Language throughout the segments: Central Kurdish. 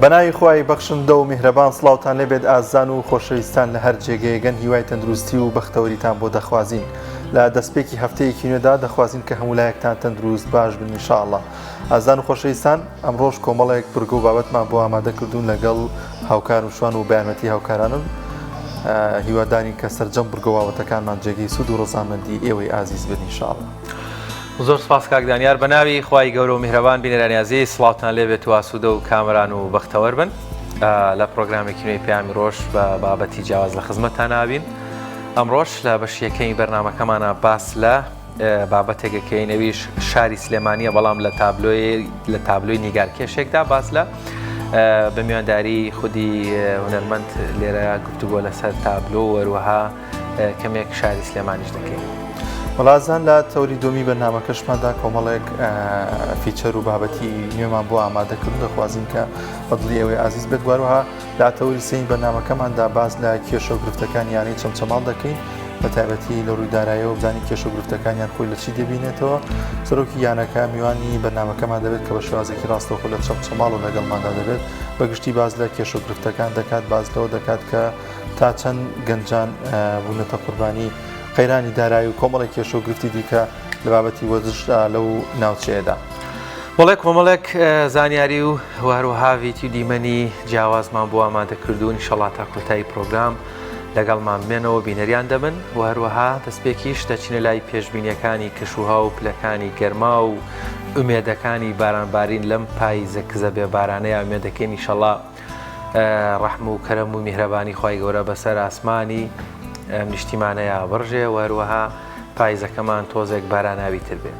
بەناوی خوای بەخشندە و میهرەبان سڵاوتان لێبێت ئازیزان و خۆشەویستان لە هەر جێگەیەگەن هیوای تەندروستی و بەختەوەریتان بۆ دەخوازین لە دەستپێکی هەفتەیەکی نوێدا دەخوازین کە هەموو لایەکتان تەندروست باش بن ان شاء اللە ئازیزان و خۆشەویستان ئەمڕۆش کۆمەڵێک بڕگە و بابەتمان بۆ ئامادە کردوون لەگەڵ هاوکار و شوان و بەیارمەتی هاوکارانم هیوادارین کە سەرجەم بڕگە و بابەتەکانمان جێگەی سوود و ڕەزامەندی ئێوەی ئازیز بن ان شاء اللە. زۆر سپاس کاک دانیار بەناوی خوای گەورە و میهرەبان بینەرانی ئازیز سڵاوتان لێبێت و ئاسوودە و کامەران و بەختەوەر بن لە پرۆگرامێکی نوێی پەیامی ڕۆژ بە بابەتی جیاواز لە خزمەتتان نابین ئەمڕۆش لە بەشی یەکەمی بەرنامەکەمانە باس لە بابەتێک ئەکەین ئەویش شاری سلێمانیە بەڵام لە تابلۆی لە تابلۆی نیگارکێشێکدا باس لە بە میوانداری خودی هونەرمەند لێرە گفتوگۆ لەسەر تابلۆ وەروەها کەمێک شاری سلێمانیش دەکەین. وڵازان لە تەوری دۆمی بەرنامەکەشماندا کۆمەڵێک feature و بابەتی نوێمان بۆ ئامادەکردن دەخوازین کە بەدڵی ئەوەی ئازیز بێت واروها لە تەوەری سێیەمی بەرنامەکەماندا باس لە کێشە و گرفتەکانی یانەی چەمچەماڵ دەکەین، بە تایبەتی لە ڕووی داراییەوە بزانین کێشە و گرفتەکانیان خۆی لە چی دەبینێتەوە. سەرۆکی یانەکە میوانی بەرنامەکەمان دەبێت کە بە شێوازێکی ڕاستەوخۆ لە چەمچەماڵ و لەگەڵماندا دەبێت. بە گشتی باس لە کێشە و گرفتەکان دەکات، باس لەوە دەکات کە تا چەند گەنجان بوونەتە قوربانی قەیرانی دارایی و کۆمەڵێک کێشە و گرفتی دیکە لە بابەتی وەرزشدا لەو ناوچەیەدا. بەڵێ کۆمەڵێک زانیاری و هەروەها ڤیتی و دیمەنی جیاوازمان بۆ ئامادە کردوون ئیشەڵا تا کۆتایی پرۆگرام لەگەڵمان بمێنەوە بینەریان دەبن و هەروەها دەستپێکیش دەچینە لای پێشبینیەکانی کەشوهەوا و پلەکانی گەرما و ئومێدەکانی بارانبارین لەم پاییزە کزە بێ بارانەیە ئومێدەکەین ئیشەڵا ڕەحم و کەرەم و میهرەبانی خوای گەورە بەسەر ئاسمانی ئەم نیشتیمانەیا بڕژێ و هەروەها پایزەکەمان تۆزێک باراناوی تر بێ.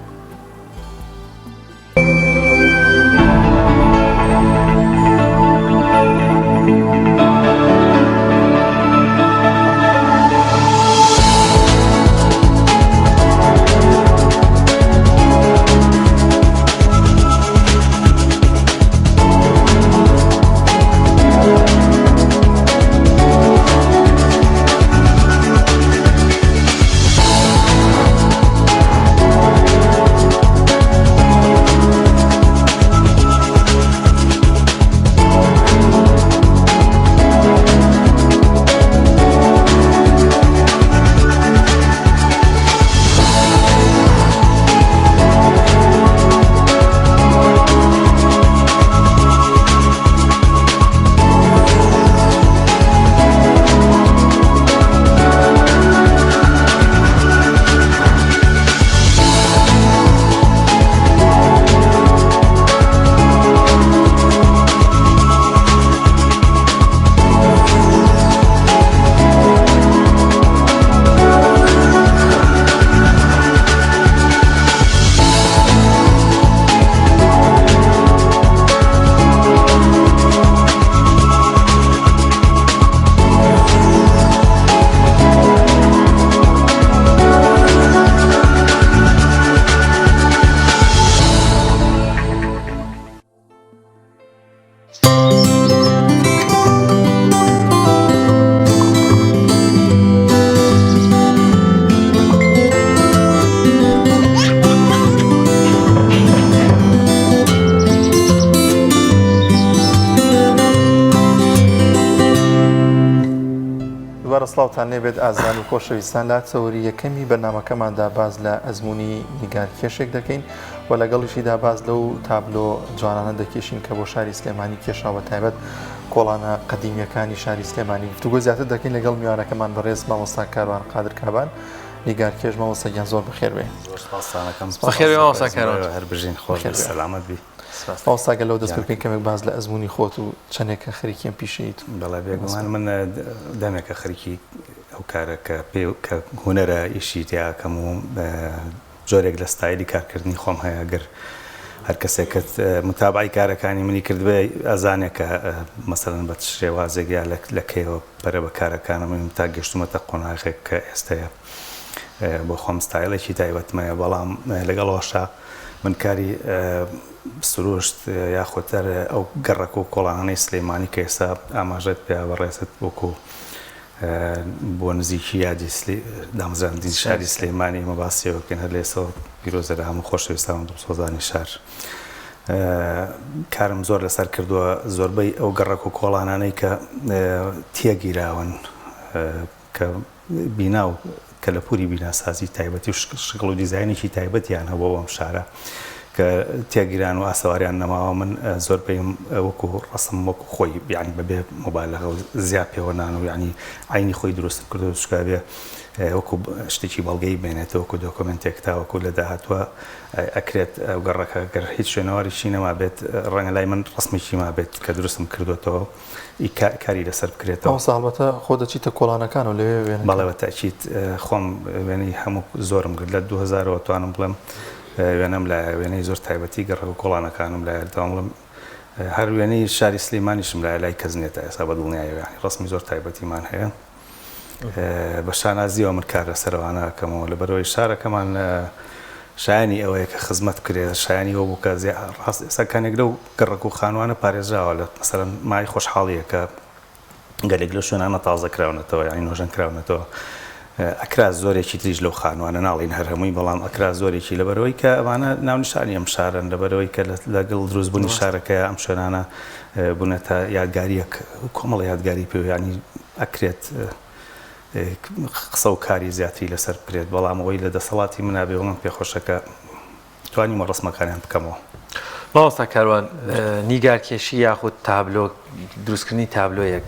دووبارە سڵاوتان لێبێت ئازیزان و خۆشەویستان لە تەوەری یەکەمی بەرنامەکەماندا باس لە ئەزمموی نیگارکێشێک دەکەین و لەگەڵیشیدا باس لەو تابلۆ جوانانە دەکێشین کە بۆ شاری سلێمانی کێشاوە تایبەت کۆڵانە قەدیمیەکانی شاری سلێمانی گفتوگۆ زیاتر دەکەین لەگەڵ میوانەکەمان بەڕێز مامۆستا کاروان قادر کابان نیگارکێش مامۆستا گیان زۆر بەخێر بێ. زۆر سپاستان ئەکەم. بەخێر بێ مامۆستا کاروان. هەر بژین خۆش بی سەلامەت بی. مامۆستا گەر لەوە دەست پێ بکەین کەمێک باس لە ئەزموونی خۆت و چەندێکە خەریکی ئەم پیشەیت. بەڵێ بێگومان من دەمێکە خەریکی ئەو کارە کە پێ کە هونەرە ئیشی تیا ئەکەم و جۆرێک لە ستایلی کارکردنی خۆم هەیە گەر هەر کەسێکت متابعی کارەکانی منی کردبێ ئەزانێ کە مەسەلەن بە چ شێوازێک یا لە کەیەوە پەرە بە کارەکانم ئەم تا گەشتومەتە قۆناغێک کە ئێستەیە بۆ خۆم ستایلێکی تایبەتمەیە بەڵام لەگەڵ ئەوەشا من کاری سروشت یاخود ئەو گەڕەک و کۆڵانانەی سلەیمانی کە ئێستا ئاماژەت پێ بەڕێزت وەکو بۆ نزیکی یادی دامەزراندنی شاری سلێمانی ئێمە باسی ئەوە بکەین هەر لە ئێستەوە پیرۆزە لە هەموو خۆشەویستان و دڵسۆزانی شار. کارم زۆر لەسەر کردووە زۆربەی ئەو گەڕەک و کۆڵانانەی کە تێگیراون کە بینا و کەلەپوری بیناسازی تایبەتی و شکڵ و دیزاینێکی تایبەتیان هەبووە بۆ ئەم شارە کە تێگیران و ئاسەواریان نەماوە من زۆربەیم وەکو ڕەسم وەکو خۆی یعنی بەبێ مبالغە و زیاد پێوەنان و یعنی عینی خۆی دروستم کردو چکا بێ وەکو شتێکی بەڵگەی بێنێتەوە وەکو دۆکۆمنتێک تاوەکو لە داهاتوە ئەکرێت ئەو گەڕەکە گەر هیچ شوێنەواریشی نەمابێت ڕەنگە لای من ڕسمێکی مابێت کە دروستم کردوێتەوە کاری لەسەر بکرێتەوە. مامۆستا هەڵبەتە خۆ دەچیتە کۆڵانەکان و لەوێ وێنە. بەڵێ بە تەئکید خۆم وێنەی هەموو زۆرم گرت لە 2000 ەوە توانم بڵێم وێنەم لایە وێنەی زۆر تایبەتی گەڕەک و کۆڵانەکانم لایە دەتوانم بڵێم هەر وێنەی شاری سلیمانیشم لایە لای کەس نییە تا ئێستا بە دڵنیایەوە یانی ڕەسمی زۆر تایبەتیمان هەیە بە شانازیەوە من کار لەسەر ئەوانە ئەکەمەوە لەبەرئەوەی شارەکەمان شایانی ئەوەیە کە خزمەت بکرێت شایانی ئەوە بوو کە ڕاست ئێستا کانێک لەو گەڕەک و خانوانە پارێزراوە لە مەسەلەن مای خۆشحاڵیە کە گەلێک لەو شوێنانە تازە کراونەتەوە یانی نۆژەن کراونەتەوە ئەکرا زۆرێکی تریش لەو خانوانە ناڵین هەر هەمووی بەڵام ئەکرا زۆرێکی لەبەرەوەی کە ئەمانە ناونیشانی ئەم شارن لەبەرەوەی کە لەگەڵ دروستبوونی شارەکەی ئەم شوێنانە بوونەتە یادگاریەک کۆمەڵە یادگاری پێ ینی ئەکرێت قسە و کاری زیاتری لەسەر بکرێت، بەڵام ئەوەی لە دەسەڵاتی منا بێ و من پێخۆشە کە توانیومە ڕەسمەکانیان بکەمەوە. مامۆستا کاروان، نیگارکێشی یاخود تابلۆ، دروستکردنی تابلۆیەک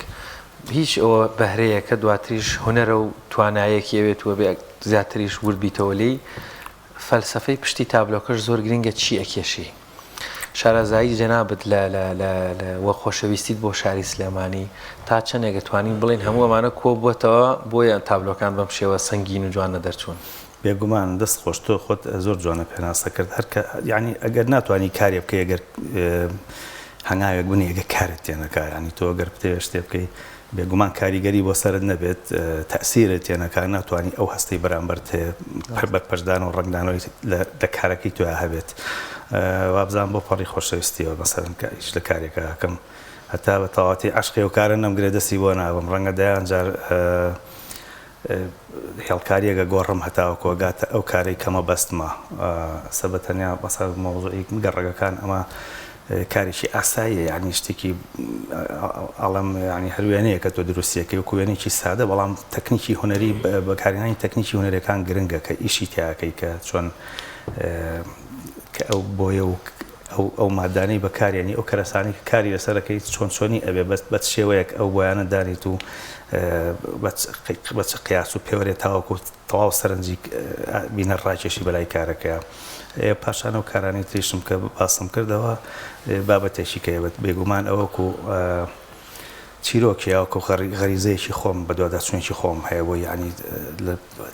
هیچ ئەوە بەهرەیەکە دواتریش هونەرە و توانایەکی ئەوێت و ئەبێ زیاتریش ورد بیتەوە لێی، فەلسەفەی پشتی تابلۆکەش زۆر گرنگە چی ئەکێشی؟ شارەزایی جەنابت لە لە لە لە وە خۆشەویستیت بۆ شاری سلێمانی تا چەندێک ئەتوانین بڵێین هەموو ئەمانە کۆ بووەتەوە بۆیە تابلۆکان بەم شێوە سەنگین و جوانە دەرچوون؟ بێگومان دەست خۆش تۆ خۆت زۆر جوانە پێناسە کرد هەر کە یانی ئەگەر ناتوانی کارێ بکەی ئەگەر هەنگاوێک بنێی ئەگەر کارت تێ نەکا یانی تۆ ئەگەر بتەوێ شتێ بکەی بێگومان کاریگەری بۆ سەرت نەبێت تەئسیرت تێ نەکا ناتوانی ئەو هەستەی بەرامبەرت هەیە بەرپەرچدان و ڕەنگدانەوەی لە کارەکەی تۆیا هەبێت وابزانم بۆ پەڕی خۆشەویستیەوە مەسەلەن کە ئیش لە کارێکا ئەکەم هەتا بە تەواوەتی عەشقی ئەو کارە نەمگرێ دەستی بۆ نابەم ڕەنگە دەیان جار هێڵکارییەک ئەگۆڕم هەتاوەکو ئەگاتە ئەو کارەی کە مەبەستمە. سە بە تەنیا بەسە مەوزوعی گەڕەکەکان ئەمە کارێکی ئاساییە یانی شتێکی ئەڵێم یانی هەر وێنەیە کە تۆ دروستیەکەی وەکو وێنەیەکی سادە بەڵام تەکنیکی هونەری بەکارهێنانی تەکنیکی هونەریەکان گرنگە کە ئیشی تیاکەی کە چۆن کە ئەو بۆیە و ئەو ئەو مادانەی بەکاریانی ئەو کەرەسانەی کە کاری لەسەر ئەکەیت چۆن چۆنی ئەبێ بەس بە چ شێوەیەک ئەو بۆیانە دانیت و بە چ قیاس و پێوەرێ تاوەکو تەواو سەرنجی بینەر ڕاکێشی بەلای کارەکەیا پاشان ئەو کارانەی تریشم کە باسم کردەوە بابەتێکی کەیە بێگومان ئەوەکو چیرۆکی یاوەکو غەریزەیەکی خۆم بەدواداچوونێکی خۆم هەیە بۆ یعنی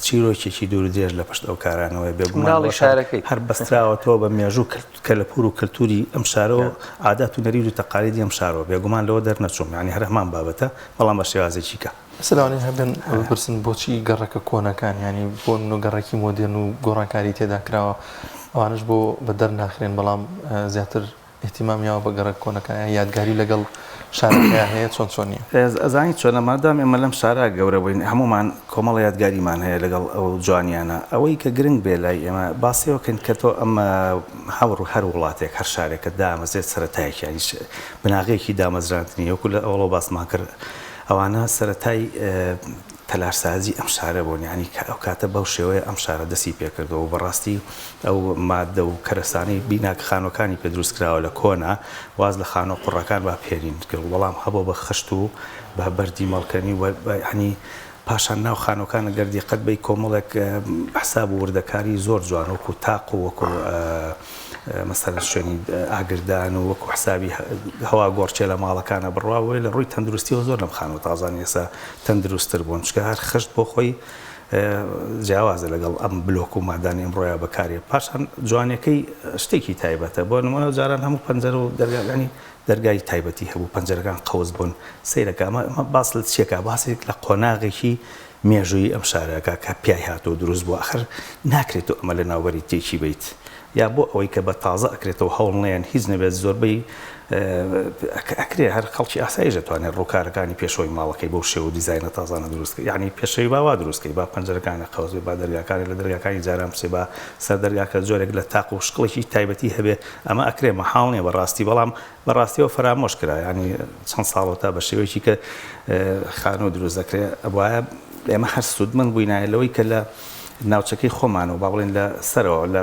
چیرۆکێکی دوور درێژ لە پشت ئەو کارانەوەی بێگومان مناڵی شارەکەی هەر بەستراوەتەوە بە مێژوو کەلەپوور و کەلتووری ئەم شارەوە عادات و نەریت و تەقالیدی ئەم شارەوە بێگومان لەوە دەرنەچووم یعنی هەر هەمان بابەتە بەڵام بە شێوازێکی کە. ئێستا لەوانەیە هەبن بپرسن بۆچی گەڕەکە کۆنەکان یانی بۆ نمونە گەڕەکی مۆدێرن و گۆڕانکاری تێدا کراوە ئەوانەش بۆ بەدەر ناخرێن بەڵام زیاتر ئیهتیمام یاوە بە گەڕەک کۆنەکان یان یادگاری لەگەڵ شارەکەیا هەیە چۆن چۆنیە؟ ئەزانی چۆنە مادام ئێمە لەم شارە گەورە بووین هەموومان کۆمەڵە یادگاریمان هەیە لەگەڵ ئەو جوانیانە ئەوەی کە گرنگ بێ لای ئێمە باسی ئەوە کەین کە تۆ ئەم هەور هەر وڵاتێک هەر شارێک کە دامەزرێت سەرەتایەکی یانی بناغەیەکی دامەزراندنی وەکو لە ئەوەڵەوە باسمان کرد ئەوانە سەرەتای تەلارسازی ئەم شارە بوون یانی کە ئەو کاتە بەو شێوەیە ئەم شارە دەستی پێکردەوە و بەڕاستی ئەو ماددە و کەرەسانەی بینا خانووەکانی پێ دروست کراوە لە کۆنا واز لە خانووە قوڕەکان با بهێنین بەڵام هەبووە بە خشت و بە بەردی مەڵکەنی و بە یانی پاشان ناو خانووەکان گەر دیقەت بەی کۆمەڵێک حساب و وردەکاری زۆر جوان وەکو تاق و وەکو مەسەلەن شوێنی ئاگردان و وەکو حسابی هەوا گۆڕچێ لە ماڵەکانە بڕوا وەی لە ڕووی تەندروستیەوە زۆر لەم خانووە تازانە ئێستا تەندروستتر بوون چونکە هەر خشت بۆ خۆی جیاوازە لەگەڵ ئەم بلۆک و مادانی ئەمڕۆیا بەکارێ پاشان جوانەکەی شتێکی تایبەتە بۆ نمونە جاران هەموو پەنجەرە و دەرگاکانی دەرگای تایبەتی هەبوو پەنجەرەکان قەوس بوون سەیرەکە ئەمە باس لە چیەکە باسێک لە قۆناغێکی مێژوویی ئەم شارەکە کە پیای هاتووە دروست بووە ئەخر ناکرێت تۆ ئەمە لە ناوبەری تێکی بیت. یا بۆ ئەوەی کە بە تازە ئەکرێتەوە هەوڵ نەیەن هیچ نەبێت زۆربەی ئەکرێ هەر خەڵکی ئاساییش دەتوانێت ڕووکارەکانی پێشەوەی ماڵەکەی بەو شێوە و دیزاینە تازانە دروست کە یانی پێشەوی با وا دروست کەی با پەنجەرەکانی قەوس بێ با دەرگاکانی لە دەرگاکانی جاران بچێ با سەر دەرگاکە جۆرێک لە تاق و شکڵێکی تایبەتی هەبێ ئەمە ئەکرێ مەحاڵ نییە بەڕاستی بەڵام بەڕاستیەوە فەرامۆش کرا یانی چەند ساڵە تا بە شێوەیەکی کە خانوو دروست دەکرێ ئەبوایە ئێمە هەر سوودمەند بووینایە لەوەی کە لە ناوچەکەی خۆمانەوە با بڵێن لە سەرەوە لە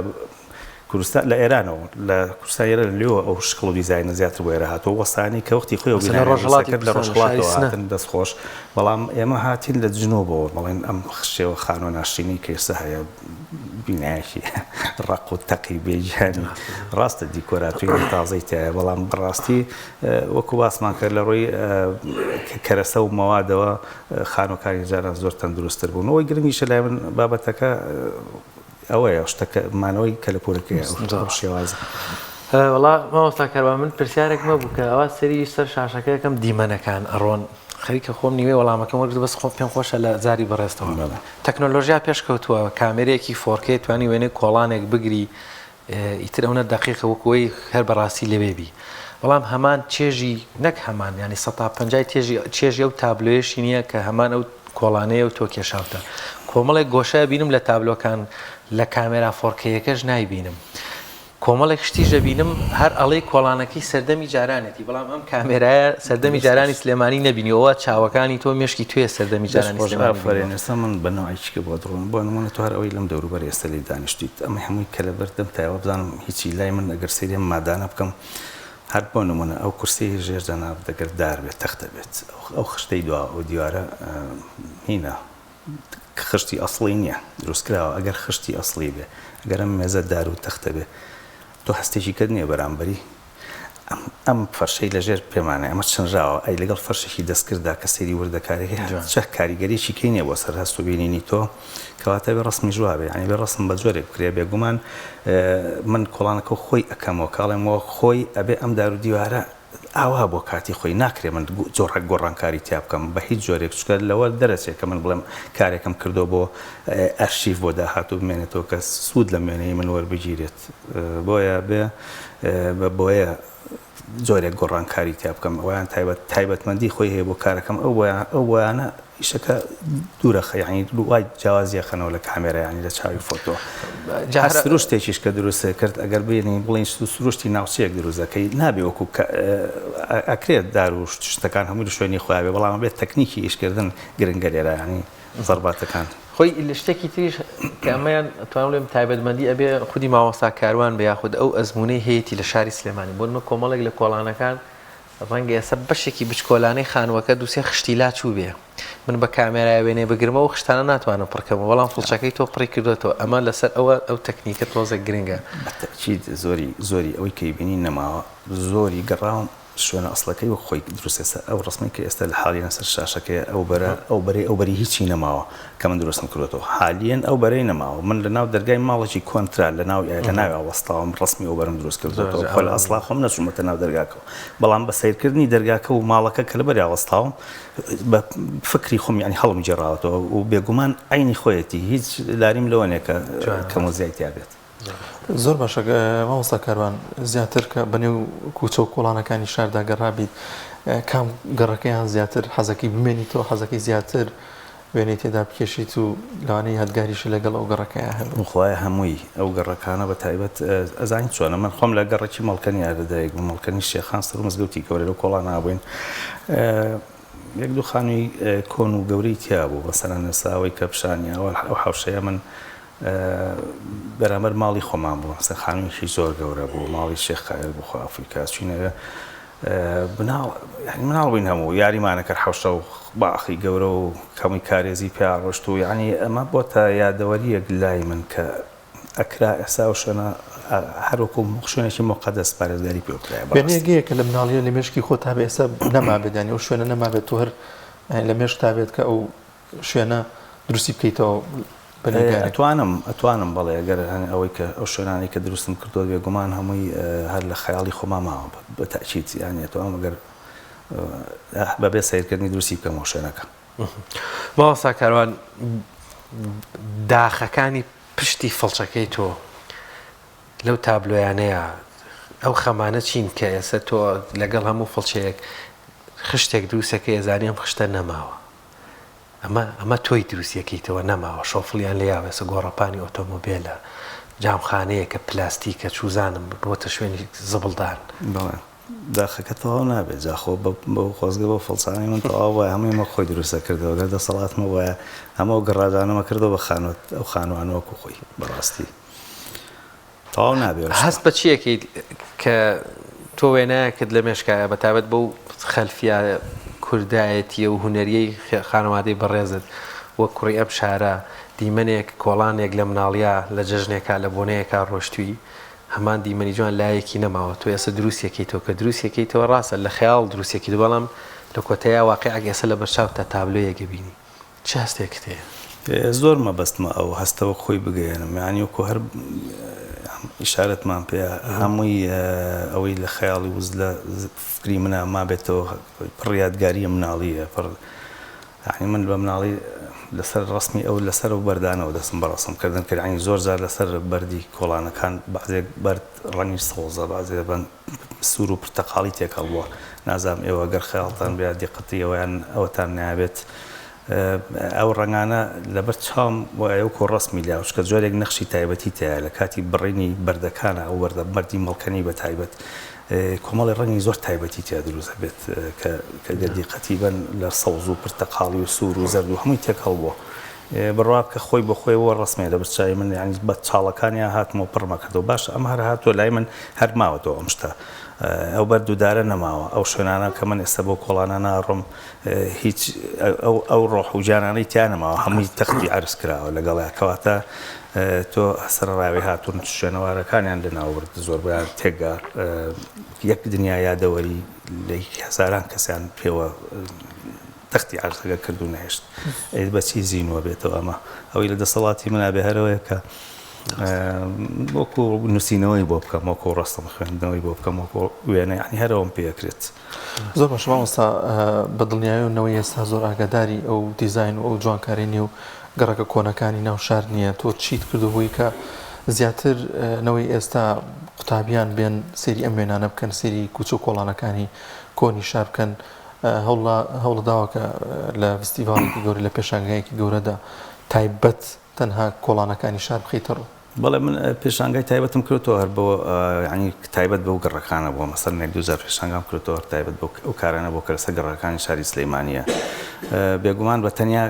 کوردستان لە ئێرانەوە لە کوردستان ئێرە لێوە ئەو شکڵ و دیزاینە زیاتر بۆ ئێرە هاتووە وەستانی کە وەختی خۆی لە ڕۆژهەڵاتی لە ڕۆژهەڵاتەوە هاتن دەست خۆش بەڵام ئێمە هاتین لە جنوبەوە بڵێن ئەم شێوە خانووە ناشرینەی کە ئێستا هەیە بینایەکی ڕەق و تەقی بێگیانی ڕاستە دیکۆراتوی تازەی تایە بەڵام بەڕاستی وەکو باسمان کرد لە ڕووی کەرەسە و مەوادەوە خانووەکانی جاران زۆر تەندروستتر بوون ئەوەی گرنگیشە لای من بابەتەکە ئەوەیە شتەکە مانەوەی کەلەپوورەکەیە ئەو شێوازە. وەڵا مامۆستا کاروان من پرسیارێک مەبوو کە ئەوە سەری سەر شاشەکە یەکەم دیمەنەکان ئەڕۆن خەریکە خۆم نیوەی وەڵامەکەم وەرگرت بەس خۆم پێم خۆشە لە زاری بەڕێزتەوە تەکنۆلۆژیا پێشکەوتووە کامێرەیەکی 4K توانی وێنەی کۆڵانێک بگری ئیتر ئەونە دەقیقە وەکو ئەوەی هەر بەڕاستی لەوێ بی بەڵام هەمان چێژی نەک هەمان یانی سەتا پەنجای تێژی چێژی ئەو تابلۆیەشی نییە کە هەمان ئەو کۆڵانەیە و تۆ کێشاوتە کۆمەڵێک گۆشە بینم لە تابلۆکان لە کامێرا فۆرکەیەکەش نایبینم کۆمەڵێک شتیش دەبینم هەر ئەڵێی کۆڵانەکەی سەردەمی جارانێتی بەڵام ئەم کامێرایە سەردەمی جارانی سلێمانی نەبینی ئەوە چاوەکانی تۆ مێشکی توێ سەردەمی جارانی سلێمانی ئافەرین ئێستا من بە نەوعێکی کە بۆت ڕوون بۆ نموونە تۆ هەر ئەوەی لەم دەوروبەر ئێستا لێی دانیشتوویت ئەمە هەمووی کە لەبەر دەمتایە وابزانم هیچی لای من ئەگەر سەیری ئەم مادانە بکەم هەر بۆ نموونە ئەو کورسیەی ژێر جەنابت ئەگەر دار بێت تەختە بێت ئەو خشتەی دوا ئەو دیوارە هینە خشتی ئەسڵی نییە دروست کراوە ئەگەر خشتی ئەسڵی بێ ئەگەر ئەم مێزە دار و تەختە بێ تۆ هەستێکی کەت نییە بەرامبەری ئەم ئەم فەرشەی لەژێر پێمانە ئەمە چنراوە ئەی لەگەڵ فەرشێکی دەستکردا کە سەیری وردەکاریەکەی چ کاریگەریی کەی نییە بۆ سەر هەست و بینینی تۆ کەواتە بێ ڕەسمیش وابێ یانی بێ ڕەسم بە جۆرێک بکرێ بێگومان من کۆڵانەکە خۆی ئەکەمەوە کاڵێمەوە خۆی ئەبێ ئەم دار و دیوارە ئاوا بۆ کاتی خۆی ناکرێ من جۆڕێک گۆڕانکاری تیا بکەم بە هیچ جۆرێک چونکە لەوە دەرەچێ کە من بڵێم کارێکم کردووە بۆ ئەرشیف بۆ داهاتوو بمێنێتەوە کە سوود لەم وێنەی من وەربگیرێت بۆیە بێ بە بۆیە جۆرێک گۆڕانکاری تیا بکەم ئەویان تایبەت تایبەتمەندی خۆی هەیە بۆ کارەکەم ئەو بۆیان ئەو بۆیانە ئیشەکە دوورە خە یانی وای جیاوازی ئەخەنەوە لە کامێرا یانی لە چاوی فۆتۆ جا هەر سروشتێکیش کە دروست کرد ئەگەر بینی بڵین سروشتی ناوچەیەک دروست دەکەی نابێ وەکو ئەکرێت دار و شتەکان هەمووی لە شوێنی خۆیان بێ بەڵام بێت تەکنیکی ئیشکردن گرنگە لێرە یانی زەرباتەکان. خۆی لە شتێکی تریش کە ئەمەیان ئەتوانم بڵێم تایبەتمەندی ئەبێ خودی مامۆستا کاروان بێ یاخود ئەو ئەزموونەی هەیەتی لە شاری سلێمانی بۆ نموونە کۆمەڵێک لە کۆڵانەکان ڕەنگە ئێستا بەشێکی بچکۆلانەی خانووەکە دووسێ خشتی لا چووبێ من بە کامێرای وێنەی بگرمەوە ئەو خشتانە ناتوانم پڕ کەمەوە بەڵام فڵچەکەی تۆ پڕی کردۆتەوە ئەمە لەسەر ئەوە ئەو تەکنیکە تۆزێک گرنگە. بە تەئکید زۆری زۆری ئەوەی کە ئەیبینی نەماوە زۆری گەڕاوم شوێنە ئەسڵەکەی وەک خۆی دروست ئێستا ئەو ڕەسمەی کە ئێستا لە حالیەن سەر شاشەکەیە ئەو بەرە ئەو بەرەی ئەو بەری هیچی نەماوە کە من دروستم کردۆتەوە حالیەن ئەو بەرەی نەماوە من لە ناو دەرگای ماڵێکی کۆنترا لە ناو لە ناویا وەستاوم ڕەسمی ئەو بەرم دروست کردۆتەوە خۆ لە ئەسڵا خۆم نەچوومەتە ناو دەرگاکەوە بەڵام بە سەیرکردنی دەرگاکە و ماڵەکە کە لەبەریا وەستاوم بە فکری خۆم یانی هەڵم گێڕاوەتەوە و بێگومان عەینی خۆیەتی هیچ لاریم لەوە نیە کە کەم و زیای تیا بێت. زۆر باشە مامۆستا کاروان زیاتر کە بەنێو کوچە و کۆڵانەکانی شاردا گەڕابیت کام گەڕەکەیان زیاتر حەزەکەی بمێنیتەوە حەزەکەی زیاتر وێنەی تێدا بکێشیت و لەوانەیە یادگاریشی لەگەڵ ئەو گەڕەکەیا هەبێت. خوایە هەمووی ئەو گەڕەکانە بە تایبەت ئەزانی چۆنە من خۆم لە گەڕەکی مەڵکەنی لە دایک بووم مەڵکەنی شێخان سەر مزگەوتی گەورە لەو کۆڵانە بووین یەک دوو خانووی کۆن و گەورەی تیا بوو مەسەلەن ئێستا ئەوەی کە پیشانی ئەوە ئەو حەوشەیە من بەرامبەر ماڵی خۆمان بوو مەسەلەن خانوویەکی زۆر گەورە بوو ماڵی شێخ قایل بوو خوا عەفوی کا چووینە مناڵ یانی مناڵ بووین هەموو یاریمانە کرد حەوشە و باخی گەورە و کەمووی کارێزی پیا ڕۆشت و یانی ئەمە بۆتە یادەوەرییەک لای من کە ئەکرا ئێستا ئەو شوێنە هەر وەکوو شوێنێکی موقەدەس پارێزگاری پێ بکرایە بەڕاستی. وێنەیەک کە لە مناڵییە لە مێشکی خۆتا بێ ئێستا نەمابێت یانی ئەو شوێنە نەمابێت تۆ هەر لە مێشکتا بێت کە ئەو شوێنە دروستی بکەیتەوە بە نیگارێک؟ ئەتوانم ئەتوانم بەڵێ گەر ئەوەی کە ئەو شوێنانەی کە دروستم کردووە بێگومان هەمووی هەر لە خەیاڵی خۆما ماوە بە تەئکید یانی ئەتوانم ئەگەر بەبێ سەیرکردنی دروستی بکەمەوە شوێنەکە. مامۆستا کاروان داخەکانی پشتی فڵچەکەی تۆ. لەو تابلۆیانەیا ئەو خەمانە چین کە ئێستا تۆ لەگەڵ هەموو فڵچەیەک خشتێک دروستەکەی ئەزانی ئەم خشتە نەماوە ئەمە ئەمە تۆی دروستیەکەیتەوە نەماوە شۆفڵیان لێ یاوە ئێستا گۆڕەپانی ئۆتۆمۆبێلە جامخانەیەکە پلاستیکە چوزانم بۆتە شوێنی زبڵدان. بەڵێ داخەکە تەواو نابێت جا خۆ بەو خۆزگە بەو فڵچانەی من تەواو بوایە هەمووی مە خۆی دروست دەکردەوە گەر دەسەڵاتم هەبوایە هەموو ئەو گەڕاجانەمە کردەوە بە خانوو ئەو خانووانە وەکو خۆی بەڕاستی تەواو نابێ ئەو شتە. هەست بە چی ئەکەیت کە تۆ وێنایەکت لە مێشکایە بە تایبەت بەو خەلفیە کوردایەتیە و هونەریەی خانەوادەی بەڕێزت وەک کوڕی ئەم شارە دیمەنێک کۆڵانێک لە مناڵیا لە جەژنێکا لە بۆنەیەکا ڕۆشتوی هەمان دیمەنی جوان لایەکی نەماوە تۆ ئێستا دروستیەکەیتەوە کە دروستیەکەیتەوە ڕاستە لە خەیاڵ دروستیەکەیت بەڵام لە کۆتاییا واقیعێک ئێستا لە بەرچاوتا تابلۆیەک ئەبینی چ هەستێکت هەیە؟ زۆر مەبەستمە ئەو هەستە وەک خۆی بگەیەنم یانی وەکو هەر ئیشارەتمان پێ هەمووی ئەوەی لە خەیاڵی وز لە فکری منە مابێتەوە پڕ یادگاریە مناڵیە پڕ یانی من بە مناڵی لەسەر ڕەسمی ئەو لەسەر ئەو بەردانەوە دەستم بە ڕەسم کردن کرد یانی زۆر جار لەسەر بەردی کۆڵانەکان بەعزێک بەرد ڕەنگی سەوزە بەعزێ بەند سوور و پرتەقاڵی تێکەڵ بووە نازانم ئێوە گەر خەیاڵتان بێ دیقەتی ئەویان ئەوەتان نابێت ئەو ڕەنگانە لەبەر چاوم وایە وەکو ڕەسمی لیا چونکە جۆرێک نەخشی تایبەتی تایە لە کاتی بڕینی بەردەکانە ئەو بەردە بەردی مەڵکەنی بە تایبەت کۆمەڵی ڕەنگی زۆر تایبەتی تیا دروست ئەبێت کە کە گەر دیقەتی بەن لە سەوز و پرتەقاڵی و سوور و زەرد و هەمووی تێکەڵ بووە بڕوا بکە خۆی بۆ خۆی وە ڕەسمێ لەبەر چاوی من یانی بە چاڵەکانیا هاتمەوە پڕمە کردەوە باشە ئەم هەر هاتووە لای من هەر ماوەتەوە ئەم شتە ئەو بەرد و دارە نەماوە ئەو شوێنانە کە من ئێستا بۆ کۆڵانە ناڕۆم هیچ ئەو ئەو ڕۆح و گیانانەی تیا نەماوە هەمووی تەختی عەرز کراوە لەگەڵیا کەواتە تۆ سەرەڕاوی هاتوون شوێنەوارەکانیان لەناوبرد زۆربەیان تێکگا یەک دنیا یادەوەری لە هەزاران کەسیان پێوە تەختی عەرزەکە کرد و نەهێشت ئەی بەچی زینووە بێتەوە ئەمە ئەوەی لە دەسەڵاتی منا بێ هەرەوەیە کە وەکو نووسینەوەی بۆ بکەم وەکو ڕستم خوێندنەوەی بۆ بکەم وەکو وێنە یعنی هەرەوەم پێکرێت زۆر باشە مامۆستا بە دڵنیایەوە نەوەی ئێستا زۆر ئاگاداری ئەو دیزاین و ئەو جوانکاری نێو گەڕەکە کۆنەکانی ناو شار نییە تۆ چیت کردو بۆی کە زیاتر نەوەی ئێستا قوتابیان بێن سێری ئەم وێنانە بکەن سێری کوچە و کۆڵانەکانی کۆنی شار بکەن هەوڵ هەوڵداوە کە لە فستیڤاڵێکی گەورە لە پێشانگایەکی گەورەدا تایبەت تەنها کۆڵانەکانی شار بخەیتە ڕوو. بەڵێ من پێشانگای تایبەتم کردۆتەوە هەر بۆ یانی تایبەت بەو گەڕەکانە بووە مەسەلەن یەک دووجار پێشانگام کردۆتەوە هەر تایبەت بەو ئەو کارانە بووە کە لەسەر گەڕەکانی شاری سلەیمانییە بێگومان بە تەنیا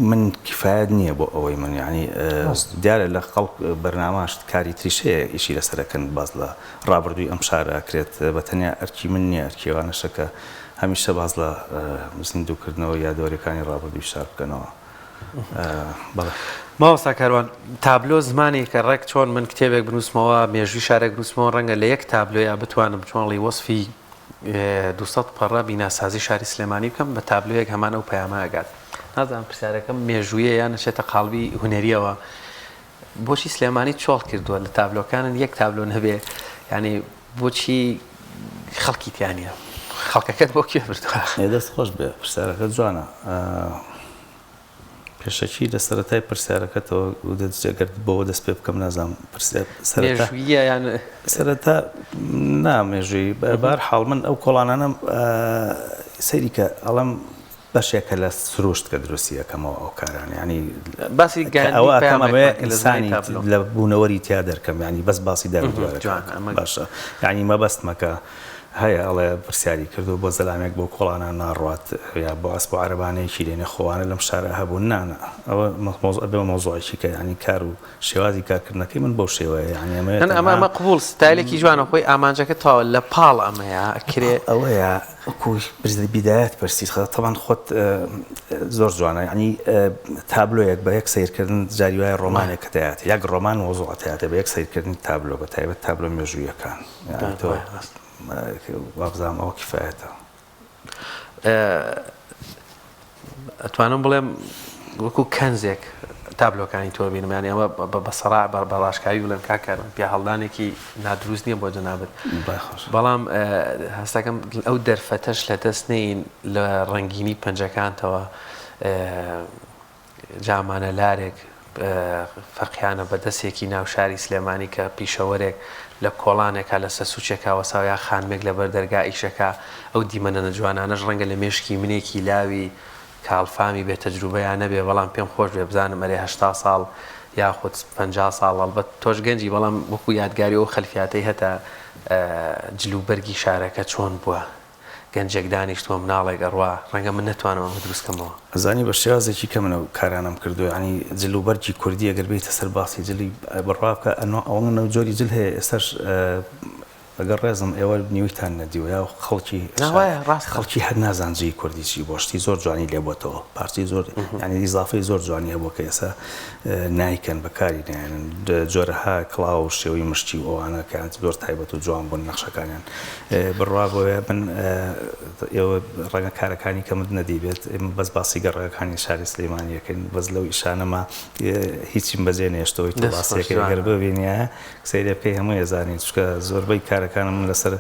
من کفایەت نییە بۆ ئەوەی من یانی دیارە لە خەڵک بەرنامە کاری تریش هەیە ئیشی لەسەر ئەکەن باس لە ڕابردووی ئەم شارە ئەکرێت بە تەنیا ئەرکی من نییە ئەرکی ئەوانەشە کە هەمیشە باس لە زیندووکردنەوەی یادەوەریەکانی ڕابردووی شار بکەنەوە. بەڵێ. مامۆستا کاروان، تابلۆ زمانێکە ڕێک چۆن من کتێبێک بنووسمەوە، مێژووی شارێک بنووسمەوە، ڕەنگە لە یەک تابلۆیا بتوانم چۆنڵی وەسفی 200 پەڕە بیناسازی شاری سلێمانی بکەم، بە تابلۆیەک هەمان ئەو پەیامە ئەگات. نازانم پرسیارەکەم مێژوویە یان ئەچێتە قاڵبی هونەرییەوە. بۆچی سلێمانی چۆڵ کردووە لە تابلۆکانت یەک تابلۆ نەبێ یانی بۆچی خەڵکی تیا نییە خەڵکەکەت بۆ کوێ بردووە؟ ئێ دەست خۆش بێ پرسیارەکەت جوانە پێشەکی لە سەرەتای پرسیارەکەتەوە گەر بەوە دەست پێ بکەم نازانم پرسیار سەرەتا مێژوویە یان سەرەتا نا مێژووی بە هەر حاڵ من ئەو کۆڵانانەم سەیری کە ئەڵێم بەشێکە لە سروشت کە دروستی ئەکەمەوە ئەو کارانە یانی باسی کە گەیاندنی ئەوە ئەکەم پەیامێک ئەمەوێ مەکە لە زمانی ئینسانی تابلۆ. لە بوونەوەری تیا دەرکەم یانی بەس باسی دار و دیوارەکە جوان ئەکەم ئەمە باشە یانی مەبەستمە کە هەیە ئەڵێ پرسیاری کردووە بۆ زەلامێک بۆ کۆڵانان ناڕوات یا بۆ ئەسپ و عەرەبانەیەکی لێنێ خۆوانە لەم شارە هەبوون نا نا ئەوە مەوزوع ئەبێ مەوزوعێکی کە یانی کار و شێوازی کارکردنەکەی من بەو شێوەیە یانی ئەمەوێ ئەمە تەنها ئەمە قبوڵ ستایلێکی جوانە خۆی ئامانجەکە تەواوە لە پاڵ ئەمەیە ئەکرێ ئەوەیە وەکو بیدایەت پرسیت تەبعەن خۆت زۆر جوانە یانی تابلۆیەک بە یەک سەیرکردن جاری وایە ڕۆمانێک کە دەیاتێ یەک ڕۆمان مەوزوع دەیاتێ بە یەک سەیرکردنی تابلۆ بە تایبەت تابلۆ مێژوویەکان یانی تۆ وابزانم ئەوە کیفایەتە. ئەتوانم بڵێم وەکو کەنزێک تابلۆکانی تۆ بینم یانی ئەمە بە سەڕا بە ڕاشکاوی بڵێم کاک کاروان پیاهەڵدانێکی نادروست نییە بۆ جەنابت بەڵام هەستەکەم ئەو دەرفەتەش لە دەست نین لە ڕەنگینی پەنجەکانتەوە جامانە لارێک. فەقیانە بە دەسێکی ناو شاری سلێمانی کە پیشەوەرێک لە کۆڵانێکا لە سەرسوچێکا وەساوە یا خانمێک لە بەر دەرگا ئیشەکا ئەو دیمەنەنە جوانانەش ڕەنگە لە مێشکی منێکی لاوی کاڵفامی بێ تەجروبەیا نەبێ بەڵام پێم خۆش بێ بزانم ئەرێ 80 ساڵ یاخود 50 ساڵ ئەڵبەت تۆش گەنجی بەڵام وەکو یادگاری ئەو خەلفیاتەی هەتا جل و بەرگی شارەکە چۆن بووە گەنجێک دانیشتووە مناڵێک ئەڕوا ڕەنگە من نەتوانم ئەمە دروست کەمەوە. ئەزانی بە شێوازێکی کە من ئەو کارانەم کردووە یانی جل و بەرگی کوردی ئەگەر بێیتە سەر باسی جلی بڕوا بکە ئەنوا ئەوەنە جۆری جل هەیە ئێستاش لەگەڵ ڕێزم ئێوە نیوەیتان نەدیوە یا خەڵکی نا وایە ڕاستە. خەڵکی هەر نازان جلی کوردی چی بووە شتی زۆر جوانی لێ بۆتەوە پارچەی زۆر یانی ئیزافەی زۆر جوانی هەبووە کە ئێستا نایکەن بەکاری نایەنن جۆرەها کڵاو و شێوەی مشتی و ئەوانە کە زۆر تایبەت و جوان بوون نەخشەکانیان بڕوا بۆیە من ئێوە ڕەنگە کارەکانی کەمت نەدیبێت ئێمە بەس باسی گەڕەکانی شاری سلێمانیەکەین بەس لەو ئیشانەما هیچیم بەجێ نێشتەوەی تۆ باسیەکەی گەر ببینیایە قسەی لێ بکەی هەمووی ئەزانین چونکە زۆربەی کارەکانم من لەسەر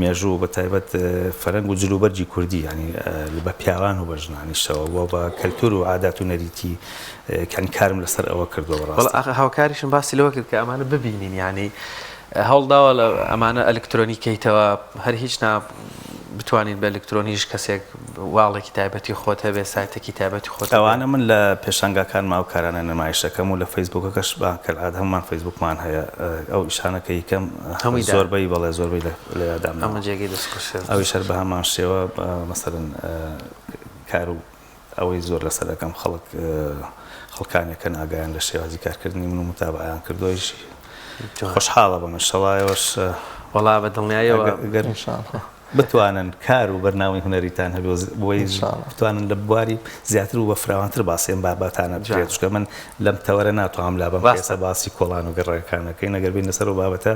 مێژوو بە تایبەت فەرەنگ و جلوبەرگی کوردی ینی بە پیاوان و بە ژنانیشەوە بۆ بە کەلتور و عادات و نەریتی کانی کارم لەسەر ئەوە کردووە بەڕاستی. وەڵا ئاخە هاوکاریشم باسی لەوە کرد کە ئەمانە ببینین یانی هەوڵداوە لە ئەمانە ئەلکترۆنی کەیتەوە هەر هیچ نا بتوانین بە ئەلکترۆنیش کەسێک واڵێکی تایبەتی خۆت هەبێ سایتێکی تایبەتی خۆت هەبێ. ئەوانە من لە پێشانگاکانما ئەو کارانە نمایش دەکەم و لە فەیسبووکەکەش با کەلعادە هەموومان فەیسبووکمان هەیە ئەو ئیشانە کە یکەم هەمووی دا. زۆربەی بەڵێ زۆربەی لە لەوێ دامناوە. ئەمە جێگەی دەستخۆشیە. ئەویش هەر بە هەمان شێوە مەسەلەن کار و ئەوەی زۆر لەسەر ئەکەم خەڵک خەڵکانێکن ئاگایان لە شێوازی کارکردنی من و متابعەیان کردووە ئیش خۆشحاڵە بم ئینشەڵا ئێوەش وەڵا بە دڵنیایەوە گەر بتوانن کار و بەرنامەی هونەریتان هەبێ و بۆی بتوانن لە بواری زیاتر و بە فراوانتر باسی ئەم بابەتانە بکرێت چونکە من لەم تەوەرە ناتوانم لابەم کە ئێستا باسی کۆڵان و گەڕەکەکان ئەکەین ئەگەر بێین لەسەر ئەو بابەتە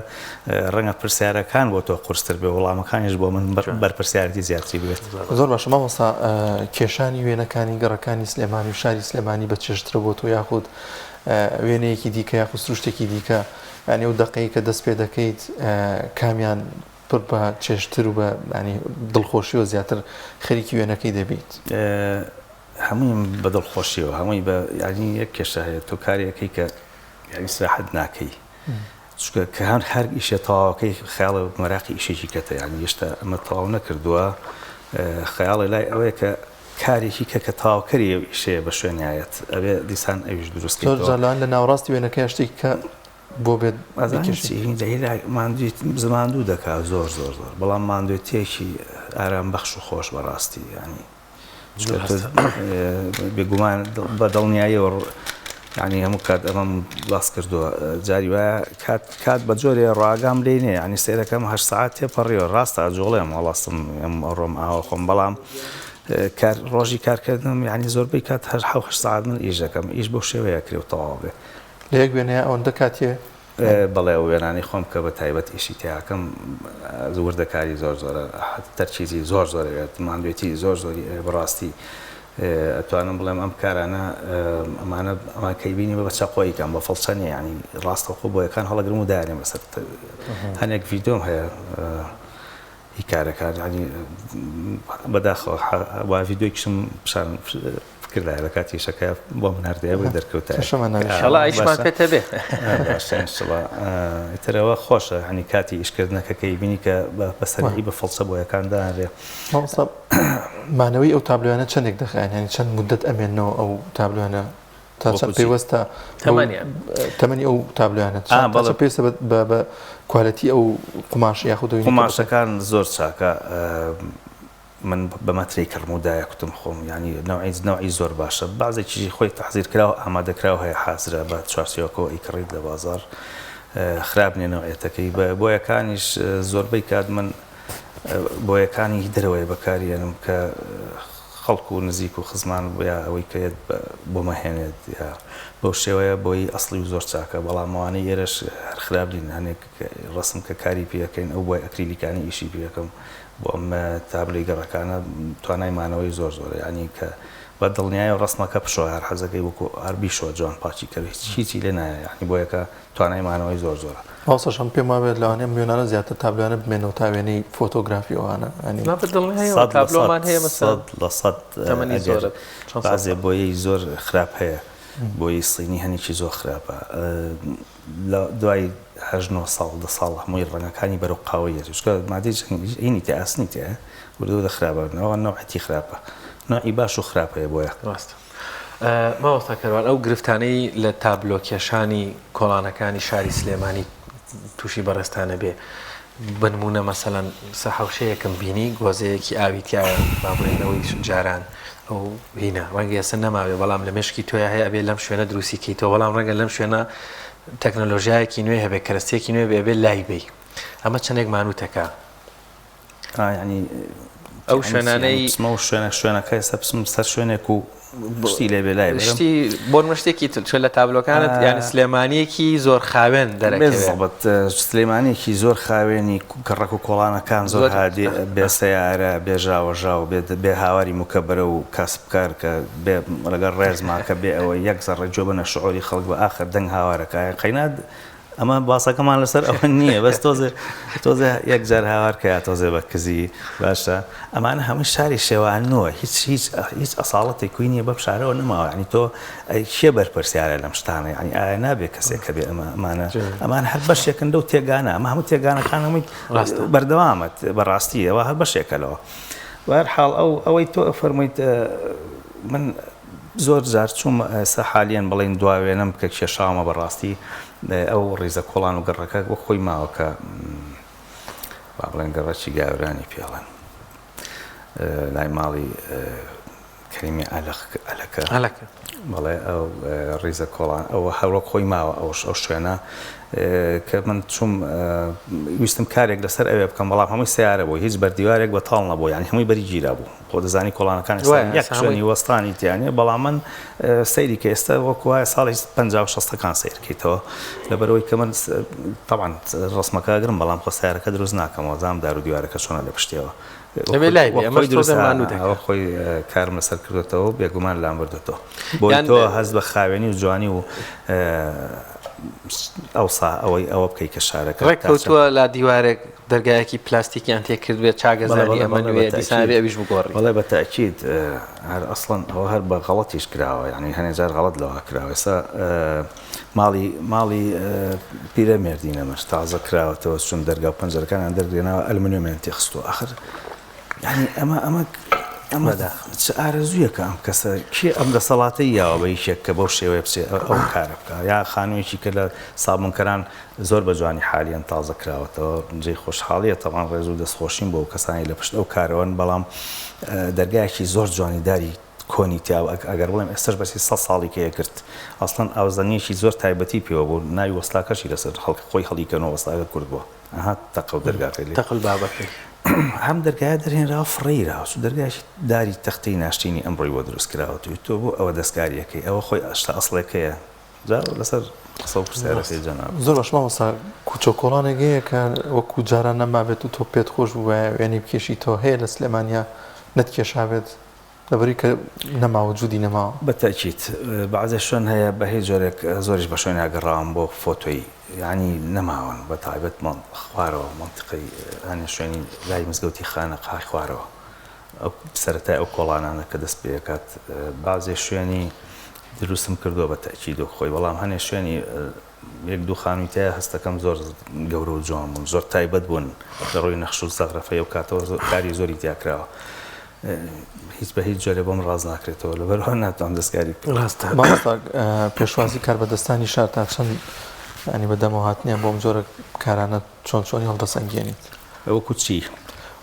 ڕەنگە پرسیارەکان بۆ تۆ قورستر بێ وەڵامەکانیش بۆ من بەرپرسیارێتی زیاتری بوێت. زۆر باشە مامۆستا کێشانی وێنەکانی گەڕەکانی سلێمانی و شاری سلێمانی بە چێژترە بۆ تۆ یاخود وێنەیەکی دیکە یاخود سروشتێکی دیکە یانی ئەو دەقەی کە دەست پێ دەکەیت کامیان پڕ بە چێژتر و بە ینی دڵخۆشیەوە زیاتر خەریکی وێنەکەی دەبیت؟ هەموویم بە دڵخۆشیەوە هەمووی بە یانی یەک کێشە هەیە تۆ کارێکەی کە یانی ئیسراحەت ناکەی چونکە کە هەر هەر ئیشێ تەواوەکەی خەیاڵە مەراقی ئیشێکی کەتە یانی هێشتا ئەمە تەواو نەکردووە خەیاڵی لای ئەوەیە کە کارێکی کە کە تەواوکەری ئەو ئیشەیە بە شوێنایەت ئەبێ دیسان ئەویش دروست زۆر جار لەوان لە ناوەڕاستی وێنەکەیا شتێک کە بۆ بێت بکێشی ماندوو دەکات زۆر زۆر زۆر بەڵام ماندوێتیەکی ئارام بەخش و خۆش بەڕاستی ینی بێگومان بە دڵنیاییەوە یعنی هەموو کات ئەمەم باس کردووە جاری وایە کات کات بە جۆرێ ڕاگام لێ نییە ینی سێرەکەم هە ساعت تێپەڕیوە ڕاستە جۆڵێم هەڵاستم ئەم ئەڕۆم ئاوە خۆم بەڵام کار ڕۆژی کارکردنم یعنی زۆربەی کات هەر حە ساعت من ئیش دەکەم ئیش بەو شێوەیە کرێ و تەواو بێ لە یەک وێنەیە ئەوەندە کاتێ بەڵێ ئەو وێنانەی خۆم کە بە تایبەت ئیشی تیاکەم وردەکاری زۆر زۆرە تەرکیزی زۆر زۆر ئەوێت ماندوێتی زۆر زۆری ئەوێ بەڕاستی ئەتوانم بڵێم ئەم کارانە ئەمانە ئەمان کەی بینی بە چەقۆی کەم بە فڵچە نیە ینی ڕاستەوخۆ بۆیەکان هەڵەگرم و دایانێم لەسەر هەنێک ڤیدۆم هەیە هی کارەکان ینی بەداخەوە وا ڤیدۆیەکیشم پیشان کردایە لە کاتی ئیشەکە بۆم ناردایە بۆی دەرکەوتایە. کێشەمان نابێت. ئینشەڵا ئیشمان پێت هەبێ. باشە ئینشەڵا ئیتر ئەوە خۆشە هەنی کاتی ئیشکردنەکە کە ئەیبینی کە بە سەریعی بە فڵچە بۆیەکان دانرێ. مامۆستا مانەوەی ئەو تابلۆیانە چەندێک دەخایەن یانی چەند مودەت ئەمێننەوە ئەو تابلۆیانە تا چەند پەیوەستە تەمەنیان تەمەنی ئەو تابلۆیانە تا چەند پێویستە بە کوالێتی ئەو قوماش یاخود قوماشەکان زۆر چاکە من بە مەترەی کڕم و دایە کوتم خۆم یانی نەوعی نەوعی زۆر باشە بەعزێکیشی خۆی تەحزیر کراو ئامادە کراو هەیە حازرە بە چوارچێوەکەوە ئەیکڕیت لە بازاڕ خراپ نیە نەوعێتەکەی بە بۆیەکانیش زۆربەی کات من بۆیەکانی دەرەوەی بەکاریێنم کە خەڵک و نزیک و خزمان یا ئەوەی کە یەت بۆمە هێنێت یا بەو شێوەیە بۆی ئەسڵی و زۆر چاکە بەڵام ئەوانەی ئێرەش هەر خراپ نین هەنێک ڕەسم کە کاری پێەکەین ئەو بۆی ئەکریلیکانی ئیشی پێەکەم بۆ ئەم تابلۆی گەڕەکانە توانای مانەوەی زۆر زۆرە یانی کە بە دڵنیایەوە ڕەسمەکە بشۆ هەر حەزەکەی وەکو هەر بیشۆ جوان پاکی کەر هیچ هیچی لێ نایە یانی بۆیەکە توانای مانەوەی زۆر زۆرە. مامۆستا شەم پێم وابێت لەوانەیە ئەم وێنانە زیاتر تابلۆیانە بمێنەوە تا وێنەی فۆتۆگرافی ئەوانە یانی نا بە دڵنیایەوە تابلۆمان هەیە مەسەلەن 100% تەمەنی ئەگەر زۆرە چەند سەد بەعزێ ساڵ. بۆیەی زۆر خراپ هەیە. بۆی سینی هەنێکی زۆر خراپە لە دوای هەشت نۆ ساڵ دە ساڵ هەمووی ڕەنگەکانی بەرەو قاوەیی ئەچێت چونکە مادەی هینی تیا ئاسنی تیایە وردە وردە خراپ ئەبنەوە نەوعەتی خراپە نەوعی باش و خراپ هەیە بۆیە. ڕاستە مامۆستا کەروان ئەو گرفتانەی لە تابلۆ کێشانی کۆڵانەکانی شاری سلێمانی تووشی بەڕێزتانە بێ بنمونە مەسەلەن سە حەوشەیەکم بینی گۆزەیەکی ئاوی تایە با بڵێین ئەوەی جاران ئەو هینە ڕەنگە ئێستا نەماوێ بەڵام لە مێشکی تۆیا هەیە ئەبێ لەم شوێنە دروستی کەیتەوە بەڵام ڕەنگە لەم شوێنە تەکنەلۆژیایەکی نوێ هەبێ کەرەستەیەکی نوێ بێ ئەبێ لای بەی ئەمە چەندێک مانوتەکە یانی ئەو شوێنانەی بچمە و شوێنە شوێنەکە ئێستا بچم سەر شوێنێک و شتی لێ بێ لای بەرم شتی بۆ نمونە شتێکی تر چۆن لە تابلۆکانت یانی سلێمانییەکی زۆر خاوێن دەرەکەوێ. بالضبط سلێمانییەکی زۆر خاوێنی گەڕەک و کۆڵانەکان زۆر هادی بێ سەیارە بێ ژاوەژاو بێ بێ هاواری موکەبەرە و کاسبکار کە بێ لەگەڵ ڕێزما کە بێ ئەوەی یەک زەڕە گوێ بەنە شعوری خەڵک بە ئاخر دەنگ هاوارەکە قەینا ئەمە باسەکەمان لەسەر ئەوە نییە بەس تۆزێ تۆزێ یەکجار هاوار کە تۆزێ بە کزی باشە ئەمانە هەمووی شاری شێوانەوە هیچ هیچ هیچ ئەساڵەتێک کوی نییە بەم شارەوە نەماوە ینی تۆ کێ بەرپرسیارە لەم شتانە ینی ئایا نابێ کەسێک کە بێ ئەمە ئەمانە ئەمان هەر بەشێکن لەو تێگانە ئەمە هەموو تێگانەکان هەمووی بەردەوامەت بەڕاستی ئەوە هەر بەشێکە لەوە بەهەرحاڵ ئەو ئەوەی تۆ فەرموویت من زۆر جار چووم ئێستا حالیەن بڵێین دوا وێنەم کە کێشاومە بەڕاستی ئەو ڕیزە کۆڵان و گەڕەکە وەک خۆی ماوە کە با بڵێن گەڕەکی گاورانی پێڵێن لای ماڵی کەریمی ئەلەکە ئەلەکە بەڵێ ئەو ڕیزە کۆڵان ئەوە هەر وەک خۆی ماوە ئەوش ئەو شوێنە کە من چووم ویستم کارێک لەسەر ئەوێ بکەم بەڵام هەمووی سیارە بوو هیچ بەردیوارێک بەتاڵ نەبوو یانی هەمووی بەری گیرا بوو خۆ دەزانی کۆڵانەکان ئێستا یەک شوێنی وەستانی تیا نییە بەڵام من سەیری کە ئێستا وەکو وایە ساڵی 50 و شەستەکان سەیر کەیتەوە لەبەرەوەی کە من تەبعەن ڕەسمەکە ئەگرم بەڵام خۆ سەیارەکە دروست ناکەمەوە زام دار و دیوارەکە چۆنە لە پشتیەوە دەبێ لای بێ ئەمەش تۆزێ ماندوو دەکات. ئەوە خۆی کارم لەسەر کردۆتەوە و بێگومان لام بردۆتەوە. بۆی تۆ هەست بە خاوێنی و جوانی و ئەوسا ئەوەی ئەوە بکەی کە شارەکە ڕێک کەوتووە لا دیوارێک دەرگایەکی پلاستیکیان تێ کردبێت چاگەزانی ئەمە نوێیە دیسان ئەبێ ئەویش بگۆڕی. بەڵێ بە تەئکید هەر ئەسڵەن ئەوە هەر بە غەڵەتیش کراوە یانی هەنێ جار غەڵەت لەوە کراوە ئێستا ماڵی ماڵی پیرەمێردی نەمر تازە کراوەتەوە چون دەرگا و پەنجەرەکانیان دەرگرێناوە ئەلمنیۆمیان تێخستووە ئاخر یعنی ئەمە ئەمە ئەمە چ ئارەزوویەکە ئەم کەسە کێ ئەم دەسەڵاتەی یاوە بە یەکێک کە بەو شێوەیە بچێ ئەو کارە بکە یا خانوویەکی کە لە سابوونکەران زۆر بە جوانی حالیان تازە کراوەتەوە جێی خۆشحاڵیە تەوان ڕێز و دەستخۆشیم بۆ کەسانی لە پشت ئەو کارەوەن بەڵام دەرگایەکی زۆر جوانی داری کۆنی تیا ئەگەر بڵێم ئێستاش بەسی سە ساڵی کە یەکرد ئەسڵەن ئاوزەنیەکی زۆر تایبەتی پێوە بوو ناوی وەستاکەشی لەسەر خەڵک خۆی هەڵیکەنەوە وەستاکە کورد بووە ئەها تەقە و دەرگاکەی لێ تەقل بابەکەی. ئەم دەرگایە دەرهێنراوە فڕێیراوە چون دەرگایەکی داری تەختەی ناشتینی ئەمڕۆی بۆ دروست کراوە تۆ تۆ بۆ ئەوە دەستکاریەکەی ئەوە خۆی شتە ئەسڵێکەیە جا لەسەر قسە و پرسیارەکەی جەناب. زۆر باش مامۆستا کوچە و کۆڵانێک هەیە کە وەکو جاران نەمابێت و تۆ پێت خۆش بووایە وێنەی بکێشی تۆ هەیە لە سلێمانیا نەتکێشابێت لەبەری کە نەماوە جودی نەماوە. بە تەئکید بەعزێ شوێن هەیە بە هیچ جۆرێک زۆریش بە شوێنیا گەڕاوم بۆ فۆتۆی یانی نەماون بە تایبەت خوارەوە مەنتیقەی هەنێ شوێنی لای مزگەوتی خانەقای خوارەوە ئەو سەرەتای ئەو کۆڵانانە کە دەست پێکات بەعزێ شوێنی دروستم کردووە بە تەئکید وەک خۆی بەڵام هەنێ شوێنی یەک دوو خانووی تایە هەستەکەم زۆر گەورە و جوان بوون زۆر تایبەت بوون لە ڕووی نەخش و زەغرەفەی ئەو کاتەوە زۆر کاری زۆری تیا کراوە هیچ بە هیچ جۆرێ بۆم ڕاست ناکرێتەوە لەبەرئەوە ناتوانم دەستکاری بکەم. ڕاستە. مامۆستا پێشوازی کاربەدەستانی شار تا چەند یانی بە دەمەوە هاتنیان بۆ ئەم جۆرە کارانە چۆن چۆنی هەڵدەسەنگێنیت؟ وەکو چی؟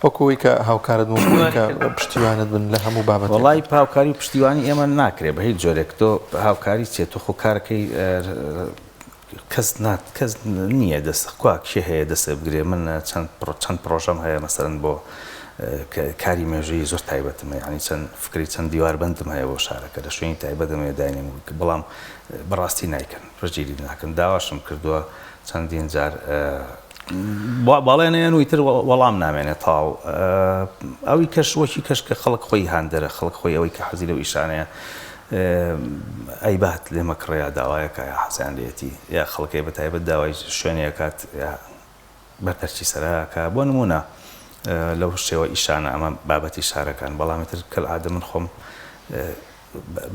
وەکو ئەوەی کە هاوکارت بن وەکو کە پشتیوانت بن لە هەموو بابەتێک. وەڵای هاوکاری و پشتیوانی ئێمە ناکرێ بە هیچ جۆرێک تۆ هاوکاری چیە تۆ خۆ کارەکەی کەس نات کەس نییە دەست کوا کێ هەیە دەستێ بگرێ من چەند چەند پرۆژەم هەیە مەسەرەن بۆ کاری مێژووی زۆر تایبەتم هەیە ینی چەند فکری چەند دیواربەندم هەیە بۆ شارەکە لە شوێنی تایبەتم هەیە داینێم بەڵام بەڕاستی نایکەن پشتگیری ناکەن داواشم کردووە چەندین جار بەڵێنەیەن و ئیتر وەڵام نامێنێت تەواو ئەوی کەش وەکی کەش کە خەڵک خۆی هاندەرە خەڵک خۆی ئەوەی کە حەزی لەو ئیشانەیە ئەیبات لێ مەکڕێ یا داوایەکە یا حەزیان لێتی یا خەڵکەی بە تایبەت داوای شوێنێکات یا بەردەرچی سەراکە بۆ نمونە لەو شێوە ئیشانە ئەمە بابەتی شارەکان بەڵام ئیتر کەلعادە من خۆم.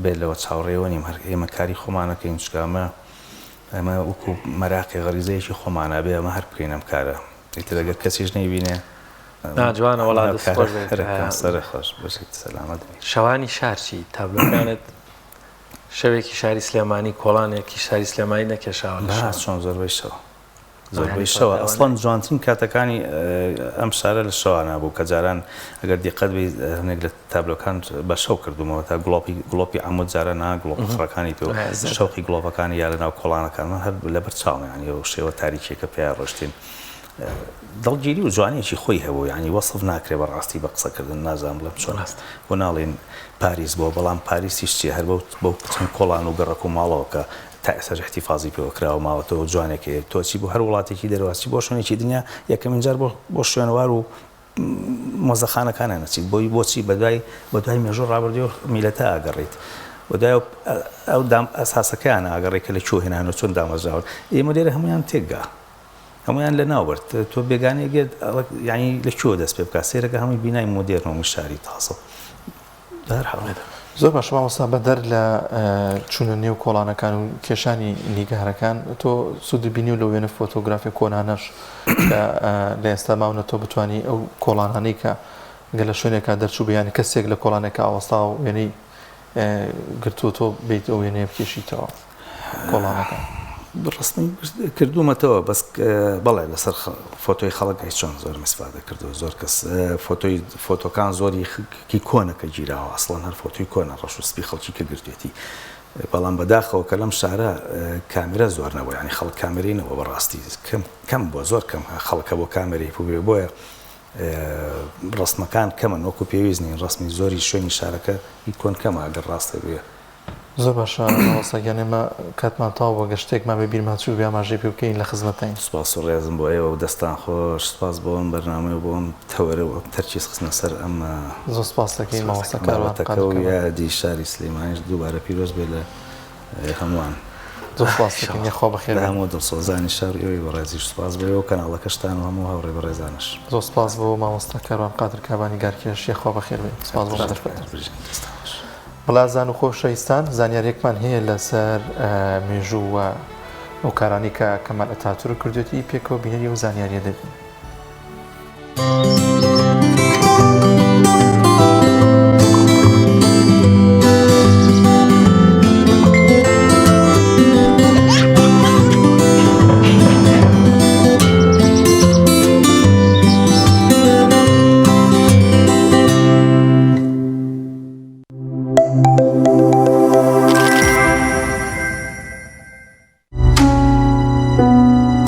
بێ لەوە چاوەڕێوە نیم هەر ئێمە کاری خۆمانەکەین چونکە ئەمە ئەمە وەکو مەراقی غەریزەیەکی خۆمانە بێ ئەمە هەر بکەین ئەم کارە ئیتر ئەگەر کەسیش نەیبینێ نا جوانە وەڵا دەست خۆش بێت. هەرەکەم سەر خۆش بژیت سەلامەت بی. شەوانی شار چی؟ تابلۆکانت شەوێکی شاری سلێمانی کۆڵانێکی شاری سلێمانی نەکێشاوە لە شەوان؟ چۆن زۆربەی شەوە زۆربەی شەوە ئەسڵەن جوانترین کاتەکانی ئەم شارە لە شەوانە بوو کە جاران ئەگەر دیقەت بی هەنێک لە تابلۆکان بە شەو کردومەوە تا گڵۆپی گڵۆپی عەمود جاران ها گڵۆپە خڕەکانی تۆ شەوقی گڵۆپەکانی یا لە ناو کۆڵانەکان من هەر لەبەر چاوم یانی ئەو شێوە تاریکیەکە پیا ڕۆشتین دڵگیری و جوانیەکی خۆی هەبوو یانی وەسف ناکرێ بە ڕاستی بە قسەکردن نازانم بڵێم چۆن بۆ ناڵێن پاریس بووە بەڵام پاریسیش چیە هەر بەو بەو چەند کۆڵان و گەڕەک و ماڵەوە کە تا ئێستاش ئیحتیفازی پێوە کراوە ماوەتەوە جوانێک هەیە تۆ چی بۆ هەر وڵاتێکی دەرەوە چی بۆ شوێنێکی دنیا یەکەمین جار بۆ بۆ شوێنەوار و مۆزەخانەکانە نەچیت بۆی بۆچی بەدوای بەدوای مێژوو ڕابردوو میلەتە ئاگەڕیت بەدوای ئەو دام ئەساسەکەیان ئاگەڕێ کە لە کوێ هێنان و چۆن دامەزراون ئێمە لێرە هەمویان تێکگا هەمویان لە ناو برد تۆ بێگانەیەک گێت یانی لە کوێوە دەست پێ بکات سەیرەکە هەمووی بینای مۆدێرن و شاری تازە بەهەرحاڵ. زۆر باشە مامۆستا بەدەر لە چوونە نێو کۆڵانەکان و کێشانی نیگارەکان تۆ سوودت بینیوە لەو وێنە فۆتۆگرافیە کۆنانەش کە لە ئێستا ماونە تۆ بتانی ئەو کۆڵانانەی کە گەر لە شوێنێکا دەرچوو بێ یانی کەسێک لە کۆڵانێکا ئاوەستا و وێنەی گرتووە تۆ بیت ئەو وێنەیە بکێشیتەوە کۆڵانەکان. ڕەسمی کردوومەتەوە بەس بەڵێ لەسەر فۆتۆی خەڵک ئەی چۆن زۆرم ئیسفادە کردووە زۆر کەس فۆتۆی فۆتۆکان زۆری کی کۆنە کە گیراوە ئەسڵەن هەر فۆتۆی کۆنە ڕەش و سپی خەڵکی کە گرتوێتی بەڵام بەداخەوە کە لەم شارە کامێرا زۆر نەبوو یانی خەڵک کامێرەی نەبوو بەڕاستی کەم کەم بووە زۆر کەم خەڵکە بۆ کامێرەی بوو بۆیە ڕەسمەکان کەمن وەکو پێویست نین ڕەسمی زۆری شوێنی شارەکە هی کۆن کەمە ئەگەر ڕاستە بێ. زۆر باشە مامۆستا گیان ئێمە کاتمان تەواو بووە گەر شتێکمان بێ بیرمان چووبێ ئاماژەی پێ بکەین لە خزمەتتاین. سوپاس و ڕێزم بۆ ئێوە و دەستان خۆش سوپاس بۆ ئەم بەرنامەیە و بۆ ئەم تەوەرە و ئەم تەرکیز خستنە سەر ئەم زۆر سوپاست دەکەین مامۆستا کاروان بابەتەکە و یادی شاری سلێمانیش دووبارە پیرۆز بێ لە هەمووان. زۆر سوپاست دەکەین یاخوا بەخێر لە هەموو دڵسۆزانی شار ئێوەی بەڕێزیش سوپاس بۆ ئێوە و کەناڵەکەشتان و هەموو هاوڕێ بەڕێزانش. زۆر سوپاس بۆ مامۆستا کاروان قادر کابانی گارکێش یاخوا بەخێر بێن سوپاس بۆ دەرفەتە. دەستان خۆش. بەڵازان و خۆشەویستان زانیاریەکمان هەیە لەسەر مێژوو و ئەو کارانەی کە کەمال ئەتاتورک کردوێتی پێکەوە بینەری ئەو زانیاریە دەبین.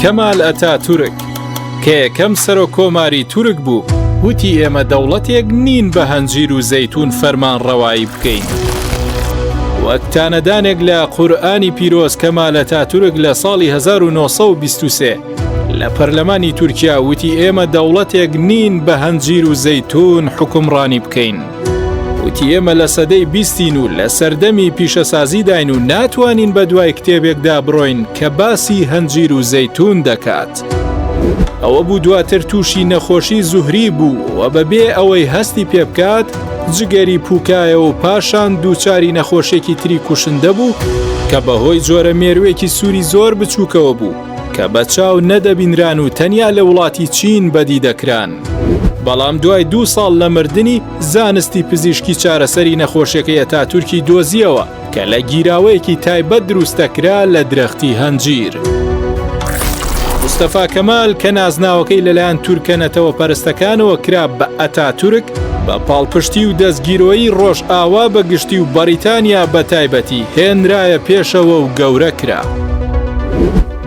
کەمال ئەتاتورک کە یەکەم سەرۆک کۆماری تورک بوو وتی ئێمە دەوڵەتێک نین بە هەنجیر و زەیتون فەرمانڕەوایی بکەین. وەک تانەدانێک لە قورئانی پیرۆز کەمال ئەتاتورک لە ساڵی 1923 لە پەرلەمانی تورکیا وتی ئێمە دەوڵەتێک نین بە هەنجیر و زەیتون حوکمڕانی بکەین. وتی ئێمە لە سەدەی بیستین و لە سەردەمی پیشەسازیداین و ناتوانین بە دوای کتێبێکدا بڕۆین کە باسی هەنجیر و زەیتون دەکات. ئەوە بوو دواتر تووشی نەخۆشی زوهری بوو و بەبێ ئەوەی هەستی پێ بکات جگەری پوکایەوە و پاشان دووچاری نەخۆشیێکی تری کوشندە بوو کە بەهۆی جۆرە مێروێکی سووری زۆر بچووکەوە بوو کە بە چاو نەدەبینران و تەنیا لە وڵاتی چین بەدی دەکران. بەڵام دوای دوو ساڵ لە مردنی، زانستی پزیشکی چارەسەری نەخۆشیەکەی ئەتاتورکی دۆزیەوە کە لە گیراوەیەکی تایبەت دروستەکرا لە درەختی هەنجیر. مستەفا کەمال کە نازناوەکەی لەلایەن تورکە نەتەوە پەرستەکانەوە کرا بە ئەتاتورک، بە پاڵپشتی و دەستگیرۆیی ڕۆژئاوا بە گشتی و بەڕیتانیا بە تایبەتی هێنرایە پێشەوە و گەورە کرا.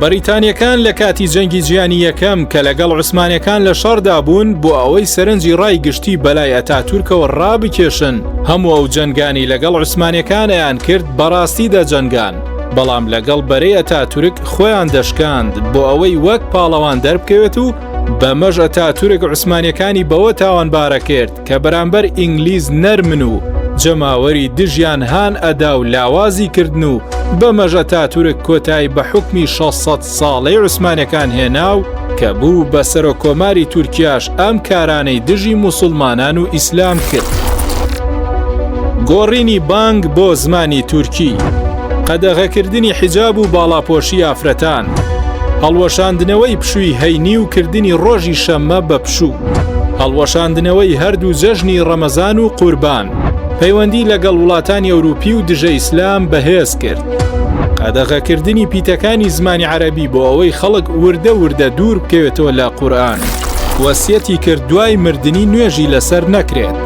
بەڕیتانیەکان لە کاتی جەنگی جیهانی یەکەم کە لەگەڵ عوسمانەکان لە شەڕدا بوون بۆ ئەوەی سەرنجی ڕای گشتی بەلای ئەتاتورکەوە ڕابکێشن هەموو ئەو جەنگانی لەگەڵ عوسمانەکان ئەیان کرد بەڕاستی دەجەنگان بەڵام لەگەڵ بەرەی ئەتاتورک خۆیان دەشکاند بۆ ئەوەی وەک پاڵەوان دەربکەوێت و بەمەش ئەتاتورک عوسمانیەکانی بەوە تاوانبارە کرد کە بەرامبەر ئینگلیز نەرمن و جەماوەری دژیان هان ئەدا و لاوازی کردن و بەمەش ئەتاتورک کۆتایی بە حوکمی 600 ساڵەی عوسمانەکان هێنا و کە بوو بە سەرۆک کۆماری تورکیاش ئەم کارانەی دژی موسوڵمانان و ئیسلام کرد. گۆڕینی بانگ بۆ زمانی تورکی، قەدەغەکردنی حیجاب و باڵاپۆشی ئافرەتان، هەڵوەشاندنەوەی پشووی هەینی و کردنی ڕۆژی شەممە بە پشوو، هەڵوەشاندنەوەی هەردوو جەژنی ڕەمەزان و قوربان، پەیوەندی لەگەڵ وڵاتانی ئەوروپی و دژە ئیسلام بەهێز کرد. قەدەغەکردنی پیتەکانی زمانی عەرەبی بۆ ئەوەی خەڵک وردە وردە دوور بکەوێتەوە لە قورئان. وەسیەتی کرد دوای مردنی نوێژی لەسەر نەکرێت.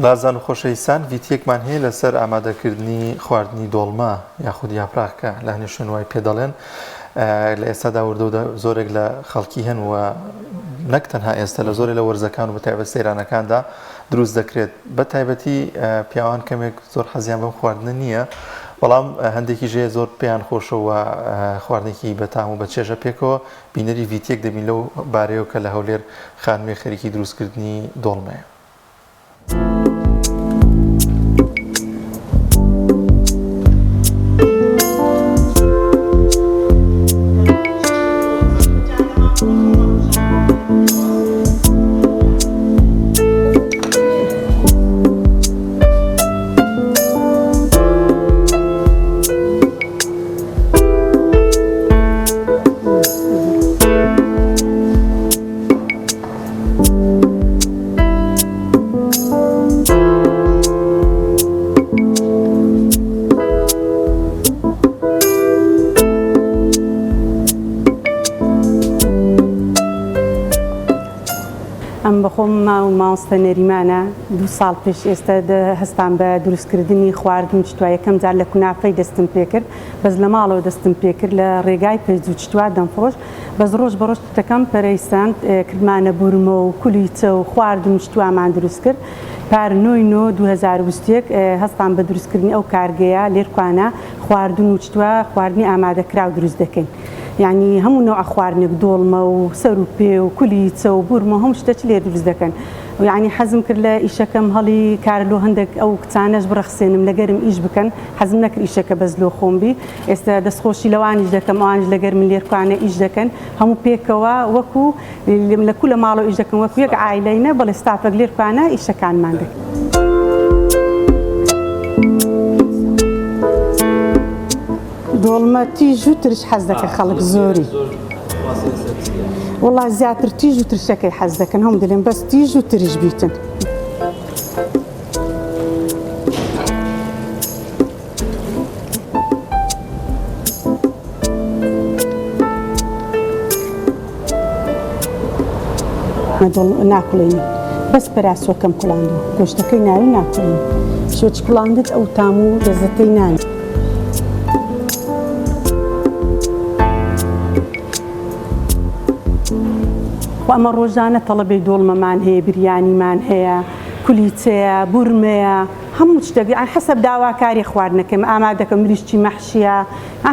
لازان و خۆشەویستان ڤیتیەکمان هەیە لەسەر ئامادەکردنی خواردنی دۆڵمە یاخود یاپراخ کە لە هەنێ شوێن وای پێ دەڵێن لە ئێستادا وردە زۆرێک لە خەڵکی هەن و نەک تەنها ئێستا لە زۆرێک لە وەرزەکان و بەتایبەت سەیرانەکاندا دروست دەکرێت بە تایبەتی پیاوان کەمێک زۆر حەزیان بەم خواردنە نییە بەڵام هەندێکی ژەیە زۆر پێیان خۆشەوە خواردنێکی بەتام و بە چێژە پێکەوە بینەری ڤیتیەک دەبین لەو بارەیەوە کە لە هەولێر خانمێک خەریکی دروستکردنی دۆڵمەیە. ئەم بەخۆم مامۆستا نەریمانە دوو ساڵ پێش ئێستا هەستام بە دروستکردنی خواردن چتوا یەکەم جار لە کونافەی دەستم پێکرد بەس لە ماڵەوە دەستم پێکرد لە ڕێگای پێج و چتوا دەمفرۆشت بەس ڕۆژ بە ڕۆژ شتەکەم پەرەی سەند، کردمانە بورمە و کولیچە و خواردن و شتوامان دروست کرد. پار نۆی نۆ 2021 هەستام بە دروستکردنی ئەو کارگەیە، لێرکوانە خواردن و شتوا خواردنی ئامادەکراو دروست دەکەین. یانی هەموو نەوعە خواردنێک دۆڵمە و سەر و پێ و کولیچە و بورمە و هەموو شتەچ لێر دروست دەکەن. یانی حەزم کرد لە ئیشەکەم هەڵی کار لۆ هەندێک ئەو کچانەش بڕەخسێنم لەگەرم ئیش بکەن، حەزم نەکرد ئیشەکە بەس لۆ خۆم بی. ئێستا دەستخۆشی لەوانیش دەکەم ئەوانیش لەگەر من لێرکوانە ئیش دەکەن هەموو پێکەوە وەکو لە کو لە ماڵەوە ئیش دەکەن وەکو یەک عایلەینە بەڵێ ستافەک لێرکوانە ئیشەکانمان دەکەن. دۆڵمە تیژ و ترش حەز دەکە خەڵک زۆری وڵا زیاتر تیژ و ترشەکەی حەز دەکەن هەم دەلێن بەس تیژ و ترش بیتن. ناکوڵێنی بەس پەراسوەکەم کوڵاندوە گۆشتەکەی ناوی ناکوڵێنی شۆچ کوڵاندت ئەو تام و لەزەتەی ناوی. خۆ ئەمە ڕۆژانە تەڵەبەی دۆڵمەمان هەیە بریانیمان هەیە کولیچەیە بورمەیە هەموو شتێک یان حەسەب داواکاری خواردنەکەم ئامادەکەم مریشکی مەحشیە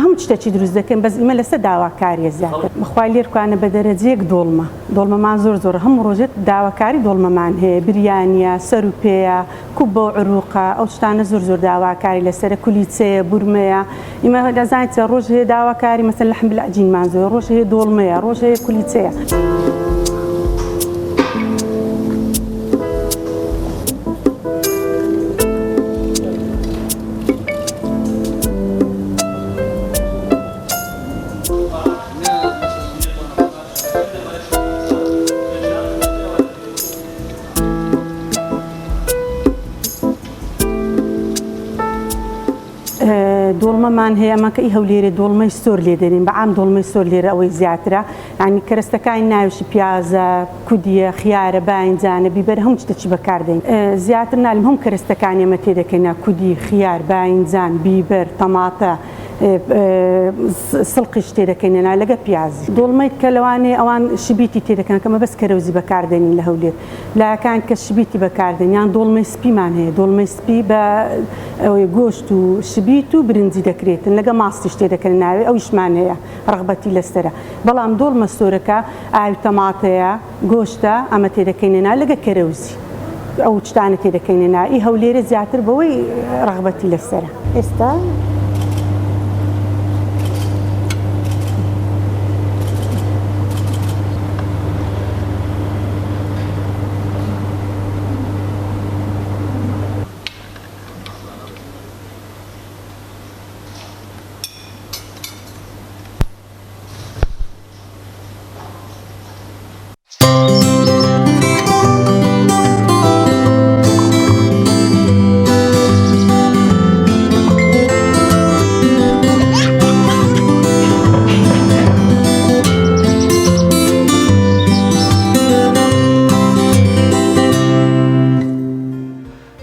هەموو شتێکی دروست دەکەم بەس ئیمە لەسەر داواکاریە زیاتر بەخوای لێرکوانە بە دەرەجەیەک دۆڵمە دۆڵمەمان زۆر زۆرە هەموو ڕۆژێک داواکاری دۆڵمەمان هەیە بریانیە سەر و پێیە کوبە و عروقە ئەو شتانە زۆر زۆر داواکاری لەسەرە کولیچەیە بورمەیە ئیمە دەزانیت چە ڕۆژ هەیە داواکاری مەسەن لەحم بالعجینمان زۆر ڕۆژ هەیە دۆڵمەیە ڕۆژ هەیە کولیچەیە. دۆڵمەمان هەیە ئەمە کە ئی هەولێرێ دۆڵمەی سۆر لێ دەنێن بە عام دۆڵمەی سۆر لێرە ئەوەی زیاترە یانی کەرەستەکانی ناویشی پیازە کودیە خیارە باینجانە بیبەر هەموو شتەکی بەکار دەین زیاتر نالم هەموو کەرەستەکانی ئەمە تێ دەکەین کودی خیار باینجان بیبەر تەماتە. سڵقیش تێ دەکەینە ناوی لەگە پیازی. دۆڵمەی کە لەوانەیە ئەوان شبیتی تێ دەکەن کە مەبەست کەرەوزی بەکار دێنین لە هەولێر لایەکان کە شبیتی بەکار دێن یان دۆڵمەی سپیمان هەیە دۆڵمەی سپی بە ئەوەی گۆشت و شبیت و برنجی دەکرێتن لەگە ماستیش تێ دەکەنە ناوی ئەویشمان هەیە ڕەغبەتی لەسەرە بەڵام دۆڵمە سۆرەکە ئاوی تەماتەیە گۆشتە ئەمە تێدەکەینە ناو لەگە کەرەوزی ئەو شتانە تێدەکەینە ناو ئی هەولێرە زیاتر بەوەی ڕەغبەتی لەسەرە. ئێستا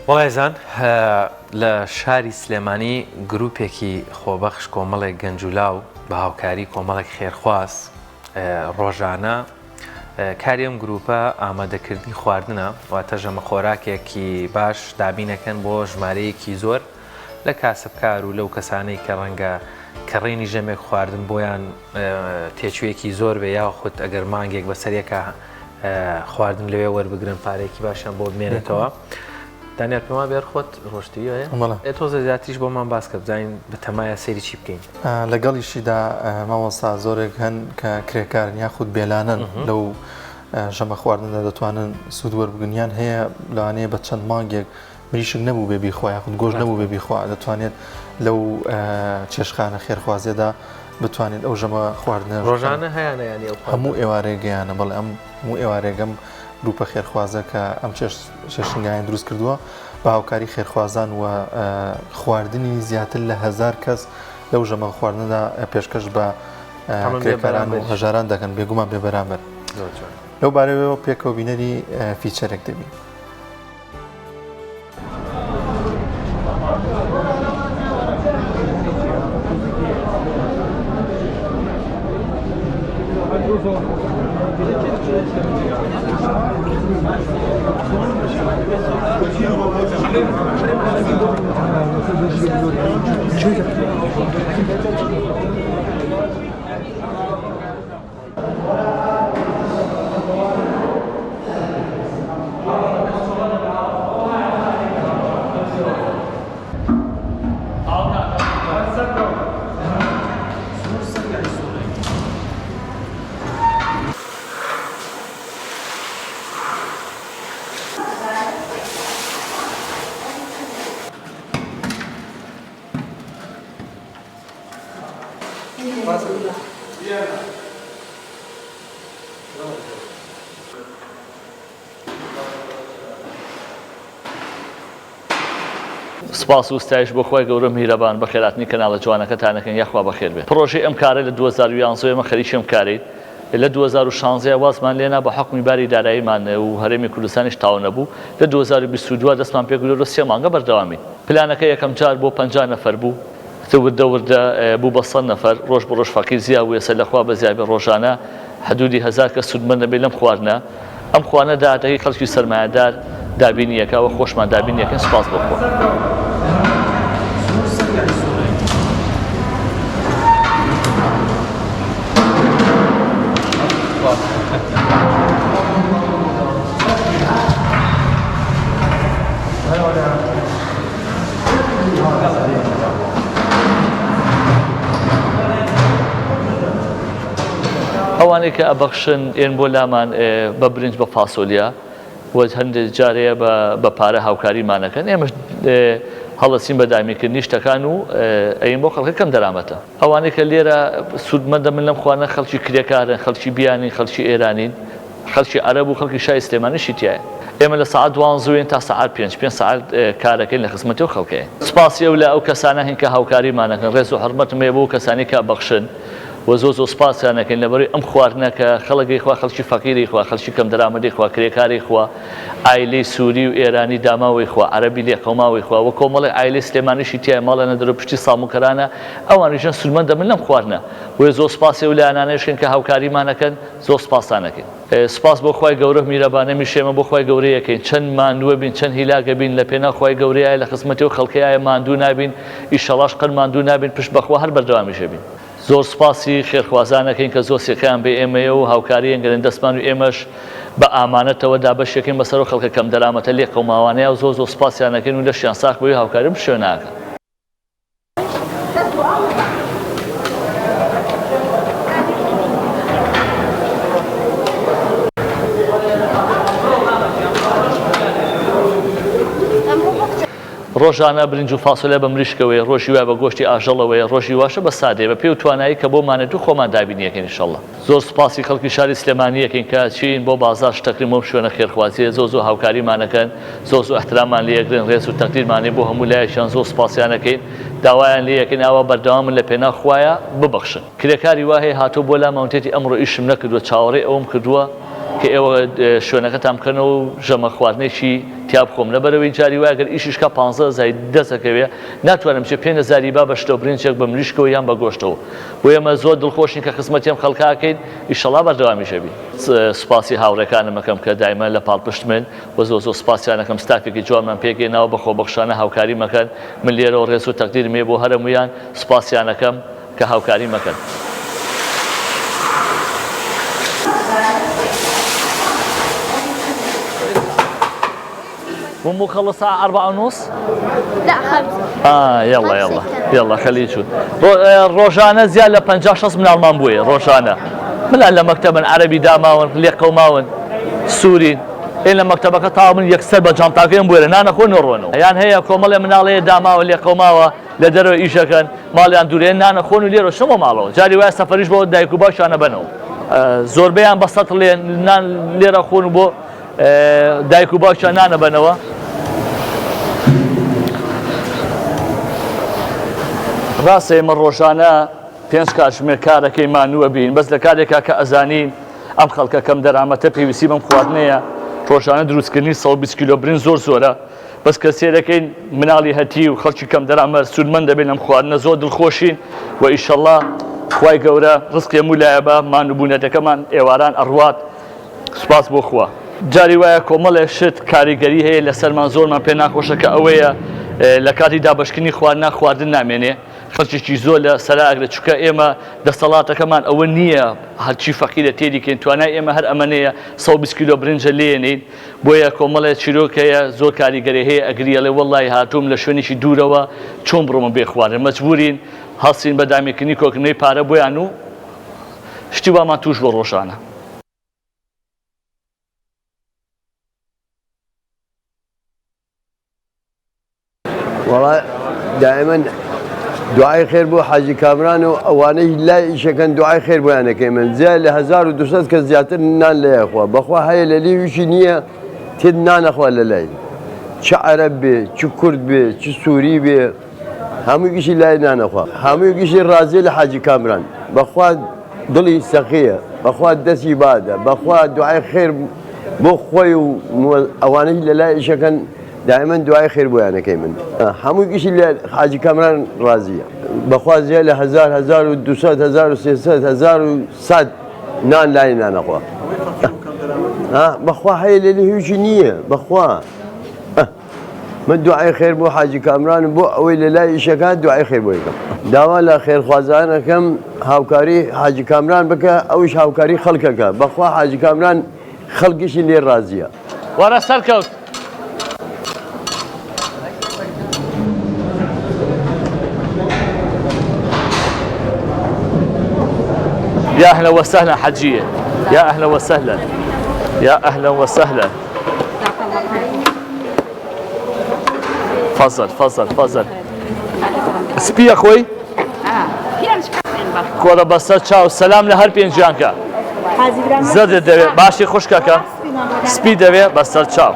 وەڵایزان لە شاری سلێمانی گروپێکی خۆبەخش کۆمەڵێک گەنج و لاو بە هاوکاری کۆمەڵێک خێرخواز ڕۆژانە کاری ئەم گروپە ئامادەکردنی خواردنە، واتە ژەمە خۆراکێکی باش دابینەکەن بۆ ژمارەیەکی زۆر لە کاسبکار و لەو کەسانەی کە ڕەنگە کڕینی ژەمێک خواردن بۆیان تێچوویەکی زۆر بێ یاخود ئەگەر مانگێک بەسەرێکە خواردن لەوێ وەربگرن پارێکی باشیان بۆ بمێنێتەوە. دانیار پێما بێر خۆت ڕۆشتویە ئێ تۆزە زیاتریش بۆمان باس کە بزانین بەتەمایە سەیری چی بکەین. لەگەڵیشیدا مامۆستا زۆرێک هەن کە کرێکارن یاخود بێلانەن لەو ژەمە خواردنەدا دەتوانن سوود وەربگرن یان هەیە لەوانەیە بە چەند مانگێک مریشک نەبوو بێ بیخوا یاخود گۆشت نەبوو بێ بیخوا دەتوانێت لەو چێشخانە خێرخوازیەدا بتوانێت ئەو ژەمە خواردنە ڕۆژانە هەیانە یانی ئەو هەموو ئێوارێگەیانە بەڵێ ئەم هەموو ئێوارێگەم گروپە خێرخوازە کە ئەم چێشتنگایان دروست کردووە بە هاوکاری خێرخوازان و خواردنی زیاتر لە هەزار کەس لەو ژەمە خواردنەدا پێشکەش بە کرێکاران و هەژاران دەکەن بێگومان بێ بەرامبەر لەو بارەوەیەوە پێکەوە بینەری فیچەرێک دەبین. سپاس و ستایش بۆ خوای گەورە میهرەبان بەخێراتنی کەناڵە جوانەکەتان ئەکەین یاخوا بەخێر بێن پڕۆژەی ئەم کارە لە 2011 ئێمە خەریکی ئەم کارەین لە 2016 وازمان لێنا بە حوکمی باری داراییمان و هەرێمی کوردستانیش تاو نەبوو لە 2022 دەستمان پێکردووە سێ مانگە بەردەوامین پلانەکە یەکەم جار بۆ 50 نەفەر بوو وردە وردە بوو بە سەد نەفەر، ڕۆژ بە ڕۆژ فەقیر زیا بوویە سەر لە خوا بەزیا بێ ڕۆژانە حدودی هەزار کەس سوودمەند دەبێ لەم خواردنە، ئەم خواردنە داهاتەکەی خەڵکی سەرمایەدار دابینی ئەکا وەک خۆشمان دابینی ئەکەین سوپاس بۆ خوا. ئەوانەی کە ئەبەخشن ئێن بۆ لامان بە برنج بە فاسۆلیا و هەندێک جارەیە بە پارە هاوکاریمان ئەکەن ئێمەش هەڵەسین بە دابینکردنی شتەکان و ئەین بۆ خەڵکە کەم دەرامەتە ئەوانەی کە لێرە سوودمەندە من لەم خواردنە خەڵکی کرێکارن خەڵکی بیانین خەڵکی ئێرانین خەڵکی عەرەب و خەڵکی شاری سلێمانیشی تیایە. ئێمە لە سەعات دوانزوەین تا سەعات پێنج، پێنج سەعات کارەکەین لە خزمەتی ئەو خەڵکەین. سوپاسی ئەو لە ئەو کەسانە هەین کە هاوکاریمان ئەکەن، ڕێز و حورمەتم هەیە بۆ ئەو کەسانەی کە ئەبەخشن. وە زۆر زۆر سوپاسیان ئەکەین لەبەرەی ئەم خواردنە کە خەڵک ئەیخوا خەڵکی فەقیر ئەیخوا خەڵکی کەم دەرامەت ئەیخوا کرێکار ئەیخوا عایلەی سوری و ئێرانی داماو ئەیخوا عەرەبی لێقەوماو ئەیخوا وە کۆمەڵێک عایلەی سلێمانیشی تیایە ماڵیان لە دەرەوە پشتی ساموکەرانە ئەوانیشن سوودمەند دەبن لەم خواردنە بۆیە زۆر سوپاسی ئەو لایەنانەیش کەین کە هاوکاریمان ئەکەن زۆر سوپاستان ئەکەین. سوپاس بۆ خوای گەورە میرەبان ئەمیشە ئێمە بۆ خوای گەورە یەکەین چەند ماندووە بین چەند هیلاکە بین لە پێناو خوای گەورەیە لە خزمەتی ئەو خەڵکەیە ماندوو نابین ئیشەڵاش قەت ماندوو نابین پشت بەخوا هەر بەردەوامیش ئەبین. زۆر سوپاسی خێرخوازان ئەکەین کە زۆر سیقەیان بە ئێمەیە و هاوکاریان گەرن دەستمان و ئێمەش بە ئامانەتەوە دابەشیەکەین بەسەر ئەو خەڵکە کەمدەرامەتە لێقەوماوانەیا و زۆر زۆر سوپاسیان ئەکەین و لەشیان ساخ بێ و هاوکاری بشێو ناکەن. ڕۆژانە برنج و فاسۆلیا بە مریشکەوەیە، ڕۆژی وایە بە گۆشتی ئاژەڵەوەیە، ڕۆژی واشە بە سادەیە، بە پێی و توانایی کە بۆمانێت و خۆمان دابینی ئەکەین ان شاءاللە. زۆر سوپاسی خەڵکی شاری سلێمانی ئەکەین کە ئەچین بۆ بازاڕ شتەکرین بۆم شوێنە خێرخوازیە زۆر زۆر هاوکاریمان ئەکەن زۆر زۆر ئیحتراممان لێ ئەگرن ڕێز و تەقدیرمان هەیە بۆ هەموو لایەکیان زۆر سوپاسیان ئەکەین داوایان لێ ئەکەین ئاوا بەردەوامن لە پێناو خوایە ببەخشن. کرێکاری وا هەیە هاتووە بۆ لامان وتێتی ئەمڕۆ ئیشم نەکردووە چاوەڕێی ئەوەم کردووە کە ئێوە شوێنەکەتان بکەنەوە و ژەمە خواردنێکی تیا بخۆم لەبەرئەوەی جاری وایە گەر ئیشیش کا پانزە هەزاری دەست ئەکەوێ ناتوانێ بچێ پێنج هەزاری با بە شتەوە برنجێک بە مریشکەوە یان بە گۆشتەوە بۆ ئێمە زۆر دڵخۆشین کە خزمەتی ئەم خەڵکە ئەکەین ئیشەڵا بەردەوامیش ئەبین. سوپاسی هاوڕێکانم ئەکەم کە دایمە لە پاڵپشتمن و زۆر زۆر سوپاسیان ئەکەم ستافێکی جوانمان پێک هێناوە بە خۆبەخشانە هاوکاریم ئەکەن من لێرەوە ڕێز و تەقدیرم هەیە بۆ هەرەموویان سوپاسیان ئەکەم کە هاوکاری مەکەن. مو خلص ساعة أربعة ونص؟ لا خمسة آه يلا يلا يلا خليه يشوف ڕۆژانە زیاد لە 50 60 مناڵمان بووە ڕۆژانە منال لە مەکتەبن عەرەبی داماون لێقەوماون سوورین ئێ لە مەکتەبەکە تا من یەکسەر بە جانتاکەیم بوێرە نانەخۆن نۆڕۆنەوە یان هەیە کۆمەڵێ مناڵەیە داماوە لێقەوماوە لە دەرەوە ئیش ئەکەن ماڵیان دوورە نان ئەخۆن و لێرەوە چنە بۆ ماڵەوە جاری وایە سەفەریش بۆ دایک و باوکیان ئەبەنەوە زۆربەیان بە سەتڵێ نان لێرە خۆن و بۆ دایک و باوکیان نان ئەبەنەوە. ڕاستە ئێمە ڕۆژانە پێنج کاتژمێر کارەکەی مانووە بین بەس لە کاتێکا کە ئەزانین ئەم خەڵکە کەم دەرامەتە پێویستی بەم خواردنەیە ڕۆژانە دروستکردنی 120 کیلۆ برنج زۆر زۆرە بەس کە سێرەکەین مناڵی هەتیو خەڵکی کەم دەرامەت سوودمەند دەبێن لەم خواردنە زۆر دڵخۆشین و ئیشەڵا خوای گەورە ڕزقی هەموو لایە بە ماندووبوونەتەکەمان ئێواران ئەڕوات سوپاس بۆ خوا. جاری وایە کۆمەڵێ شت کاریگەری هەیە لەسەرمان زۆرمان پێ ناخۆشە کە ئەوەیە لە کاتی دابەشکردنی خواردنا خواردن نامێنێ خەڵکێکی زۆر لە سەرا ئەگرێت چونکە ئێمە دەسەڵاتەکەمان ئەوە نییە هەرچی فەقیرە تێری کەین توانای ئێمە هەر ئەمەنەیە 120 کیلۆ برنجە لێنین بۆیە کۆمەڵێ چیرۆک هەیە زۆر کاریگەری هەیە ئەگری ئەڵێ وەڵڵاهی هاتووم لە شوێنێکی دوورەوە چۆن بڕۆمە بێ خواردن مەجبوورین هەڵسین بە دامێکردنی کۆکردنەوەی پارە بۆیان و شتی وامان تووش بووە ڕۆژانە. وەڵا دائما دوعای خێر بۆ حاجی کامران و ئەوانەی لای ئیشەکەن دوعای خێر بۆیان ئەکەین من زیاد لە 1200 کەس زیاتر نان لێ خوا بەخوا هەیە لە لیویشی نییە تێت نانەخوا لە لای چ عەرەب بێ چ کورد بێ چ سووری بێ هەمووی گشتی لای نانەخوا هەمووی گشتی ڕازیە لە حاجی کامران بەخوا دڵی سەخیە بەخوا دەستی بادە بەخوا دوعای خێر بۆ خۆی و ئەوانەی لە لای ئیشەکەن دائما دوعای خێر بۆیان ئەکەی من هەمووی گشتی لە حاجی کامران ڕازیە بەخوا زیاد لە هەزار 1200 1300 1100 نان لای نانەخوا بەخوا هەیە لێ هیچی نییە بەخوا من دوعای خێر بۆ حاجی کامران بۆ ئەوەی لە لای ئیشەکان دوعای خێر بۆ یکەم داوا لە خێرخوازانەکەم هاوکاری حاجی کامران بکە ئەوش هاوکاری خەڵکەکە بەخوا حاجی کامران خەڵکیشی لێ ڕازیە. وەرە سەرکەوت. يا اهلا وسهلا حجيه يا اهلا وسهلا يا اهلا وسهلا فضل فضل فضل سپیە خۆی کۆرە بەسەر چاو سەلام لە هەر پێنجیان کە زەردت دەوێ باشی خوشکەکە سپی دەوێ بەسەر چاو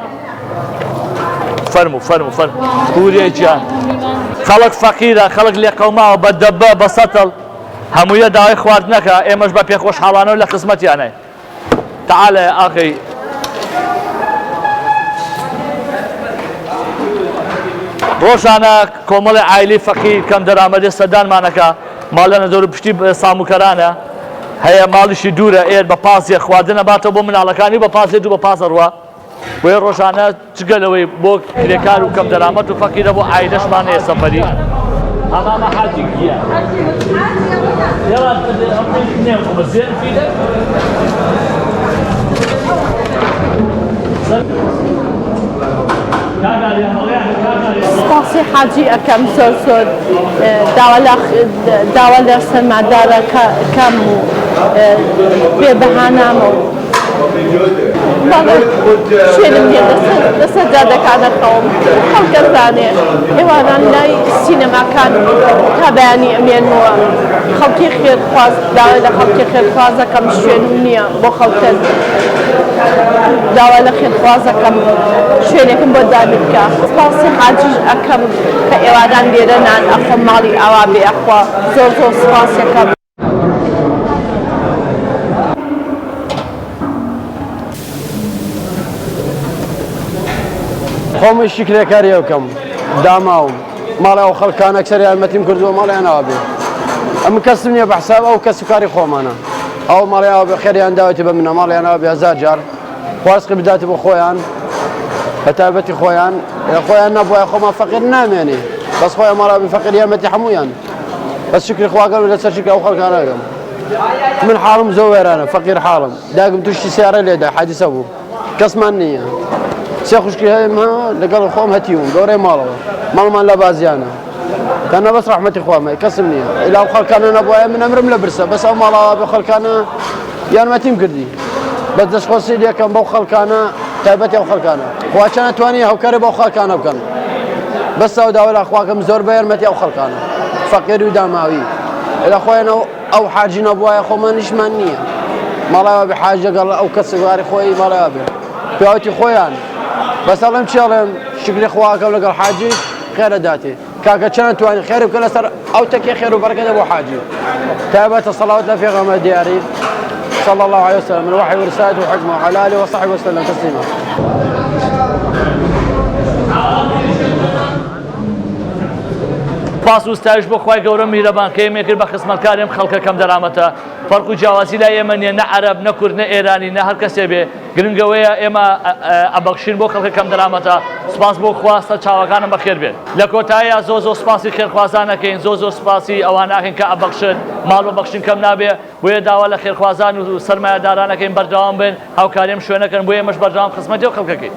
فەرموو فەرموو فەرموو پورێ گیان خەڵک فەقیرە خەڵک لێقەوماوە بە دەبە بە سەتەڵ. هەموویە داوای خواردنەکە ئێمەش بە پێخۆشحاڵانەوە لە خزمەتیانای. تعال يا أخي ڕۆژانە کۆمەڵی عایلی فەقیر کەم دەرامەتێ سەردانمانەکە ماڵیان زۆر پشتی ساموکەرانە هەیە ماڵیشی دوورە ئێر بە پازیە خواردنە باتەوە بۆ مناڵەکانی بە پازێ دوو بە پازە ڕوە بۆیە ڕۆژانە جگە لەوەی بۆ کرێکار و کەم دەرامەت و فەقیرە بۆ عایلەشمان هەیە سەفەری هەمامە حاجی گیان سپاسی حاجی ئەکەم زۆر زۆر داوا لە داوا لە سەرمادارە کەم و بێ بەهانامە و بەڵێ شوێنم نیە لەسەر جادەکان ئەخەوم خەڵک ئەزانێ ئێواران لای سینەماکان تا بەیانی ئەمێنمەوە خەڵکی خێرخواز داوا لە خەڵکی خێرخوازەکەم شوێنم نییە بۆ خەوتن داوا لە خێرخوازەکەم شوێنێکم بۆ دابین بکە سپاسی حاجیش ئەکەم کە ئێواران لێرە نان ئەخۆم ماڵی ئاوا بێ ئەخوا زۆر زۆر سپاسیەکەم. خۆم ئیشی کرێکاری ئەکەم داماوم ماڵی ئەو خەڵکانە ئەکسەر یارمەتیم کردووە ماڵیان ئاوا بێ ئەمن کەسم نییە بە حساب ئەو کەس و کاری خۆمانە ئەو ماڵی ئاوا بێ خێریان داوێتی بە منە ماڵیان ئاوا بێ هەزار جار خوازقی بدات بۆ خۆیان بە تایبەتی خۆیان خۆیان نەبووە خۆمان فەقیر نامێنێ بەس خۆیان ماڵا بێ فەقیر یارمەتی هەموویان بەس شکری خواکەم لەسەر شکر ئەو خەڵکانەکەم من حاڵم زۆر وێرانە فەقیر حاڵم داگم تووشی سیارە لێدا حادیسە بوو کەسمان نییە سێ خوشکی هەیەم لەگەڵ خۆم هەتیوم گەورەی ماڵەوە ماڵمان لە بازیانە تەنە بەس ڕەحمەتی خوا مەی کەسم نییە ئیلا ئەو خەڵکانە نەبوایە من ئەمرم لە برسە بەس ئەو ماڵەوە بە خەڵکانە یارمەتیم کردی بەس دەستخۆشی لێکەم بەو خەڵکانە تایبەتی ئەو خەڵکانە خوا چەند توانی هاوکاری بەو خەڵکانە بکەن بەس ئەو داوا لە خواکەم زۆر بە یارمەتی ئەو خەڵکانە فەقیر و داماوی لە خۆیان ئەو حاجی نەبوایە خۆمانیشمان نییە ماڵەوە بە حاج لەگەڵ ئەو کەسواری خۆی ماڵەوە بێ پیاوەتی خۆیان بەس ئەڵێم چی ئەڵێم شکری خواکەم لەگەڵ حاجی خێرە داتێ کاکە چەند توانی خێر بکە لەسەر ئەو تەکێ خێر و بەرەکەتە بۆ حاجی تایبەتە صلوات لە پێغەمبەر دیاری صلى الله عليه وسلم من وحي ورسالته وحكمه وعلى آله وصحبه وسلم تسليما. سپاس و ستایش بۆ خوای گەورە میهرەبان کە ئێمەی کرد بە خزمەتکاری ئەم خەڵکە کەم دەرامەتە فەرق و جیاوازی لای ئێمە نییە نە عەرەب نە کورد نە ئێرانی نە هەر کەسێ بێ گرنگ ئەوەیە ئێمە ئەبەخشین بۆ خەڵکە کەم دەرامەتە سپاس بۆ خوا سەرچاوەکانم بەخێر بێت لە کۆتاییا زۆر زۆر سپاسی خێرخوازان ئەکەین زۆر زۆر سپاسی ئەوانە ئەکەین کە ئەبەخشن ماڵ بە بەخشین کەم نابێ بۆیە داوا لە خێرخوازان و سەرمایەداران ئەکەین بەردەوام بن هاوکاری ئەم شوێنە کەن بۆیە ئێمەش بەردەوام خزمەتی ئەو خەڵکە کەین.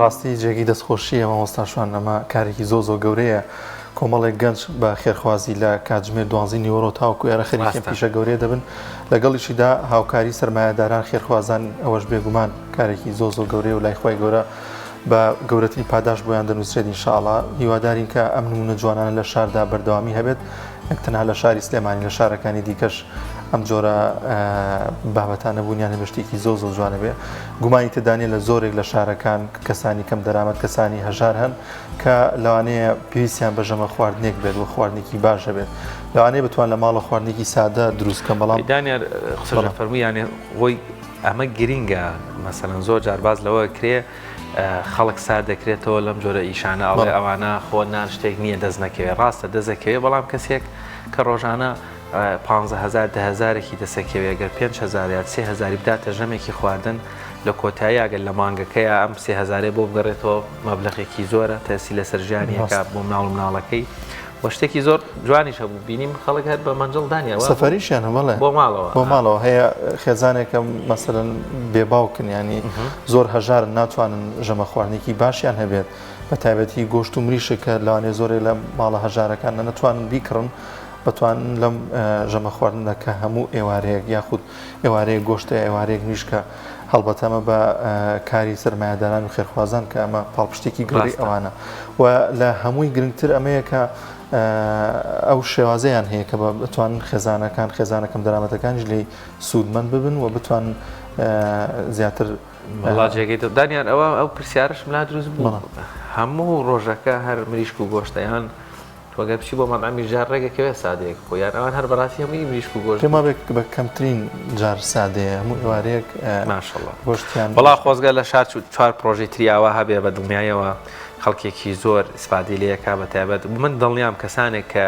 بەڕاستی جێگەی دەستخۆشیە مامۆستا شوان ئەمە کارێکی زۆ زۆ گەورەیە کۆمەڵێک گەنج بە خێرخوازی لە کاتژمێر دوانزەی نیوەڕۆ تاوەکو ئێرە خەریکی ئەم پیشە گەورەیە دەبن، لەگەڵیشیدا هاوکاری سەرمایەداران خێرخوازان ئەوەش بێگومان کارێکی زۆر زۆر گەورەیە و لای خوای گەورە بە گەورەترین پاداشت بۆیان دەنووسرێت ان شاء اللە هیوادارین کە ئەم نمونە جوانانە لە شاردا بەردەوامی هەبێت نەک تەنها لە شاری سلێمانی لە شارەکانی دیکەش ئەم جۆرە بابەتانە بوونیان هەبێت شتێکی زۆر زۆر جوانە بێ گومانی تێدا نییە لە زۆرێک لە شارەکان کەسانی کەم دەرامەت کەسانی هەژار هەن کە لەوانەیە پێویستیان بە ژەمە خواردنێک بێت و خواردنێکی باش هەبێت لەوانەیە بتوان لە ماڵە خواردنێکی سادە دروست بکەن بەڵام دانیار قسەش فەرموو یانێ خۆی ئەمە گرینگە مەسەلەن زۆر جار باس لەوە کرێ خەڵک سار دەکرێتەوە لەم جۆرە ئیشانە ئەڵێ ئەوانە خۆ نان شتێک نییە دەست نەکەوێ ڕاستە دەزەکەوێ بەڵام کەسێک کە ڕۆژانە 15هزار دههزارێکی دەسەکەوێ گەر 5هزار یا سێ هزاری بداتە ژەمێکی خواردن. لە کۆتاییا گەر لە مانگەکەیا ئەم سێ هەزارەی بۆ بگەڕێتەوە مەبلەغێکی زۆرە تەسی لەسەر ژیانی ئەکا بۆ مناڵ و مناڵەکەی و شتێکی زۆر جوانیش هەبوو بینیم خەڵک هەر بە مەنجەڵ دانیان وا بوو سەفەریشیان هەبوو بەڵێ بۆ ماڵەوە بۆ ماڵەوە هەیە خێزانێکە مەسەلەن بێ باوکن یانی زۆر هەژارن ناتوانن ژەمە خواردنێکی باشیان هەبێت بە تایبەتی گۆشت و مریشک کە لەوانەیە زۆرێک لە ماڵە هەژارەکان نەتوانن بیکڕن بتوانن لەم ژەمە خواردنە کە هەموو ئێوارەیەک یاخود ئێوارەیەک گۆشتە ئێوارەیەک مریشکە هەڵبەتە ئەمە بە کاری سەرمایەداران و خێرخوازان کە ئەمە پاڵپشتێکی گەورەی ئەوانە و لە هەمووی گرنگتر ئەمەیە کە ئەو شێوازەیان هەیە کە بتوانن خێزانەکان خێزانە کەم دەرامەتەکانیش لێی سوودمەند ببن و بتوانن زیاتر وەڵا جێگەی دڵ دانیان ئەوە ئەو پرسیارشم لا دروست بوو هەموو ڕۆژەکە هەر مریشک و گۆشتەیان تۆ گەر بچی بۆ مەتعەمیش جار ڕێک ئەکەوێ سادەیەک بخۆ یان ئەوان هەر بەڕاستی هەمووی مریشک و گۆشت پێم وابێ بە کەمترین جار سادەیە هەموو ئێوارەیەک ماشەڵڵا گۆشتیان وەڵا خۆزگە لە شار چوار پڕۆژەی تری ئاوا هەبێ بە دڵنیایەوە خەڵکێکی زۆر ئیسفادەی لێ ئەکا بە تایبەت من دڵنیام کەسانێک کە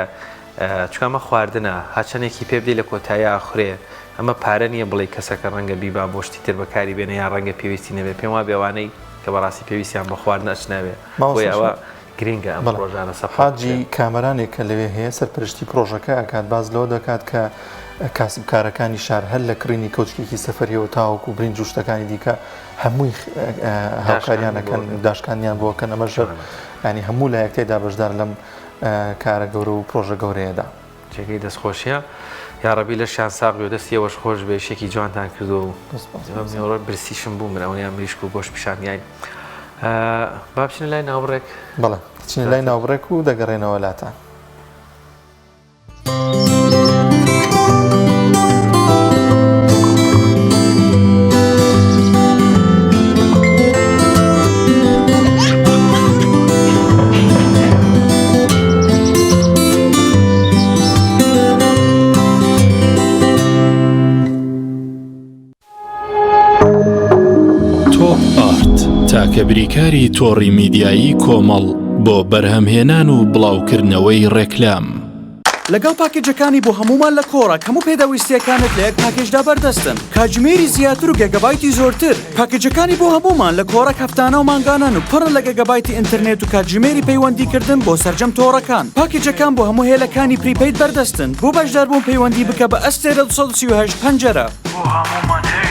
چونکە ئەمە خواردنە هەرچەندێکی پێ بدەی لە کۆتاییا ئەخورێ ئەمە پارە نییە بڵێی کەسەکە ڕەنگە بیبا بۆ شتی تر بەکاری بێنێ یان ڕەنگە پێویستی نەبێ پێم وابێ ئەوانەی کە بەڕاستی پێویستیان بە خواردنە ئەچنەوێ بۆیە ئەوە گرینگە ئەم بەڵێ پڕۆژانە سەپۆرت حاجی بکرێن. کامەرانێک کە لەوێ هەیە سەرپەرشتی پڕۆژەکە ئەکات باس لەوە دەکات کە کاسبکارەکانی شار هەر لە کڕینی کەوچکێکی سەفەریەوە تاوەکو برنج و شتەکانی دیکە هەمووی هاوکاریان داشکاندنی بۆ ئەکەن ئەکەن. داشکاندنیان بۆ ئەکەن ئەمەش جوانە. یانی هەموو لایەک تێدا بەشدارە لەم کارە گەورە و پڕۆژە گەورەیەدا. جێگەی دەستخۆشیە یاڕەبی لەشیان ساغ بێ و دەستی ئێوەش خۆش بێ ئیشێکی جوانتان کردووە و ئێوە برسیشم بوو من ئەوەیان مریشک و گۆشت پیشان یاین با بچینە لای ناوبڕێک. بەڵێ دەچینە لای ناوبڕێک و دەگەڕێنەوە لاتان. تۆپ ئارت تاکە بریکاری تۆڕی میدیایی کۆمەڵ بۆ بەرهەمهێنان و بڵاوکردنەوەی ڕێکلام. لەگەڵ پاکێجەکانی بۆ هەموومان لە کۆڕەک هەموو پێداویستییەکانت لە یەک پاکێجدا بەردەستن، کاتژمێری زیاتر و گێگابایتی زۆرتر. پاکێجەکانی بۆ هەموومان لە کۆڕەک هەفتانە و مانگانەن و پڕن لە گێگابایتی ئینتەرنێت و کاتژمێری پەیوەندیکردن بۆ سەرجەم تۆڕەکان. پاکێجەکان بۆ هەموو هێلەکانی prepaid بەردەستن. بۆ بەشداربوون پەیوەندی بکە بە ئەستێرە 238 پەنجەرە. بۆ هەموومان هەیە.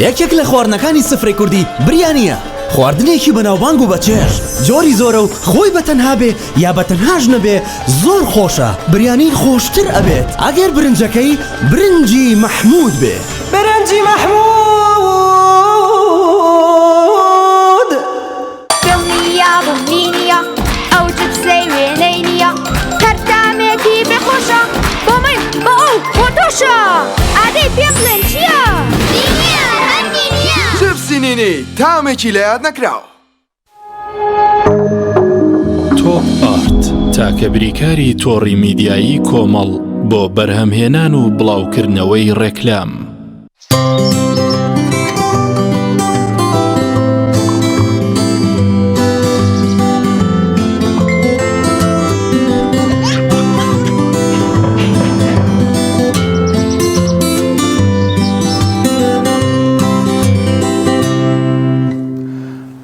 یەکێک لە خواردنەکانی سفرەی کوردی بریانییە، خواردنێکی بەناوبانگ و بەچێژ، جۆری زۆرە و خۆی بە تەنها بێ یا بە تەنهاش نەبێ زۆر خۆشە، بریانی خۆشتر ئەبێت ئەگەر برنجەکەی برنجی مەحموود بێ. برنجی مەحموود. دڵنیابم نینیە ئەو جپسەی وێنەی نییە هەر تامێکی بێ خۆشە بۆ من بۆ ئەو بۆ تۆشە ئادەی پێم بڵێن چییە؟ نینیە هەر نینیە. جپسی نینی تامێکی لە یاد نەکراو. تۆپ ئارت تاکە بریکاری تۆڕی میدیایی کۆمەڵ بۆ بەرهەمهێنان و بڵاوکردنەوەی ڕێکلام.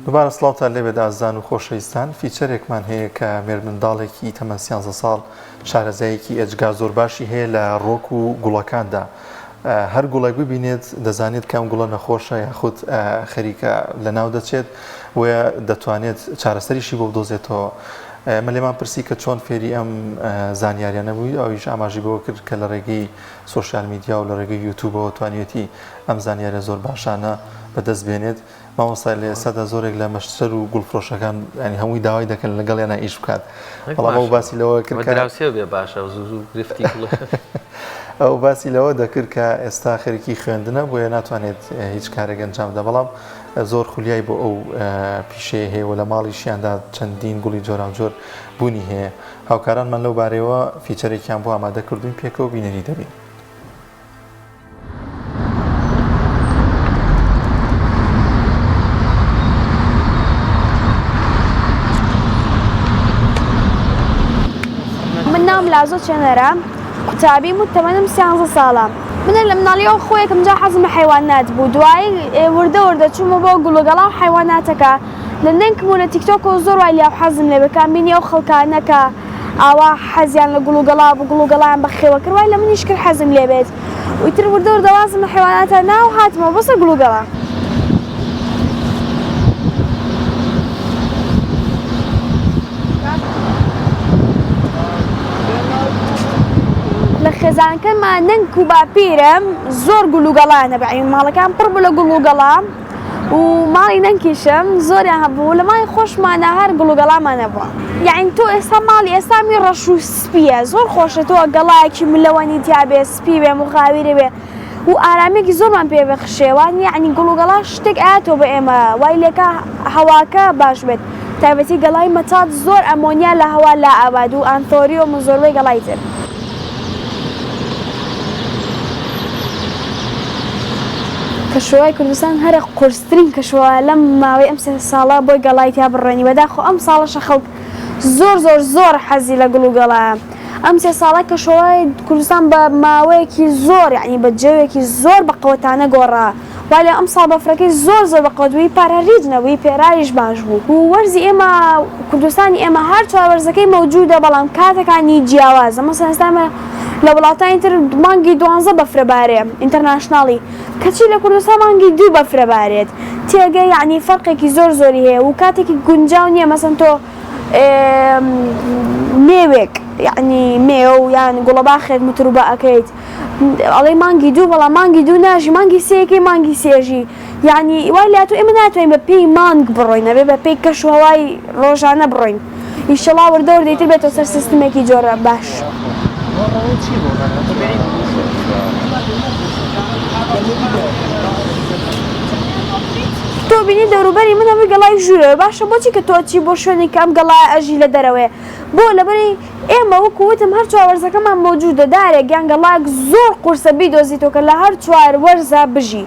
دووبارە سڵاوتان لێبێت ئازیزان و خۆشەویستان feature ێکمان هەیە کە مێردمنداڵێکی تەمەن سیانزە ساڵ شارەزایەکی ئێجگار زۆر باشی هەیە لە ڕۆک و گوڵەکاندا هەر گوڵێک ببینێت دەزانێت کە ئەم گوڵە نەخۆشە یاخود خەریکە لەناو دەچێت بۆیە دەتوانێت چارەسەریشی بۆ بدۆزێتەوە. ئێمە لێمان پرسی کە چۆن فێری ئەم زانیاریانە بووی ئەویش ئاماژەی بەوە کرد کە لە ڕێگەی social media و لە ڕێگەی یوتیوبەوە توانیویەتی ئەم زانیاریە زۆر باشانە بەدەست بێنێت. مامۆستا لە ئێستادا زۆرێک لە مەشتەر و گوڵفرۆشەکان ینی هەمووی داوای دەکەن لەگەڵیانە ئیش بکات بەڵام ئەو باسی لەوە کرد کە دراوسێ بێ باشە زوو زوو گرفتی گوڵ ئەو باسی لەوە دەکرد کە ئێستا خەریکی خوێندنە بۆیە ناتوانێت هیچ کارێک ئەنجام بدات بەڵام زۆر خولیای بۆ ئەو پیشەیە هەیە و لە ماڵیشیاندا چەندین گوڵی جۆراوجۆر بوونی هەیە هاوکارانمان لەو بارەیەوە feature ێکیان بۆ ئامادە کردوین پێکەوە بینەری دەبین. لازۆ چێنەرە، قوتابیم و تەمەنم سیانزە ساڵە. من لە مناڵیەوە خۆ یەکەم جار حەزم لە حەیوانات بوو، دوایی وردە وردە چوومە بۆ گوڵوگەڵا و حەیواناتەکە، لە نەنکم و لە تیکتۆکەوە زۆر وای لیاو حەزم لێ بوو، کە بینی ئەو خەڵکانە کە ئاوا حەزیان لە گوڵوگەڵا بوو، گوڵوگەڵایان بەخێوە کرد، وای لە منیش کرد حەزم لێ بێت. ئیتر وردە وردە وازم لە حەیواناتە نا و هاتمەوە بۆ سەر گوڵوگەڵا. لە خێزانەکەما نەنک و باپیرم زۆر گوڵ و گەڵایان هەبوو یانی ماڵەکان پڕ بوو لە گوڵ و گەڵا و ماڵی نەنکیشم زۆریان هەبوو لە ماڵی خۆشمانە هەر گوڵ و گەڵامان هەبووە یانی تۆ ئێستا ماڵی ئێستامی ڕەش و سپییە زۆر خۆشە تۆ گەڵایەکی ملەوەنی تیابێ سپی بێ مغاویرێ بێ و ئارامیەکی زۆرمان پێ بەخشێ وانیە یەعنی گوڵ و گەڵا شتێک ئایەتەوە بۆ ئێمە وای لێکا هەواکە باش بێت تایبەتی گەڵای مەتات زۆر ئەمۆنیا لە هەوا لا ئەبات و ئانثۆریۆم و زۆربەی گەڵای تر. کەشوهەوای کوردستان هەرە قورسترین کەشوهەوایە لەم ماوەی ئەم سێ ساڵە بۆی گەڵای تیا بڕوێنی بەداخەوە ئەم ساڵەشە خەڵک زۆر زۆر زۆر حەزی لە گوڵ و گەڵایە ئەم سێ ساڵە کەشوهەوای کوردستان بە ماوەیەکی زۆر یانی بە جەوێکی زۆر بە قەوەتانە گۆڕا وا لە ئەمساڵ بەفرەکەی زۆر زۆر بە قەوەت بوو پار هەر هیچ نەبوو هی پێراریش باش بوو و وەرزی ئێمە کوردستانی ئێمە هەر چوار وەرزەکەی مەوجودە بەڵام کاتەکانی جیاوازە مەسەلەن ئێستا ئێمە لە وڵاتانی تر مانگی دوانزە بەفرە بارێ international ی کەچی لە کوردستان مانگی دوو بەفرە بارێت تێگە یەعنی فەرقێکی زۆر زۆری هەیە و کاتێکی گونجاو نییە مەسەن تۆ مێوێک یەعنی مێو یان گوڵەباخێک متروبە ئەکەیت ئەڵێی مانگی دوو بەڵام مانگی دوو ناژی مانگی سێیەکەی مانگی سێژی یەعنی وای لاتوو ئێمە ناتوانین بە پێی مانگ بڕۆین ئەبێ بە پێی کەش و هەوای ڕۆژانە بڕۆین ئیشەڵا وردە وردە ئیتر بێتەوە سەر سیستمێکی جۆرە باش. تۆ بینی دەوروبەری من هەمووی گەڵای ژوورەوە باشە بۆچی کە تۆ ئەچی بۆ شوێنێک کە ئەم گەڵایە ئەژی لە دەرەوەیە بۆ لەبەری ئێمە وەکو وتم هەر چوار وەرزەکەمان مەوجودە دارێک یان گەڵایەک زۆر قورسە بیدۆزیتەوە کە لە هەر چوار وەرزا بژی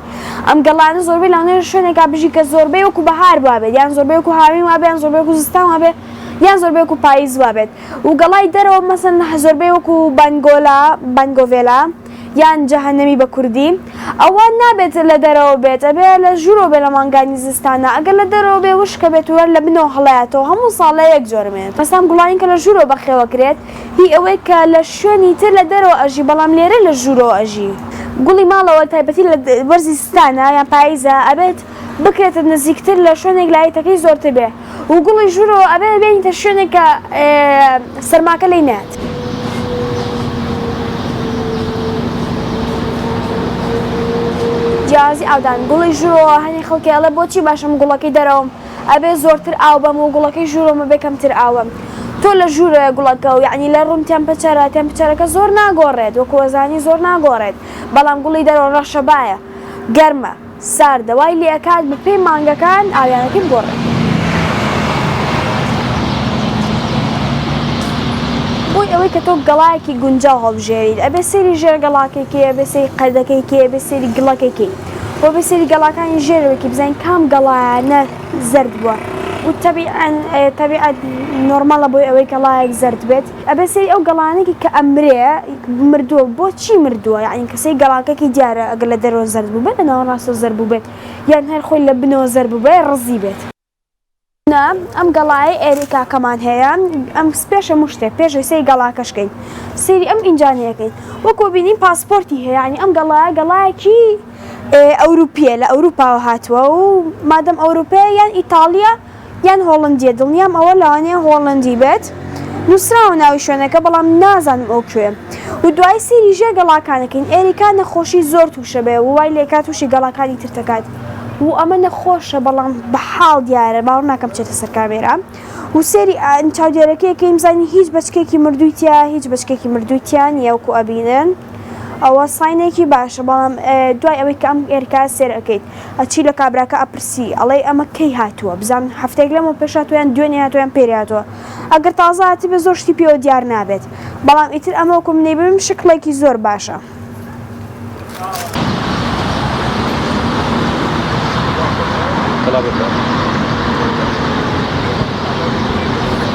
ئەم گەڵانە زۆربەی لەوانەیە شوێنێکا بژی کە زۆربەی وەکو بەهار وابێت یان زۆربەی وەکو هاوین وابێ یان زۆربەی وەکو زستان وابێ یان زۆربەی وەکو پاییز وابێت و گەڵای دەرەوە مەسەن زۆربەی وەکو بانگۆلا بانگۆڤێلا یان جەهەنەمی بە کوردی ئەوە نابێت لە دەرەوە بێت ئەبێ لە ژوورەوە بێ لە مانگانی زستانا ئەگەر لە دەرەوە بێ وشکە بێت و هەر لە بنەوە هەڵەیاتەوە هەموو ساڵێ یەک جۆر مێنێت بەس ئەم گوڵانەی کە لە ژوورەوە بەخێوە کرێت هی ئەوەی کە لە شوێنی تر لە دەرەوە ئەژی بەڵام لێرە لە ژوورەوە ئەژی. گوڵی ماڵەوە تایبەتی لە وەرزی زستانا یان پاییزا ئەبێت بکرێتە نزیکتر لە شوێنێک لایتەکەی زۆرتر بێ و گوڵی ژوورەوە ئەبێ بێنیتە شوێنێک کە سەرماکە لێی نەیات. جیاوازی ئاودان گوڵی ژوورەوە هەنێ خەڵکی ئەڵێ بۆچی باشە من گوڵەکەی دەرەوەم ئەبێ زۆرتر ئاو بەم و گوڵەکەی ژوورەوەم ئەبێ کەمتر ئاو بەم تۆ لە ژوورەوەیە گوڵەکە و یەعنی لە ڕووم temperature ە temperature ەکە زۆر ناگۆڕێت وەکو ئەزانی زۆر ناگۆڕێت بەڵام گوڵی دەرەوە ڕەشەبایە گەرمە ساردە وای لێ ئەکات بە پێی مانگەکان ئاویانەکەی بگۆڕێت. بۆی ئەوەی کە تۆ گەڵایەکی گونجاو هەڵبژێریت ئەبێ سەیری ژێر گەڵاکەی کەی ئەبێ سەیری قەدەکەی کەی ئەبێ سەیری گڵەکەی کەی و ئەبێ سەیری گەڵاکانی ژێرەوەی کەی بزانین کام گەڵایانە زەرد بووە و تەبیعەن تەبیعەت نۆرماڵە بۆی ئەوەی گەڵایەک زەرد بێت ئەبێ سەیری ئەو گەڵانەی کە ئەمرێ مردووە بۆچی مردووە یەعنی کە سەیری گەڵاکەکی دیارە ئەگەر لە دەرەوە زەرد بووبێت لە ناوەڕاستەوە زەرد بووبێت یان هەر خۆی لە بنەوە زەرد بووبێ ڕزی بێت. نا ئەم گەڵایەی ئێریکاکەمان هەیە ئەم پێش هەموو شتێک پێش ئەوەی سەیری گەڵاکەش کەین سەیری ئەم ئینجانەیە کەین وەکو بینین پاسپۆرتی هەیە یانی ئەم گەڵایە گەڵایەکی ئەوروپیە لە ئەوروپاوە هاتووە و مادەم ئەوروپیە یان ئیتاڵیە یان هۆڵندیە دڵنیام ئەوە لەوانەیە هۆڵندی بێت نوسراوە ناوی شوێنەکە بەڵام نازانم ئەو کوێ و دوای سەیری ژێر گەڵاکانەکەین ئێریکا نەخۆشی زۆر توشە بێ و وای لێکا توشی گەڵاکانی تر تەکات و ئەمە نەخۆشە بەڵام بە حاڵ دیارە باوەڕ ناکەم بچێتە سەر کامێرا و سێری چاودێرەکەی کەین بزانین هیچ بەچکێکی مردووی تیا هیچ بەچکێکی مردووی تیا نییە وەکو ئەبینن ئەوە sign ێکی باشە بەڵام دوای ئەوەی کە ئەم ئێرکا سێر ئەکەیت ئەچی لە کابراکە ئەپرسی ئەڵێی ئەمە کەی هاتووە بزان هەفتەیەک لەمەو پێش هاتووە یان دوێنێ هاتووە یان پێرێ هاتووە ئەگەر تازە هاتبێ زۆر شتی پێوە دیار نابێت بەڵام ئیتر ئەمە وەکو من نەیبینم شکڵێکی زۆر باشە.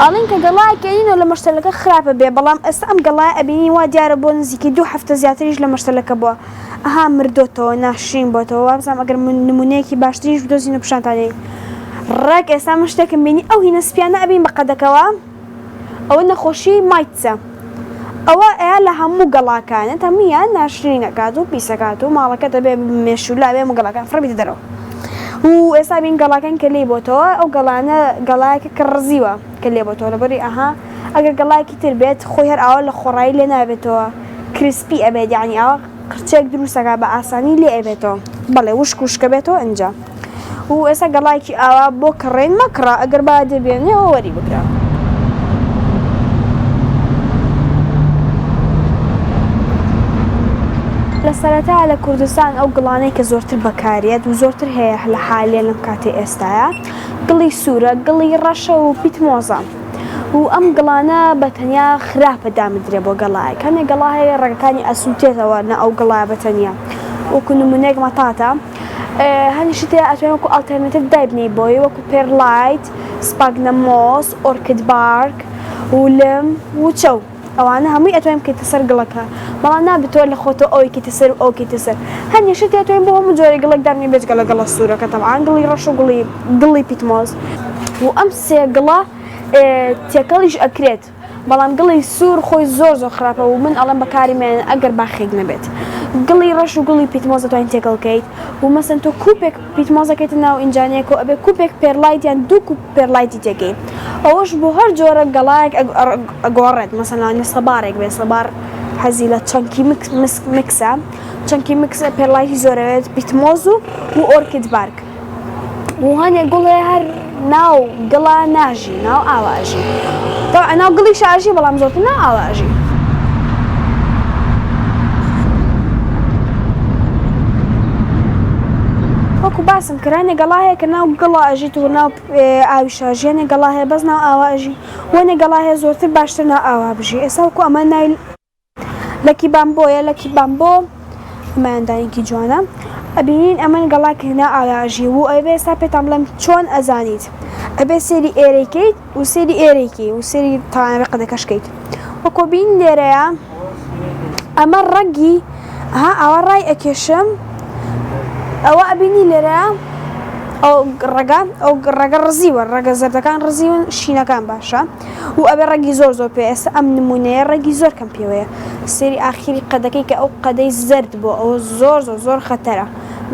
ئەڵێن کە گەڵایەک ئەنینەوە لە مەشتەلەکە خراپە بێ بەڵام ئێستا ئەم گەڵایە ئەبینین وا دیارە بۆ نزیکەی دوو هەفتە زیاتریش لە مەشتەلەکە بووە ئەها مردۆتەوە ناشرین بۆتەوە وابزانم ئەگەر نمونەیەکی باشتریش بدۆزینەوە پیشانتان دەین ڕێک ئێستا من شتێکم بینی ئەو هینە سپیانە ئەبین بە قەدەکەوە ئەوە نەخۆشی مایتسە ئەوە ئەیا لە هەموو گەڵاکانت هەموویان ناشرین ئەکات و پیسەکات و ماڵەکەت ئەبێ مێشولا بێ هەموو گەڵاکان فڕێ بیتە دەرەوە و ئێستا بین گەڵاکان کە لێی بۆتەوە ئەو گەڵانە گەڵایەکە کە ڕزیوە کە لێ بۆتەوە لەبەری ئەها ئەگەر گەڵایەکی تر بێت خۆی هەر ئاوا لە خۆڕایی لێ نابێتەوە crispy ئەبێت یعنی ئاوا قرچێک دروستەکە بە ئاسانی لێ ئەبێتەوە بەڵێ وشک وشکە بێتەوە ئینجا و ئێستا گەڵایەکی ئاوا بۆ کڕین مەکڕە ئەگەر با دەبێنێەوە وەری بگرە. لە سەرەتا لە کوردستان ئەو گڵانەی کە زۆرتر بەکاریەت و زۆرتر هەیە لە حالیە لەم کاتەی ئێستایا گڵی سوورە گڵی ڕەشە و پیتمۆزە و ئەم گڵانە بە تەنیا خراپە دامدرێ بۆ گەڵایەک هەنێ گەڵا هەیە ڕەگەکانی ئەسووتێتەوە نە ئەو گڵایە بە تەنیا وەکو نمونەیەک مەتاتە هەنی شت هەیە ئەتوانی وەکو alternative دایبنێی بۆی وەکو perlite sphagnum moss orchid bark و لم و چەو ئەوانە هەمووی ئەتوانی بکەیتە سەر گڵەکە بەڵام نابێت تۆ لە خۆتەوە ئەوەی کەیتە سەر و ئەو کەیتە سەر هەندێ شت هەیە ئەتوانی بۆ هەموو جۆرێک گڵێک دابنێی بێجگە لە گڵە سوورەکە تەبعەن گڵی ڕەش و گڵی گڵی پیتمۆز و ئەم سێ گڵە تێکەڵیش ئەکرێت. بەڵام گڵی سوور خۆی زۆر زۆر خراپە و من ئەڵێم بەکاری مێنن ئەگەر باخێک نەبێت گڵی ڕەش و گڵی پیتمۆز دەتوانین تێکەڵ کەیت و مەسەن تۆ کوپێک پیتمۆز دەکەیتە ناو ئینجانەیەک و ئەبێ کوپێک perlite یان دوو کوپ perlite ی تێکەی ئەوەش بۆ هەر جۆرە گەڵایەک ئەگۆڕێت مەسەن لەوانەیە سەبارێک بێت سەبار حەزی لە chunky mix ە chunky mix perlite ی زۆرەوێت پیتمۆز و و orchid bark و هەنێ گوڵ هەیە هەر ناو گڵا ناژی ناو ئاوا ئەژی تەبعەن ناو گڵیش ئاژی بەڵام زۆرتر ناو ئاوا ئەژی. وەکو باسم کرد هەنێ گەڵا هەیە کە ناو گڵا ئەژیت و ناو ئاویش ئەژی هەنێ گەڵا هەیە بەس ناو ئاوا ئەژی و هەنێ گەڵا هەیە زۆرتر باشتر ناو ئاوا بژی ئێستا وەکو ئەمە ناوی lucky bamboo یە lucky bamboo ئەمەیان دانێکی جوانە ئەبینین ئەمن گەڵا کردنا ئایا ئەژی و ئەبێ ئێستا پێتان بڵێم چۆن ئەزانیت ئەبێ سێری ئێرەی کەیت و سێری ئێرەی کەی و سێری تاوانە قەدەکەش کەیت وەکۆ بین لێرەیە ئەمە ڕەگی ها ئاوا ڕای ئەکێشم ئەوە ئەبینی لێرە ئەو ڕەگە ئەو ڕەگە ڕزیوە ڕەگە زەردەکان ڕزیون شینەکان باشە و ئەبێ ڕەگی زۆر زۆر پێ ئێستا ئەم نمونەیە ڕەگی زۆر کەم پێوەیە سێری ئاخیری قەدەکەی کە ئەو قەدەی زەرد بۆ ئەوە زۆر زۆر زۆر خەتەرە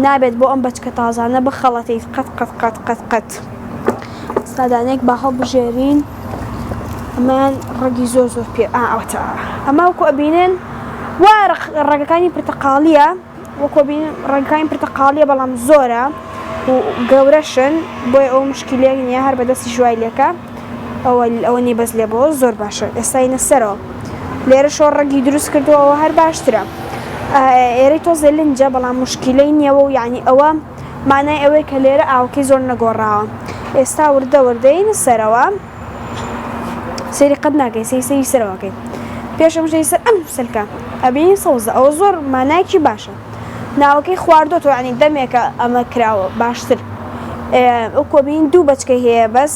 نابێت بۆ ئەم بەچکە تازانە بخەڵەتێیت قەت قەت قەت قەت قەت سادانێک با هەڵبژێرین ئەمان ڕەگی زۆر زۆر پێ ئاوەتە ئەمە وەکو ئەبینن وا ڕەگەکانی پرتەقاڵیە وەکو بین ڕەگەکانی پرتەقاڵیە بەڵام زۆرە و گەورەشن بۆیە ئەوە مشکیلەیەک نییە هەر بەدەستی ژوای لێکە ئەوە ئەوە نیە بەس لێ بۆ زۆر باشە ئێستاینە سەرەوە لێرەشەوە ڕەگی دروست کردووە هەر باشترە ئێرەی تۆزێ لنجە بەڵام مشکیلەی نییەوە و یعنی ئەوە مانای ئەوەیە کە لێرە ئاوەکەی زۆر نەگۆڕاوە ئێستا وردە وردەین سەرەوە سەیری قەت ناکەی سەی سەیری سەرەوەکەی پێش ئەم شتەی سەر ئەم سلکە ئەبینی سەوزە ئەوە زۆر مانایەکی باشە ناوەکەی خواردۆتەوە یعنی دەمێکە ئەمە کراوە باشتر ئەو کۆبین دوو بەچکەی هەیە بەس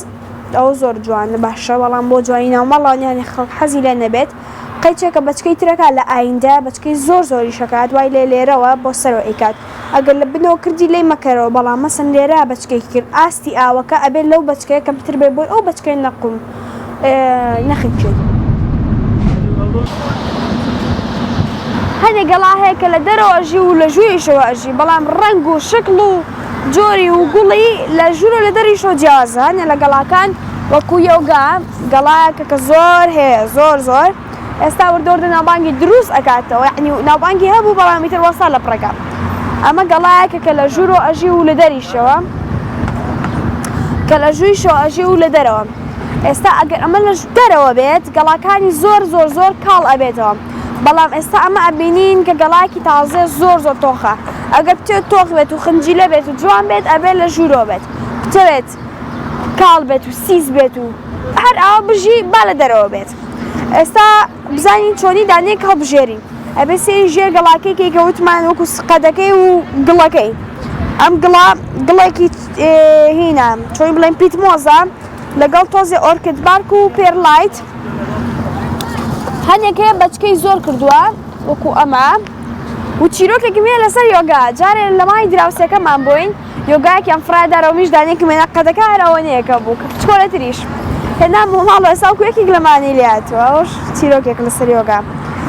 ئەوە زۆر جوانە باشە بەڵام بۆ جوانی ناوماڵان یانی خەڵک حەزی لێ نەبێت قەیچێکە بەچکەی ترەکە لە ئایندە بەچکەی زۆر زۆری شەکات وای لێ لێرەوە بۆ سەرەوە ئەیکات ئەگەر لە بنەوە کردی لێی مەکەرەوە بەڵام مەسەن لێرە بەچکەیەکی کرد ئاستی ئاوەکە ئەبێت لەو بەچکەیە کەمتر بێت بۆی ئەو بەچکەیە نەقوم نەخنکێت. هەندێک گەڵا هەیە کە لە دەرەوە ئەژی و لە ژووریشەوە ئەژی بەڵام ڕەنگ و شکڵ و جۆری و گوڵی لە ژوور و لە دەریشەوە جیاوازە هەندێک لە گەڵاکان وەکو یۆگا گەڵایەکە کە زۆر هەیە زۆر زۆر ئێستا وردە وردە ناوبانگی دروست ئەکاتەوە یەعنی ناوبانگی هەبوو بەڵام ئیتر وەستا لە پڕێکا ئەمە گەڵایەکە کە لە ژوورەوە ئەژی و لە دەریشەوە کە لە ژوویشەوە ئەژی و لە دەرەوە ئێستا ئەگەر ئەمە لە دەرەوە بێت گەڵاکانی زۆر زۆر زۆر کاڵ ئەبێتەوە بەڵام ئێستا ئەمە ئەبینین کە گەڵاکی تازێ زۆر زۆر تۆخە ئەگەر بتەوێت تۆخ بێت و خنجیلە بێت و جوان بێت ئەبێت لە ژوورەوە بێت بتەوێت کاڵ بێت و سیس بێت و هەر ئاوا بژی با لە دەرەوە بێت ئێستا بزانین چۆنی دانەیەک هەڵبژێرین ئەبێ سێری ژێر گەڵاکەی کەی کە وتمان وەکو قەدەکەی و گڵەکەی ئەم گڵا گڵێکی هینا چۆن بڵێن پیت مۆزە. لەگەڵ تۆزێ ئۆرکد بارک و پێرلایت. هەنێک هەیە بەچکەی زۆر کردووە وەکو ئەمە و چیرۆکێکم هەیە لەسەر یۆگا جارێ لە ماڵی دراوسێکەمان بووین یۆگایەکیان فڕایە دارەوە منیش دانەیەکم هێنا قەدەکە هەر ئەوەنەیەکە بوو کە بچکۆلەتریش هێنام بۆ ماڵەوە ئێستا وەکو یەکێک لەمانەی لێ هاتووە ئەوەش چیرۆکێک لەسەر یۆگا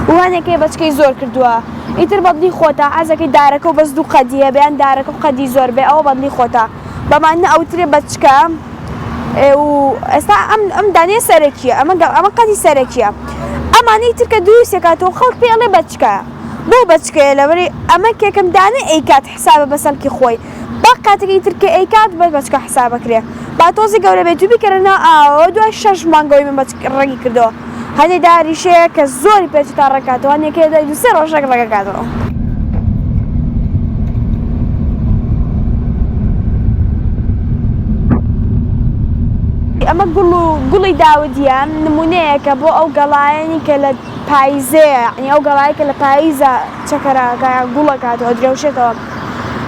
و هەنێک هەیە بەچکەی زۆر کردووە ئیتر بەدڵی خۆتە حەزەکەی دارەکە و بەس دوو قەدی هەبێ یان دارەکە و قەدی زۆر بێ ئەوە بەدڵی خۆتە بەمانە ئەوترێ بەچکە و ئێستا ئەم ئەم دانەیە سەرەکیە ئەمە ئەمە قەدی سەرەکیە ئەمانەی تر کە دروستێکاتەوە خەڵک پێ ئەڵێ بەچکە بۆ بەچکەیە لەبەری ئەمە کێکم دانە ئەیکات حسابە بە سەلکی خۆی با قاتەکەی تر کە ئەیکات بە بەچکە حسابەکرێ با تۆزی گەورە بێت و بیکەرە ناو ئاوەوە دوای شەش مانگەوەی من بەچک ڕەنگی کردەوە هەنێ داریش هەیە کە زۆری پێچێت تا ڕەگکاتەوە هەنێک هەیە دوای دوو سێ ڕۆژ ڕەگ ڕەگەکاتەوە. ئەمە گوڵ و گوڵی داودیە نمونەیەکە بۆ ئەو گەڵایەنی کە لە پایزەیە یعنی ئەو گەڵایە کە لە پاییزە چەکەرەکە یان گوڵەکاتەوە درەوشێتەوە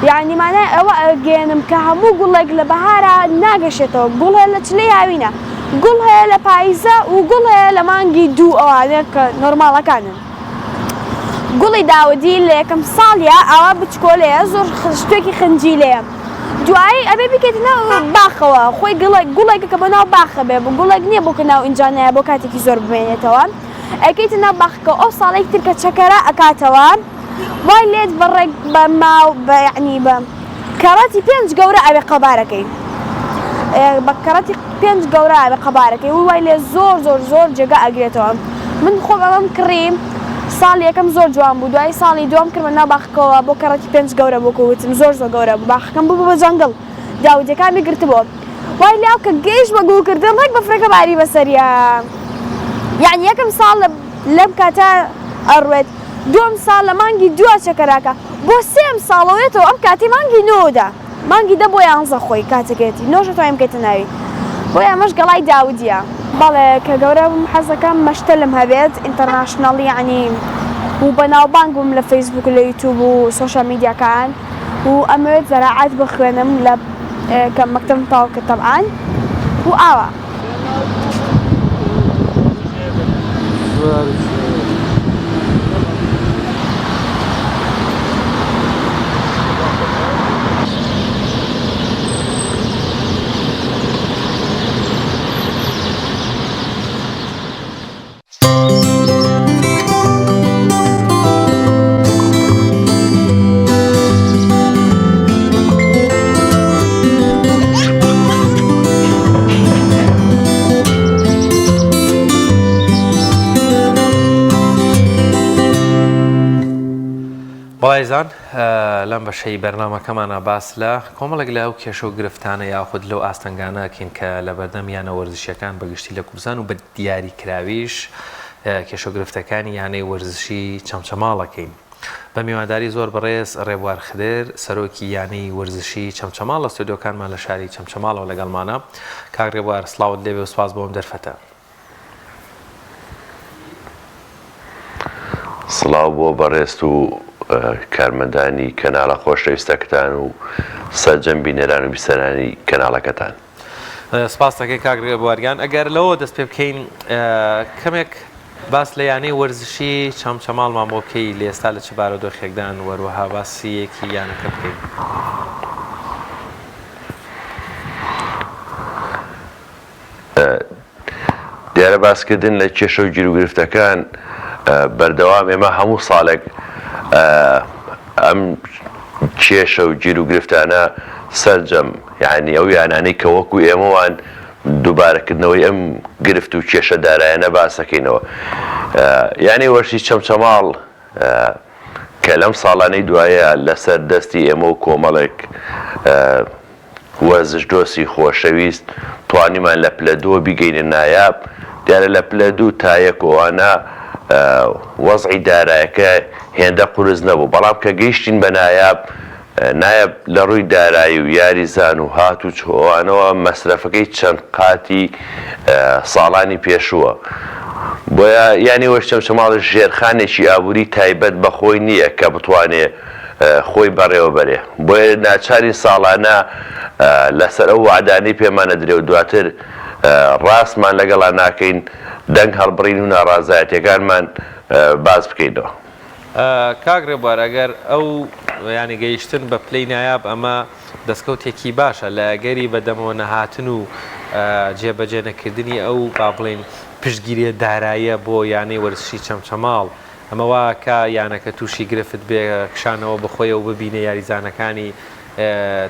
یعنی مانای ئەوە ئەگەیەنم کە هەموو گوڵێک لە بەهارا ناگەشێتەوە گوڵ هەیە لە چلەی هاوینە گوڵ هەیە لە پاییزە و گوڵ هەیە لە مانگی دوو ئەوانە کە نۆرماڵەکانن. گوڵی داودی لە یەکەم ساڵیا ئاوا بچکۆلەیە زۆر شتێکی خنجیلەیە دوایی ئەبێ بیکەیتە ناو باخەوە خۆی گڵێک گوڵێکە کە بۆ ناو باخە بێ بۆ گوڵێک نییە بۆ کە ناو ئینجانایە بۆ کاتێکی زۆر بمێنێتەوە ئەکەیتە ناو باخەکە ئەو ساڵێک تر کە چەکەرە ئەکاتەوە وای لێت بە ڕێک بە ماو بە یعنی بە کەڕەتی پێنج گەورە ئەبێ قەبارەکەی بە کەڕەتی پێنج گەورە ئەبێ قەبارەکەی و وای لێ زۆر زۆر زۆر جێگا ئەگرێتەوە من خۆم ئەمەم کڕی ساڵی یەکەم زۆر جوان بوو دوای ساڵی دووەم کردمە ناو باخەکەوە بۆ کەڕەتی پێنج گەورە بوو کە وتم زۆر زۆر گەورە بوو باخەکەم بوو بە جەنگڵ داودیەکانی گرتبوو وای لاو کە گەیشت بە گوڵکردن ڕێک بەفرەکە باری بەسەریا یعنی یەکەم ساڵ لەم کاتە ئەڕوێت دووەم ساڵ لە مانگی دووە چەکەراکە بۆ سێم ساڵەوەێتەوە ئەم کاتی مانگی نۆدا مانگی دە بۆ یانزە خۆی کاتەکەیەتی نۆش ئەتوانین بکەیتە ناوی بۆیە ئەمەش گەڵای داودیە. بەڵێ کە گەورە بووم حەزەکەم مەشتەلم هەبێت international ی یەعنی و بەناوبانگ بم لە فەیسبوک و لە یوتوب و سۆشیال میدیاکان و ئەمەوێت زەراعەت بخوێنم لە کە مەکتەبم تەواو کرد تەبعەن و ئاوا. بەڵێزان لەم بەشەی بەرنامەکەمانە باس لە کۆمەڵێک لە ئەو کێشە و گرفتانە یاخود لەو ئاستەنگانە ئەکەین کە لەبەردەم یانە وەرزشیەکان بەگشتی لە کوردستان و بە دیاری کراویش کێشە و گرفتەکانی یانەی وەرزشی چەمچەماڵ ئەکەین. بە میوانداری زۆر بەڕێز ڕێبوار خدر سەرۆکی یانەی وەرزشی چەمچەماڵ لە ستۆدیۆکانمان لە شاری چەمچەماڵەوە لەگەڵمانە. کاک ڕێبوار سڵاوت لێبێ و سپاس بۆ ئەم دەرفەتە. سڵاو بۆ بەڕێزت و کارمەندانی کەناڵە خۆشەویستەکەتان و سەرجەم بینەران و بیسەرانی کەناڵەکەتان. سپاست دەکەین کاک ڕێبوار گیان ئەگەر لەوە دەست پێ بکەین کەمێک باس لە یانەی وەرزشی چەمچەماڵمان بۆ بکەی لە ئێستا لە چ بارودۆخێکدان وەروەها باسی یەکی یانەکە بکەین. دیارە باسکردن لە کێشە و گیروگرفتەکان بەردەوام ئێمە هەموو ساڵێک ئەم کێشە و گیروگرفتانە سەرجەم یعنی ئەو یانانەی کە وەکو ئێمەوان دووبارەکردنەوەی ئەم گرفت و کێشە دارایانە باسەکەینەوە یانەی وەرزشی چەمچەماڵ کە لەم ساڵانەی دوایە لەسەر دەستی ئێمە و کۆمەڵێک وەرزشدۆستی خۆشەویست توانیمان لە پلە دووە بیگەینە نایاب، دیارە لە پلە دوو تا یەک و ئەوانە وەزعی دارایەکە هێندە قورس نەبوو، بەڵام کە گەیشتین بە نایاب، نایاب لە ڕووی دارایی و یاریزان و هاتوچۆ ئەوانەوە مەسرەفەکەی چەند قاتی ساڵانی پێشووە، بۆیە یانەی وەرزشی چەمچەماڵ ژێرخانێکی ئابووری تایبەت بە خۆی نییە کە بتوانێ خۆی بەڕێوە بەرێ بۆیە ناچارین ساڵانە لەسەر ئەو وەعدانەی پێمان ئەدرێ و دواتر. ڕاستمان لەگەڵا ناکەین دەنگ هەڵبڕین و ناڕازایەتیەکانمان باس بکەینەوە. کاک ڕێبوار ئەگەر ئەو یانی گەیشتن بە پلەی نایاب ئەمە دەستکەوتێکی باشە لە ئەگەری بە دەمەوە نەهاتن و جێبەجێ نەکردنی ئەو با بڵێین پشتگیریە داراییە بۆ یانەی وەرزشی چەمچەماڵ ئەمە وا ئەکا یانەکە تووشی گرفت بێ کشانەوە بەخۆیەوە ببینێ یاریزانەکانی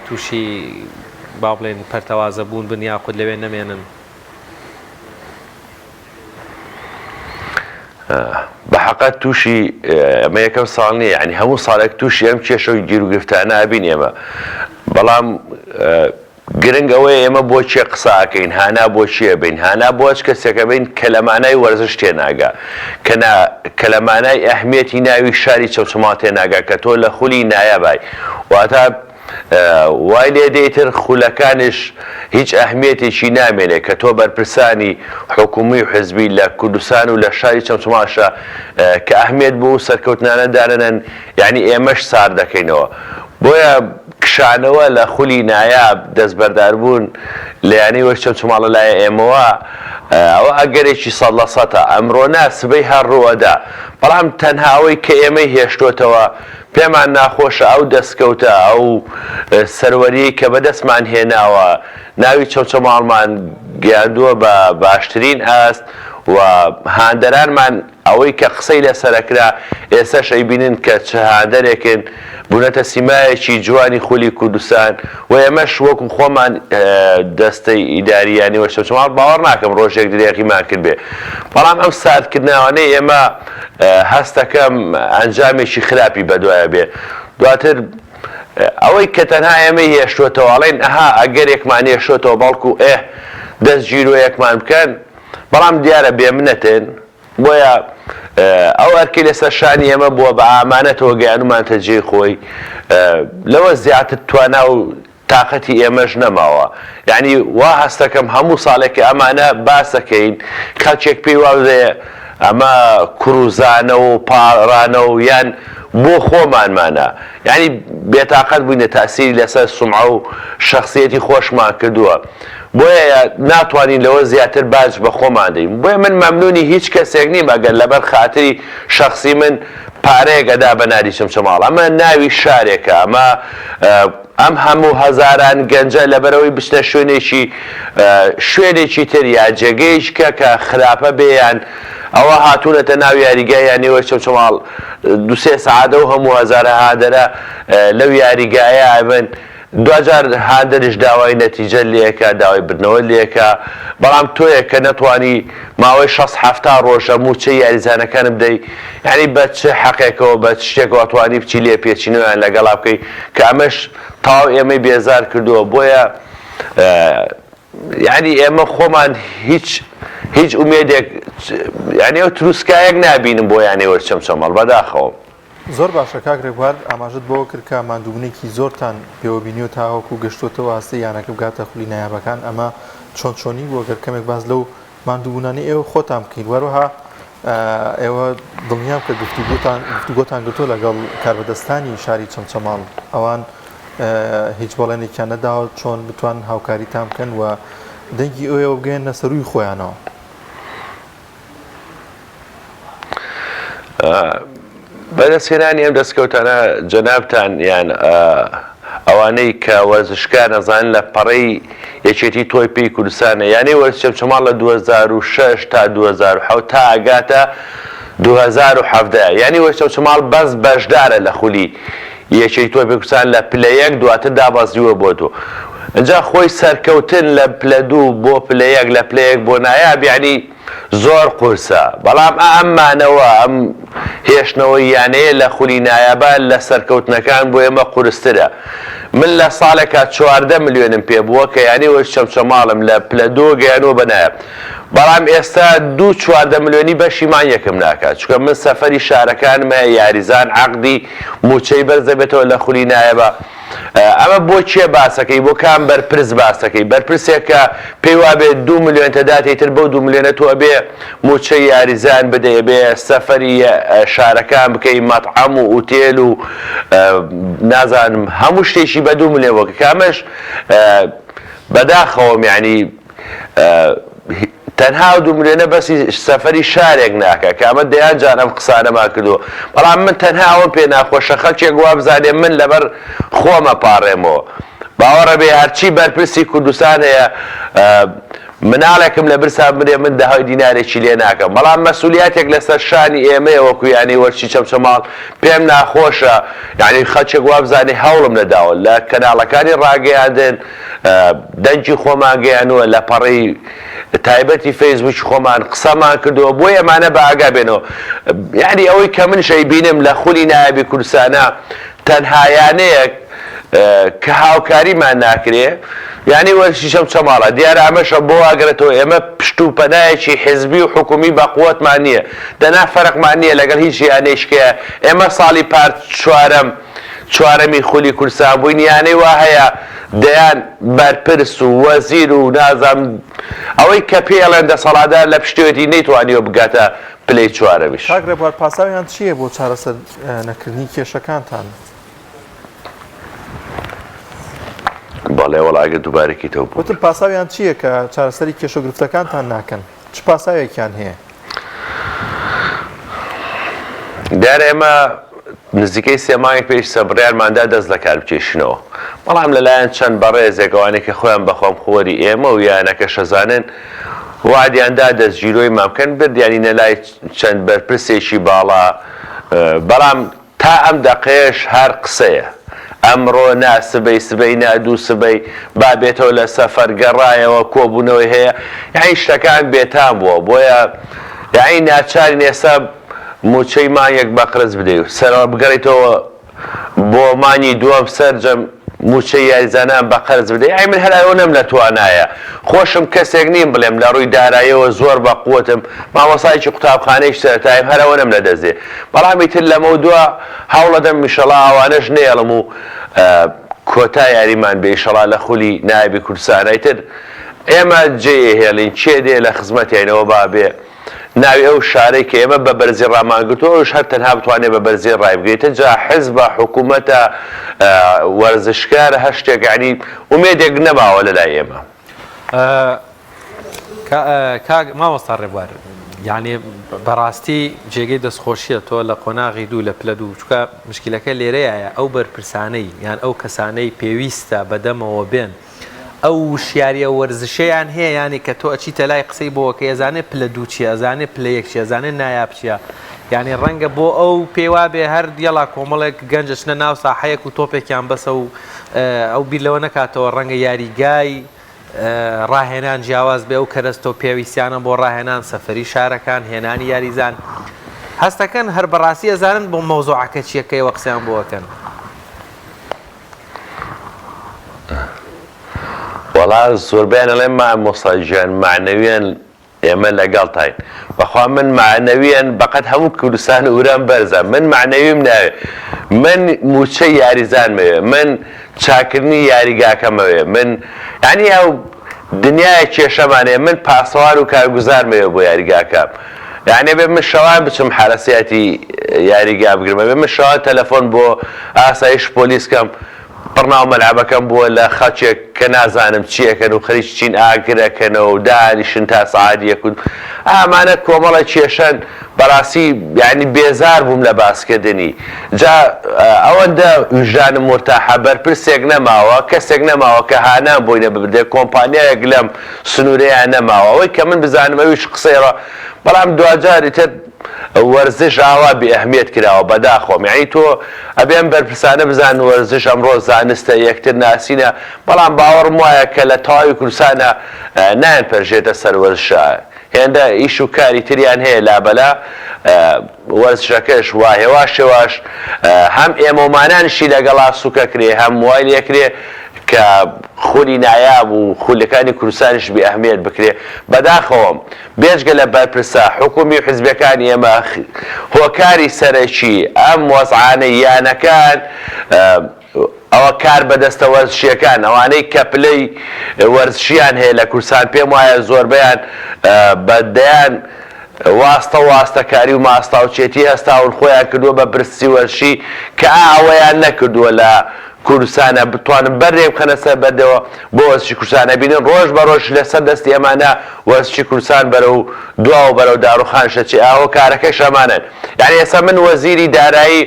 تووشی با بڵێن پەرتەوازە بوون بن یاخود لەوێ نەمێنن. بە حەقە تووشی ئەمە یەکەم ساڵ نییە یعنی هەموو ساڵێک تووشی ئەم کێشە و گیروگرفتانە ئەبین ئێمە بەڵام گرنگ ئەوەیە ئێمە بۆ کێ قسە ئەکەین، هانا بۆ کێ ئەبەین، هانا بۆ هەچ کەسێک ئەبەین کە لە مانای وەرزش تێناگا، کە نا کە لە مانای ئەهمیەتی ناوی شاری چەمچەماڵ تێناگا کە تۆ لە خولی نایابای واتە وای لێ دێ ئیتر خولەکانش هیچ ئەهمیەتێکی نامێنێ کە تۆ بەرپرسانی حکومی و حزبی لە کوردستان و لە شاری چەمچەماڵشا کە ئەهمیەت بۆ ئەو سەرکەوتنانە دانەنەن یانی ئێمەش سارد دەکەینەوە بۆیە کشانەوە لە خولی نایاب، دەستبەرداربوون لە یانەی وەک چەمچەماڵ لە لایە ئێمەوە، ئەوە ئەگەرێکی سەد لە سەتە، ئەمرۆ نا سبەی هەر ڕووئەدا، بەڵام تەنها ئەوەی کە ئێمەی هێشتۆتەوە پێمان ناخۆشە ئەو دەستکەوتە، ئەو سەروەریەی کە بەدەستمان هێناوە، ناوی چەمچەماڵمان گەیاندووە بە باشترین ئاست و هاندەرانمان ئەوەی کە قسەی لەسەر ئەکرا ئێستاش ئەیبینن کە چ هاندەرێکن بونەتە سیمایەکی جوانی خولی کوردستان و ئێمەش وەکو خۆمان دەستەی ئیداری یانەی وەرچەمچەماڵ باوەڕ ناکەم ڕۆژێک درێغیمان کردبێ بەڵام ئەم ساردکردنەوانەی ئێمە هەستەکەم ئەنجامێکی خراپی بەدوایە بێ دواتر ئەوەی کە تەنها ئێمەی هێشتۆتەوە ئەڵێن ئەها ئەگەرێکمان هێشتۆتەوە بەڵکو ئێه دەست گیرۆیەکمان بکەن بەڵام دیارە بێمنەتن، بۆیە ئەو ئەرکەی لەسەر شانی ئێمە بووە بە ئامانەتەوە گەیانومانتە جێی خۆی، لەوە زیاتر توانا و تاقەتی ئێمەش نەماوە، یەعنی وا هەستەکەم هەموو ساڵێک کە ئەمانە باسەکەین خەڵکێک پێی وابێ ئەمە کوڕوزانە و پاڕانە و یان بۆ خۆمانمانە، یەعنی بێتاقەت بووینە تاسیری لەسەر سومعە و شەخسیەتی خۆشمان کردووە. بۆیە ناتوانین لەوە زیاتر باج بە خۆمان دەین. بۆیە من مەمنونی هیچ کەسێک نیم ئەگەر لەبەر خاتری شەخسی من پارەیەک ئەدا بە نادی چەمچەماڵ. ئەمە ناوی شارێکە، ئەمە ئەم هەموو هەزاران گەنجە لەبەرئەوەی بچنە شوێنێکی شوێنێکی تر یا جێگەیەکی کە کە خراپە بێ یان ئەوە هاتوونەتە ناو یاریگای یانەی چەمچەماڵ دوو سێ سەعات ئەو هەموو هەزارە هاندەرە لەو یاریگایە ئەبن. دواجار هاندەریش داوای نەتیجە لێکا، داوای بردنەوە لێکا، بەڵام تۆیەک کە نەتوانی ماوەی شەست حەفتا ڕۆژە مووچەی یاریزانەکانت بدەی، یانی بە چ حەقێکەوە بە چ شتێکەوە ئەتوانی بچی لێپێچینەوەیان لەگەڵا بکەی کە ئەمەش تەواو ئێمەی بێزار کردووە، بۆیە یانی ئێمە خۆمان هیچ هیچ ئومێدێک یانی ئەو تروسکایەک نابینم بۆ یانەی وەرچەمچەمەڵ بەداخەوە. زۆر باشە کاک رێبوار ئاماژەت بەوە کرد کە ماندووبونێکی زۆرتان پێوە بینیوە تاوەکو گەشتۆتەوە ئاستەی یانەکە بگاتە خولی نایابەکان ئەمە چۆن چۆنی بوو گەر کەمێک باس لەو ماندووبوونانەی ئێوە خۆتان بکەین وەروەها ئێوە دڵنیام کە گفتوگۆتان گفتوگۆتان گرتووە لەگەڵ کاربەدەستانی شاری چەمچەماڵ ئەوان هیچ بەڵێنێکیان نەداوە چۆن بتوان هاوکاریتان بکەن و دەنگی ئێوە بگەیەننە سەرووی خۆیانەوە. بەدەستهێنانی ئەم دەستکەوتانە جەنابتان یان ئەوانەی کە وەرزشکار ئەزانن لە پەڕەی یەکێتی تۆی پێی کوردستانە یانەی وەرزش چەمچەماڵ لە 2006 تا 2007 تا ئەگاتە 2017 یانی وەرزش چەمچەماڵ بەس بەشدارە لە خولی یەکێتی تۆی پێی کوردستان لە پلە یەک دواتر دابەزیوە بۆ دوو ئینجا خۆی سەرکەوتن لە پلە دوو بۆ پلە یەک لە پلە یەک بۆ نایاب یانی زۆر قورسە بەڵام ئا ئەم مانەوە ئەم هێشتنەوەی یانەیە لە خولی نایابا لە سەرکەوتنەکان بۆ ئێمە قورسترە من لە ساڵێکا 14 ملیۆنم پێ بووە کە یانەی وەرز چەمچەماڵم لە پلە دوو گەیانووە بە نایاب بەڵام ئێستا دوو 14 ملیۆنی بەشی مانگێکم ناکات چونکە من سەفەری شارەکانم هەیە یاریزان عەقدی مووچەی بەرز دەبێتەوە لە خولی نایابا ئەمە بۆ کێ باسەکەی بۆ کام بەرپرس باسەکەی بەرپرسێک کە پێی وابێ دوو ملیۆن تەداتێ تر بەو دوو ملیۆنە تۆ ئەبێ موچەی یاریزان بدەی ئەبێ سەفەری شارەکان بکەی مەتعەم و ئوتێل و نازانم هەموو شتێکی بە دوو ملیۆن بۆ کە ئەمەش بەداخەوەم یعنی. تەنها ئەو دوو ملیۆنە بەسی سەفەری شارێک ناکا کە ئەمە دەیان جار ئەم قسانەمان کردووە بەڵام من تەنها ئەوەم پێ ناخۆشە خەلکێک وابزانێ من لەبەر خۆم ئەپاڕێمەوە باوەڕە بێ هەرچی بەرپرسی کوردستان هەیە مناڵێکم لە برسا بمرێ من داوای دینارێکی لێ ناکەم بەڵام مەسولیاتێک لەسەر شانی ئێمەیە وەکو یانەی وەرزشی چەمچەماڵ پێم ناخۆشە یانی خەلکێک وابزانێ هەوڵم نەداوە لە کەناڵەکانی ڕاگەیاندن دەنگی خۆمان گەیانووە لە پەڕەی تایبەتی فەیسبووکی خۆمان قسەمان کردووە بۆی ئەمانە بە ئاگا بێنەوە یعنی ئەوەی کە منش ئەیبینم لە خولی نایابی کوردستانە تەنها یانەیەک کە هاوکاریمان ناکرێ یعنی وەرزشی چەمچەماڵە دیارە ئەمەشە بۆ ئاگرێتەوە ئێمە پشت و پەنایەکی حزبی و حکومی بە قوتمان نییە دەنا فەرقمان نییە لەگەڵ هیچ یانەیشکەیە ئێمە ساڵی پار چوارەم چوارەمی خولی کوردستان بووین یانەی وا هەیە دەیان بەرپرس و وەزیر و نازانم ئەوەی کە پێی ئەڵێن دەسەڵاتدار لە پشتێتی نەیتوانیوە بگاتە پلەی چوارەمیش. کاک ڕێبوار پاساویان چییە بۆ چارەسەر نەکردنی کێشەکانتان؟ بەڵێ وەڵا ئەگەر دووبارە کەیتەوە بۆ. وتم پاساویان چییە کە چارەسەری کێشەو گرفتەکانتان ناکەن؟ چ پاساوێکیان هەیە؟ دیارە ئێمە نزیکەی سێ مانگێک پێش ئێستا بڕیارمان دا دەست لە کار بکێشینەوە، بەڵام لەلایەن چەند بەڕێزێک ئەوانەی کە خۆیان بە خەمخۆری ئێمە و یانەکەش ئەزانن وەعدیان دا دەستگیرۆیمان بکەن، بردیانینە لای چەند بەرپرسێکی باڵا، بەڵام تا ئەم دەقەیەش هەر قسەیە. ئەمڕۆ نا سبەی، سبەی نا دووسبەی، با بێتەوە لە سەفەر، گەڕایەوە، کۆبوونەوەی هەیە. یەعنی شتەکان بێتام بووە. بۆیە یەعنی ناچارین ئێستا مووچەی مانگێک بە قرس بدەی و سەرەوە بگەڕێیتەوە بۆ مانگی دووەم سەرجەم مووچەی یاریزانان بە قەرز بدەی. یەعنی من هەر ئەوەنەم لە توانایە. خۆشم کەسێک نیم بڵێم لە ڕووی داراییەوە زۆر بە قوەتم، مامۆستایەکی قوتابخانەیەکی سەرەتاییم هەر ئەوەنەم لە دەست دێ. بەڵام ئیتر لەمەودوا هەوڵەدەم ئیشەڵا ئەوانەش نەیەڵم و کۆتا یاریمان بێ ئیشەڵا لە خولی نایابی کوردستان ئیتر ئێمە جێ ئەهێڵین کێ دێ لە خزمەتیانەوە با بێ ناوی ئەو شارەی کە ئێمە بە بەرزی ڕامانگرتووە ئەوش هەر تەنها بتوانێ بە بەرزی ڕایبگرێتە جا حزبە حکوومەتە وەرزشکارە هەر شتێک یعنی ئومێدێک نەماوە لەلای ئێمە. کاک مامۆستا ڕێبوار یعنی بەڕاستی جێگەی دەستخۆشیە تۆ لە قۆناغی دوو لە پلە دوو چکە مشکلەکە لێرەیە ئەو بەرپرسانەی یان ئەو کەسانەی پێویستە بەدەمەوە بێن ئەو وشیاریە وەرزشەیان هەیە یانی کە تۆ ئەچیتە لای قسەی بۆ ئەکەی ئەزانێ پلە دوو چیە ئەزانێ پلە یەک چیە ئەزانێ نایاب چیە یانی ڕەنگە بۆ ئەو پێی وابێ هەر یەڵا کۆمەڵێک گەنج ئەچنە ناو ساحەیەک و تۆپێکیان بەسە و ئەو بیر لەوە نەکاتەوە ڕەنگە یاریگای ڕاهێنان جیاواز بێ ئەو کەرەستە و پێویستیانە بۆ ڕاهێنان سەفەری شارەکان هێنانی یاریزان هەستەکەن هەر بەڕاستی ئەزانن بۆ مەوزوعەکە چیە کە ئێوە قسەیان بۆ ئەکەن. وەڵا زۆربەیان ئەڵێن مامۆستا گیان مەعنەویەن ئێمە لەگەڵتاین بەخوا من مەعنەویەن بەقەد هەموو کوردستان و ورەم بەرزە من مەعنەویم ناوێ من موچەی یاریزانمەوێ من چاکردنی یاریگاکەمەوێ من یعنی ئەو دنیایە کێشەمان هەیە من پاسەوان و کارگوزارمەوێ بۆ یاریگاکەم یعنی ئەبێ من شەوان بچم حەرەسیاتی یاریگا بگرم ئەبێ من شەوان تەلەفۆن بۆ ئاسایش پۆلیس کەم پڕ ناو مەلعەبەکەم بووە لە خەڵکێک کە نازانم چی ئەکەن و خەریکی چین ئاگر ئەکەنەوە و دانیشن تا سەعات یەک و ئامانە کۆمەڵە کێشەن بەڕاستی یانی بێزار بووم لە باسکردنی جا ئەوەندە ویژدانم مورتاحە بەرپرسێک نەماوە کەسێک نەماوە کە هانام بۆی نەببردێ کۆمپانیایەک لەم سنوورەیان نەماوە ئەوەی کە من بزانم ئەویش قسەی ڕا بەڵام دواجار ئیتر وەرزش ئاوا بێ ئەهمیەت کراوە بەداخەوەم یانی تۆ ئەبێ ئەم بەرپرسانە بزانن وەرزش ئەمڕۆ زانستە یەکتر ناسینە بەڵام باوەڕم وایە کە لە تەواوی کوردستانا نایەن پەرژێتە سەر وەرزشە هێندە ئیش و کاری تریان هەیە لابەلا وەرزشەکەش وا هێواش هێواش هەم ئێمەومانانشی لەگەڵا سوکەکرێ هەم وای لێکرێ کە خولی نایاب و خولەکانی کوردستانیش بێ ئەهمیەت بکرێ بەداخەوەم بێجگە لە بەرپرسە حکومی و حزبیەکانی ئێمە هۆکاری سەرەکی ئەم وەزعانەی یانەکان ئەوە کار بەدەستە وەرزشیەکان ئەوانەی کە پلەی وەرزشیان هەیە لە کوردستان پێم وایە زۆربەیان بە دەیان واستە و واستەکاری و ماستاوچێتی هەستاون خۆیان کردووە بە پرسی وەرزشی کە ئا ئەوەیان نەکردووە لە. کوردستانە بتوانن بەردێک بخەنە سەر بەردەوە بۆ وەرزشی کوردستان ئەبینن ڕۆژ بە ڕۆژ لەسەر دەستی ئەمانە وەرزشی کوردستان بەرەو دواوە بەرەو داڕوخانش ئەچێ ئا هۆکارەکەش ئەمانەن یانی ئێستا من وەزیری دارایی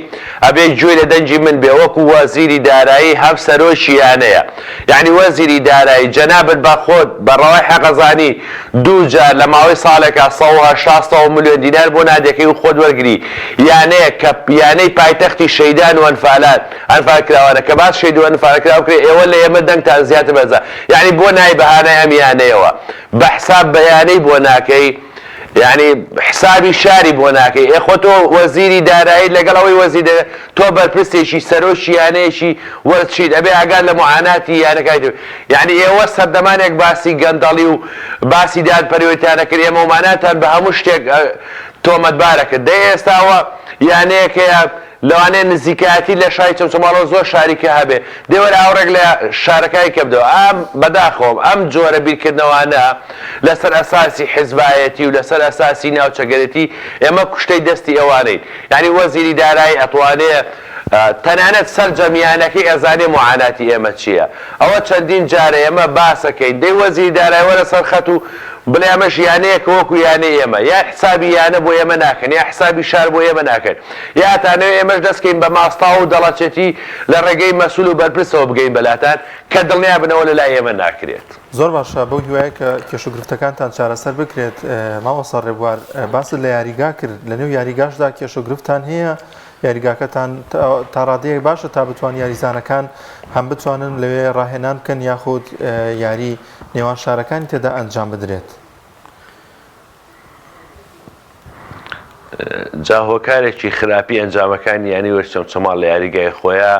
ئەبێ گوێی لە دەنگی من بێ وەکو وەزیری دارایی هەم سەرۆکی یانەیە یانی وەزیری دارایی جەنابت بە خۆت بە ڕەوای حەق ئەزانی دوو جار لە ماوەی ساڵێکا 180 سەد ملیۆن دینار بۆ نادیەکەی و خۆت وەرگری یانەیەک کە یانەی پایتەختی شەیدان و ئەنفالان ئەنفالکراوانە کە باس شەید و ئەنفالکراو کرێ ئێوە لە ئێمە دەنگتان زیاتر بەرزە یانی بۆ نای بە هانای ئەم یانەیەوە بە حساب بە یانەی بۆ ناکەی یانی حسابی شاری بۆ ناکەی ئێ خۆ تۆ وەزیری داراییت لەگەڵ ئەوەی وەزیر تۆ بەرپرسێکی سەرۆکی یانەیەکی وەرزشیت ئەبێ ئاگات لە موعاناتی یانەکانی تر یانی ئێوە سەردەمانێک باسی گەندەڵی و باسی دادپەروەریتان ئەکرد ئێمەوماناتان بە هەموو شتێک تۆمەتبار ئەکرد دەی ئێستا ئەوە یانەیەک هەیە لەوانەیە نزیکایەتی لە شاری چەمچەماڵەوە زۆر شاری کە هەبێ دەی وەرە ئاوڕێک لە شارەکانی کە بدەوە ئەم بەداخەوەم ئەم جۆرە بیرکردنەوانە لەسەر ئەساسی حزبایەتی و لەسەر ئەساسی ناوچەگەرێتی ئێمە کوشتەی دەستی ئەوانەین یانی وەزیری دارایی ئەتوانێ تەنانەت سەرجەم یانەکەی ئەزانێ موعاناتی ئێمە چییە ئەوە چەندین جارە ئێمە باسەکەین دەی وەزیری دارایی وەرە سەر خەت و بڵێ ئەمەش یانەیەکە وەکو یانەی ئێمە یان حسابی یانە بۆ ئێمە ناکەن یا حسابی شار بۆ ئێمە ناکەن یا ئەتانەوێ ئێمەش دەست کەین بە ماستاو و دەڵەچێتی لە ڕێگەی مەسول و بەرپرسەوە بگەین بە لاتان کە دڵنیا بن ئەوە لە لای ئێمە ناکرێت. زۆر باشە بەو هیوایە کە کێشە و گرفتەکانتان چارەسەر بکرێت. مامۆستا ڕێبوار باست لە یاریگا کرد لە نێو یاریگاشدا کێشە و گرفتتان هەیە یاریگاکەتان تا ڕادەیەک باشە تا بتوان یاریزانەکان هەم بتوانن لەوێ ڕاهێنان بکەن یاخود یاری نێوان شارەکانی تێدا ئەنجام بدرێت. جا هۆکارێکی خراپی ئەنجامەکانی یانەی وەرزی چەمچەماڵ لە یاریگای خۆیا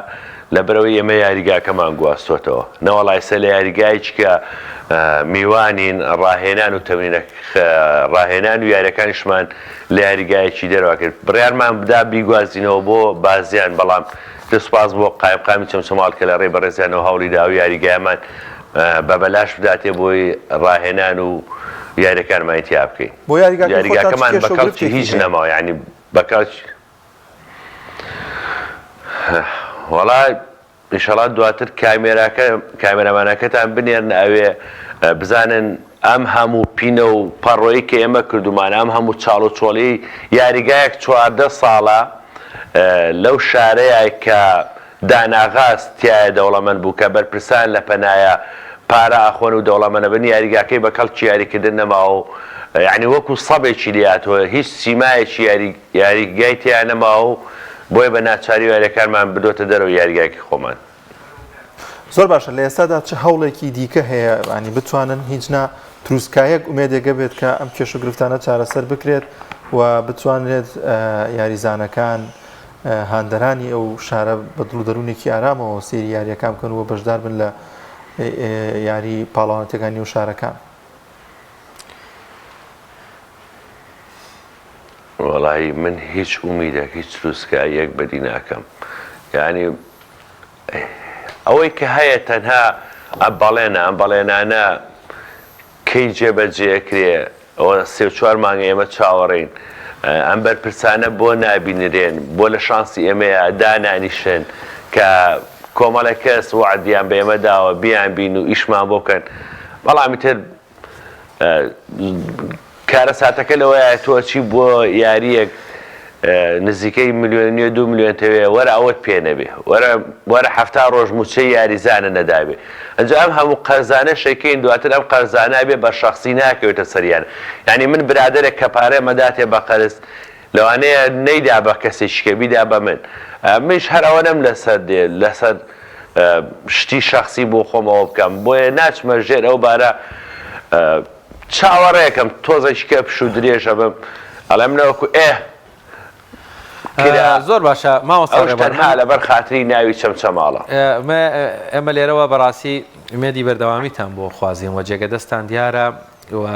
لەبەرئەوەی ئێمە یاریگاکەمان گواستۆتەوە نەوەڵا ئێستا لە یاریگایەکی کە میوانین ڕاهێنان و تەمرینە ڕاهێنان و یاریەکانیشمان لە یاریگایەکی دەرەوە کرد بڕیارمان بدا بیگوازینەوە بۆ بازیان بەڵام سوپاس بۆ قایمقامی چەمچەماڵ کە لە ڕێی بەڕێزیانەوە هەوڵی دا و یاریگایەمان بە بەلاش بداتێ بۆی ڕاهێنان و یاریەکانمانی تیا بکەین. بۆ یاریگاکەی خۆتان چ یاریگاکەمان کێشە بە و کەڵکی گرفتێکی هیچ هەیە؟ نەماوە یانی بە کەڵکی وەڵا ئیشەڵا دواتر کامێراکە کامێرامانەکەتان بنێرنە ئەوێ بزانن ئەم هەموو پینە و پەڕۆی کە ئێمە کردومانە ئەم هەموو چاڵ و چۆڵی یاریگایەک 14 ساڵە لەو شارەیە کە داناغاز تیایا دەوڵەمەند بوو کە بەرپرسان لە پەنایا پارە ئەخۆن و دەوڵەمەنەبن یاریگاکەی بە کەڵکی یاریکردن نەماوە و یانی وەکو سەبێکی لێهاتووە هیچ سیمایەکی یاری یاریگای تیا نەماوە و بۆیە بە ناچاری یاریەکانمان بردۆتە دەرەوەی یاریگاکەی خۆمان. زۆر باشە لە ئێستادا چ هەوڵێکی دیکە هەیە ینی بتوانن هیچ نا تروسکایەک ئومێدێک هەبێت کە ئەم کێشە و گرفتانە چارەسەر بکرێت و بتوانرێت یاریزانەکان هاندەرانی ئەو شارە بە دڵ و دەروونێکی ئارامەوە سەیری یارییەکان بکەن و بەشدار بن لە یاری پاڵەوانێتیەکانی نێو شارەکان. وەڵایی من هیچ ئومیدێک هیچ تروسکاییەک بەدی ناکەم یانی ئەوەی کە هەیە تەنها ئەم بەڵێنە ئەم بەڵێنانە کەی جێبەجێ ئەکرێ ئەوە سێ و چوار مانگە ئێمە چاوەڕێین ئەم بەرپرسانە بۆ نابینرێن بۆ لە شانسی ئێمەیە دانانیشن کە کۆمەڵێک کەس وەعدیان بە ئێمە داوە بیان بین و ئیشمان بۆ بکەن بەڵام ئیتر کارەساتەکە لەوەیە تۆ ئەچی بۆ یارییەک نزیکەی ملیۆن نیە دو ملیۆن تەوێ وەرە ئەوەت پێ نەبێ وەرە وەرە حەفتا ڕۆژ موچەی یاریزانە نەدابێ ئەنجا ئەم هەموو قەرزانە شەکەین دواتر ئەم قەرزانە بێ بە شەخسی ناکەوێتە سەریان یعنی من برادەرێک کە پارە مەداتێ بە قەرز لەوانەیە نەیدا بە کەسێکی کە بیدا بە من منیش هەر ئەوەنەم لەسەر دێ لەسەر شتی شەخسی بۆ خۆم ئەوە بکەم بۆیە ناچمە ژێر ئەو بارە چاوەڕێکەم تۆزێکی کە پشوو درێژە بم ئەڵێم نەوەکو ئێ کرا زۆر باشە مامۆستا ئەوش ڕێبوار تەنها من لەبەر خاتری ناوی چەمچەماڵە. ئێمە لێرەوە بەڕاستی ئومێدی بەردەوامیتان بۆ خوازین و جێگە دەستان دیارە و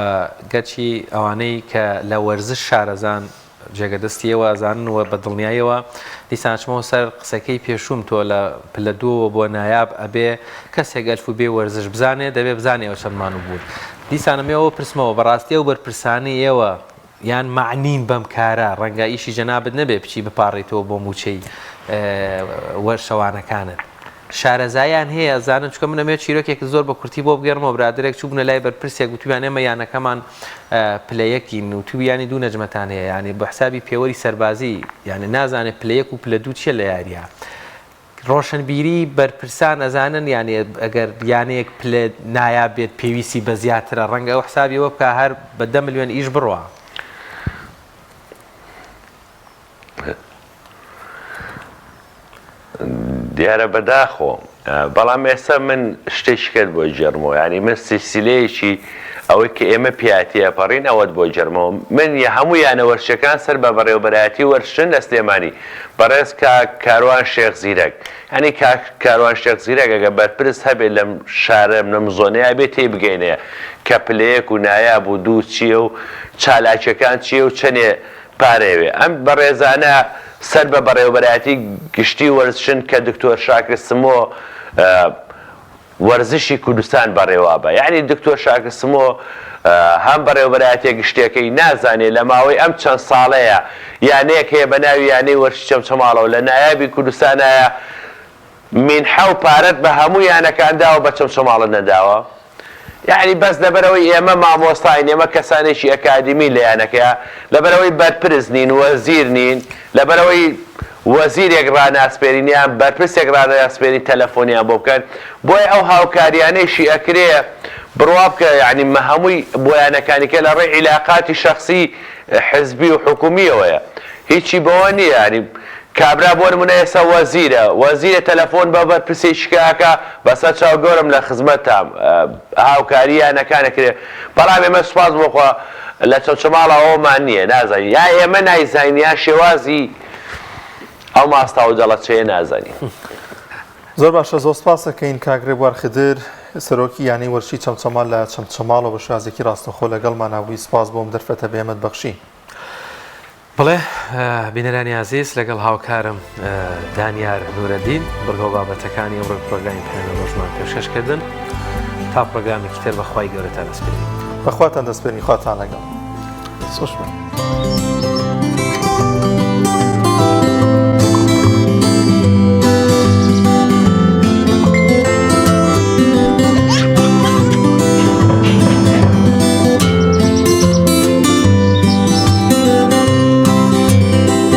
گەرچی ئەوانەی کە لە وەرزش شارەزان جێگە دەستی ئێوە ئەزانن و بە دڵنیایەوە دیسان ئەچمەوە سەر قسەکەی پێشووم تۆ لە پلە دووەوە بۆ نایاب ئەبێ کەسێک ئەلف و بێ وەرزش بزانێ دەبێ بزانێ ئەوە چەند مانوو بوون دیسان ئەمێ ئەوە پرسمەوە بەڕاستی ئەو بەرپرسانەی ئێوە یان مەعنین بەم کارە ڕەنگە ئیشی جەنابت نەبێ بچی بپاڕێیتەوە بۆ مووچەی وەرشەوانەکانت. شارەزایان هەیە ئەزانن چونکە من ئەمەوێت چیرۆکێکت زۆر بە کورتی بۆ بگێڕمەوە برادەرێک چووبنە لای بەرپرسێک وتویان ئێمە یانەکەمان پلە یەکین وتویانی دوو نەجمەتان هەیە یانی بە حسابی پێوەری سەربازی یانی نازانێت پلە یەک و پلە دوو چیە لە یاریە ڕۆشنبیری بەرپرسان ئەزانن یانی ئەگەر یانەیەک پلە نایاب بێت پێویستی بە زیاترە ڕەنگە ئەو حسابی ئەوە بکا هەر بە دە ملیۆن ئیش بڕوا. دیارە بەداخۆ بەڵام ئێستا من شتێکی کەت بۆ گێڕمەوە یانی من سلسلەیەکی ئەوەی کە ئێمە پیا تێپەڕین ئەوەت بۆ گێڕمەوە من یە هەموو یانە وەرزشەکان سەر بە بەڕێوەبەرایەتی وەرزشن لە سلێمانی بەڕێز کاک کاروان شێخ زیرەک یانی کاک کاروان شێخ زیرەک ئەگەر بەرپرس هەبێت لەم شارە لەم زۆنەیا بێ تێی بگەینێ کە پلەیەک و نایاب و دوو چییە و چالاکیەکان چییە و چەنێ پارەیەوێ. ئەم بەڕێزانە سەر بە بەڕێوەبەرایەتی گشتی وەرزشن کە دکتۆر شاکر سمۆ وەرزشی کوردستان بەڕێوابە. یەعنی دکتۆر شاکر سمۆ هەم بەڕێوەبەرایەتیە گشتیەکەی نازانێ لە ماوەی ئەم چەند ساڵەیە یانەیەک هەیە بە ناوی یانەی وەرزشی چەمچەماڵەوە لە نایابی کوردستانایە مینحە و پارەت بە هەموو یانەکان داوە بە چەمچەماڵت نەداوە؟ یەعنی بەس لەبەرئەوەی ئێمە مامۆستاین ئێمە کەسانێکی ئەکادیمین لە یانەکەیا لەبەرئەوەی بەرپرس نین وەزیر نین لەبەرئەوەی وەزیرێک ڕاناسپێرین یان بەرپرسێک ڕاناسپێرین تەلەفۆنیان بۆ بکەن بۆیە ئەو هاوکاریانەیشی ئەکرێ بڕوا بکە یەعنی مە هەمووی بۆ یانەکانی کە لە ڕێی عیلاقاتی شەخسی حزبی و حکومیەوەیە هیچی بەوە نیە یانی کابرا بۆ نمونە ئێستا وەزیرە وەزیرە تەلەفۆن بە بەرپرسێکی کە ئەکا بەسەر چاو گەورەم لە خزمەتتام هاوکاری یانەکان ئەکرێ بەڵام ئێمە سوپاس بۆ خوا لە چەمچەماڵا ئەوەمان نیە نازانین یا ئێمە نایزانین یان شێوازی ئەو ماستاو و دەڵەچەیە نازانین. زۆر باشە زۆر سپاس ئەکەین کاک ڕێبوار خدر سەرۆکی یانەی وەرزشی چەمچەماڵ لە چەمچەماڵەوە بە شێوازێکی ڕاستەوخۆ لەگەڵمانا بووی سپاس بۆ ئەم دەرفەتە بە ئێمەت بەخشی. بەڵێ بینەرانی ئازیز لەگەڵ هاوکارم دانیار نورەدین بڕگە و بابەتەکانی ئەمڕۆی پرۆگرامی پەیامی ڕۆژمان پێشکەش کردن تا پرۆگرامێکی تر بەخوای گەورەتان دەسپێرین. بەخواتان دەسپێرین خواتان لەگەڵ. سۆش بن.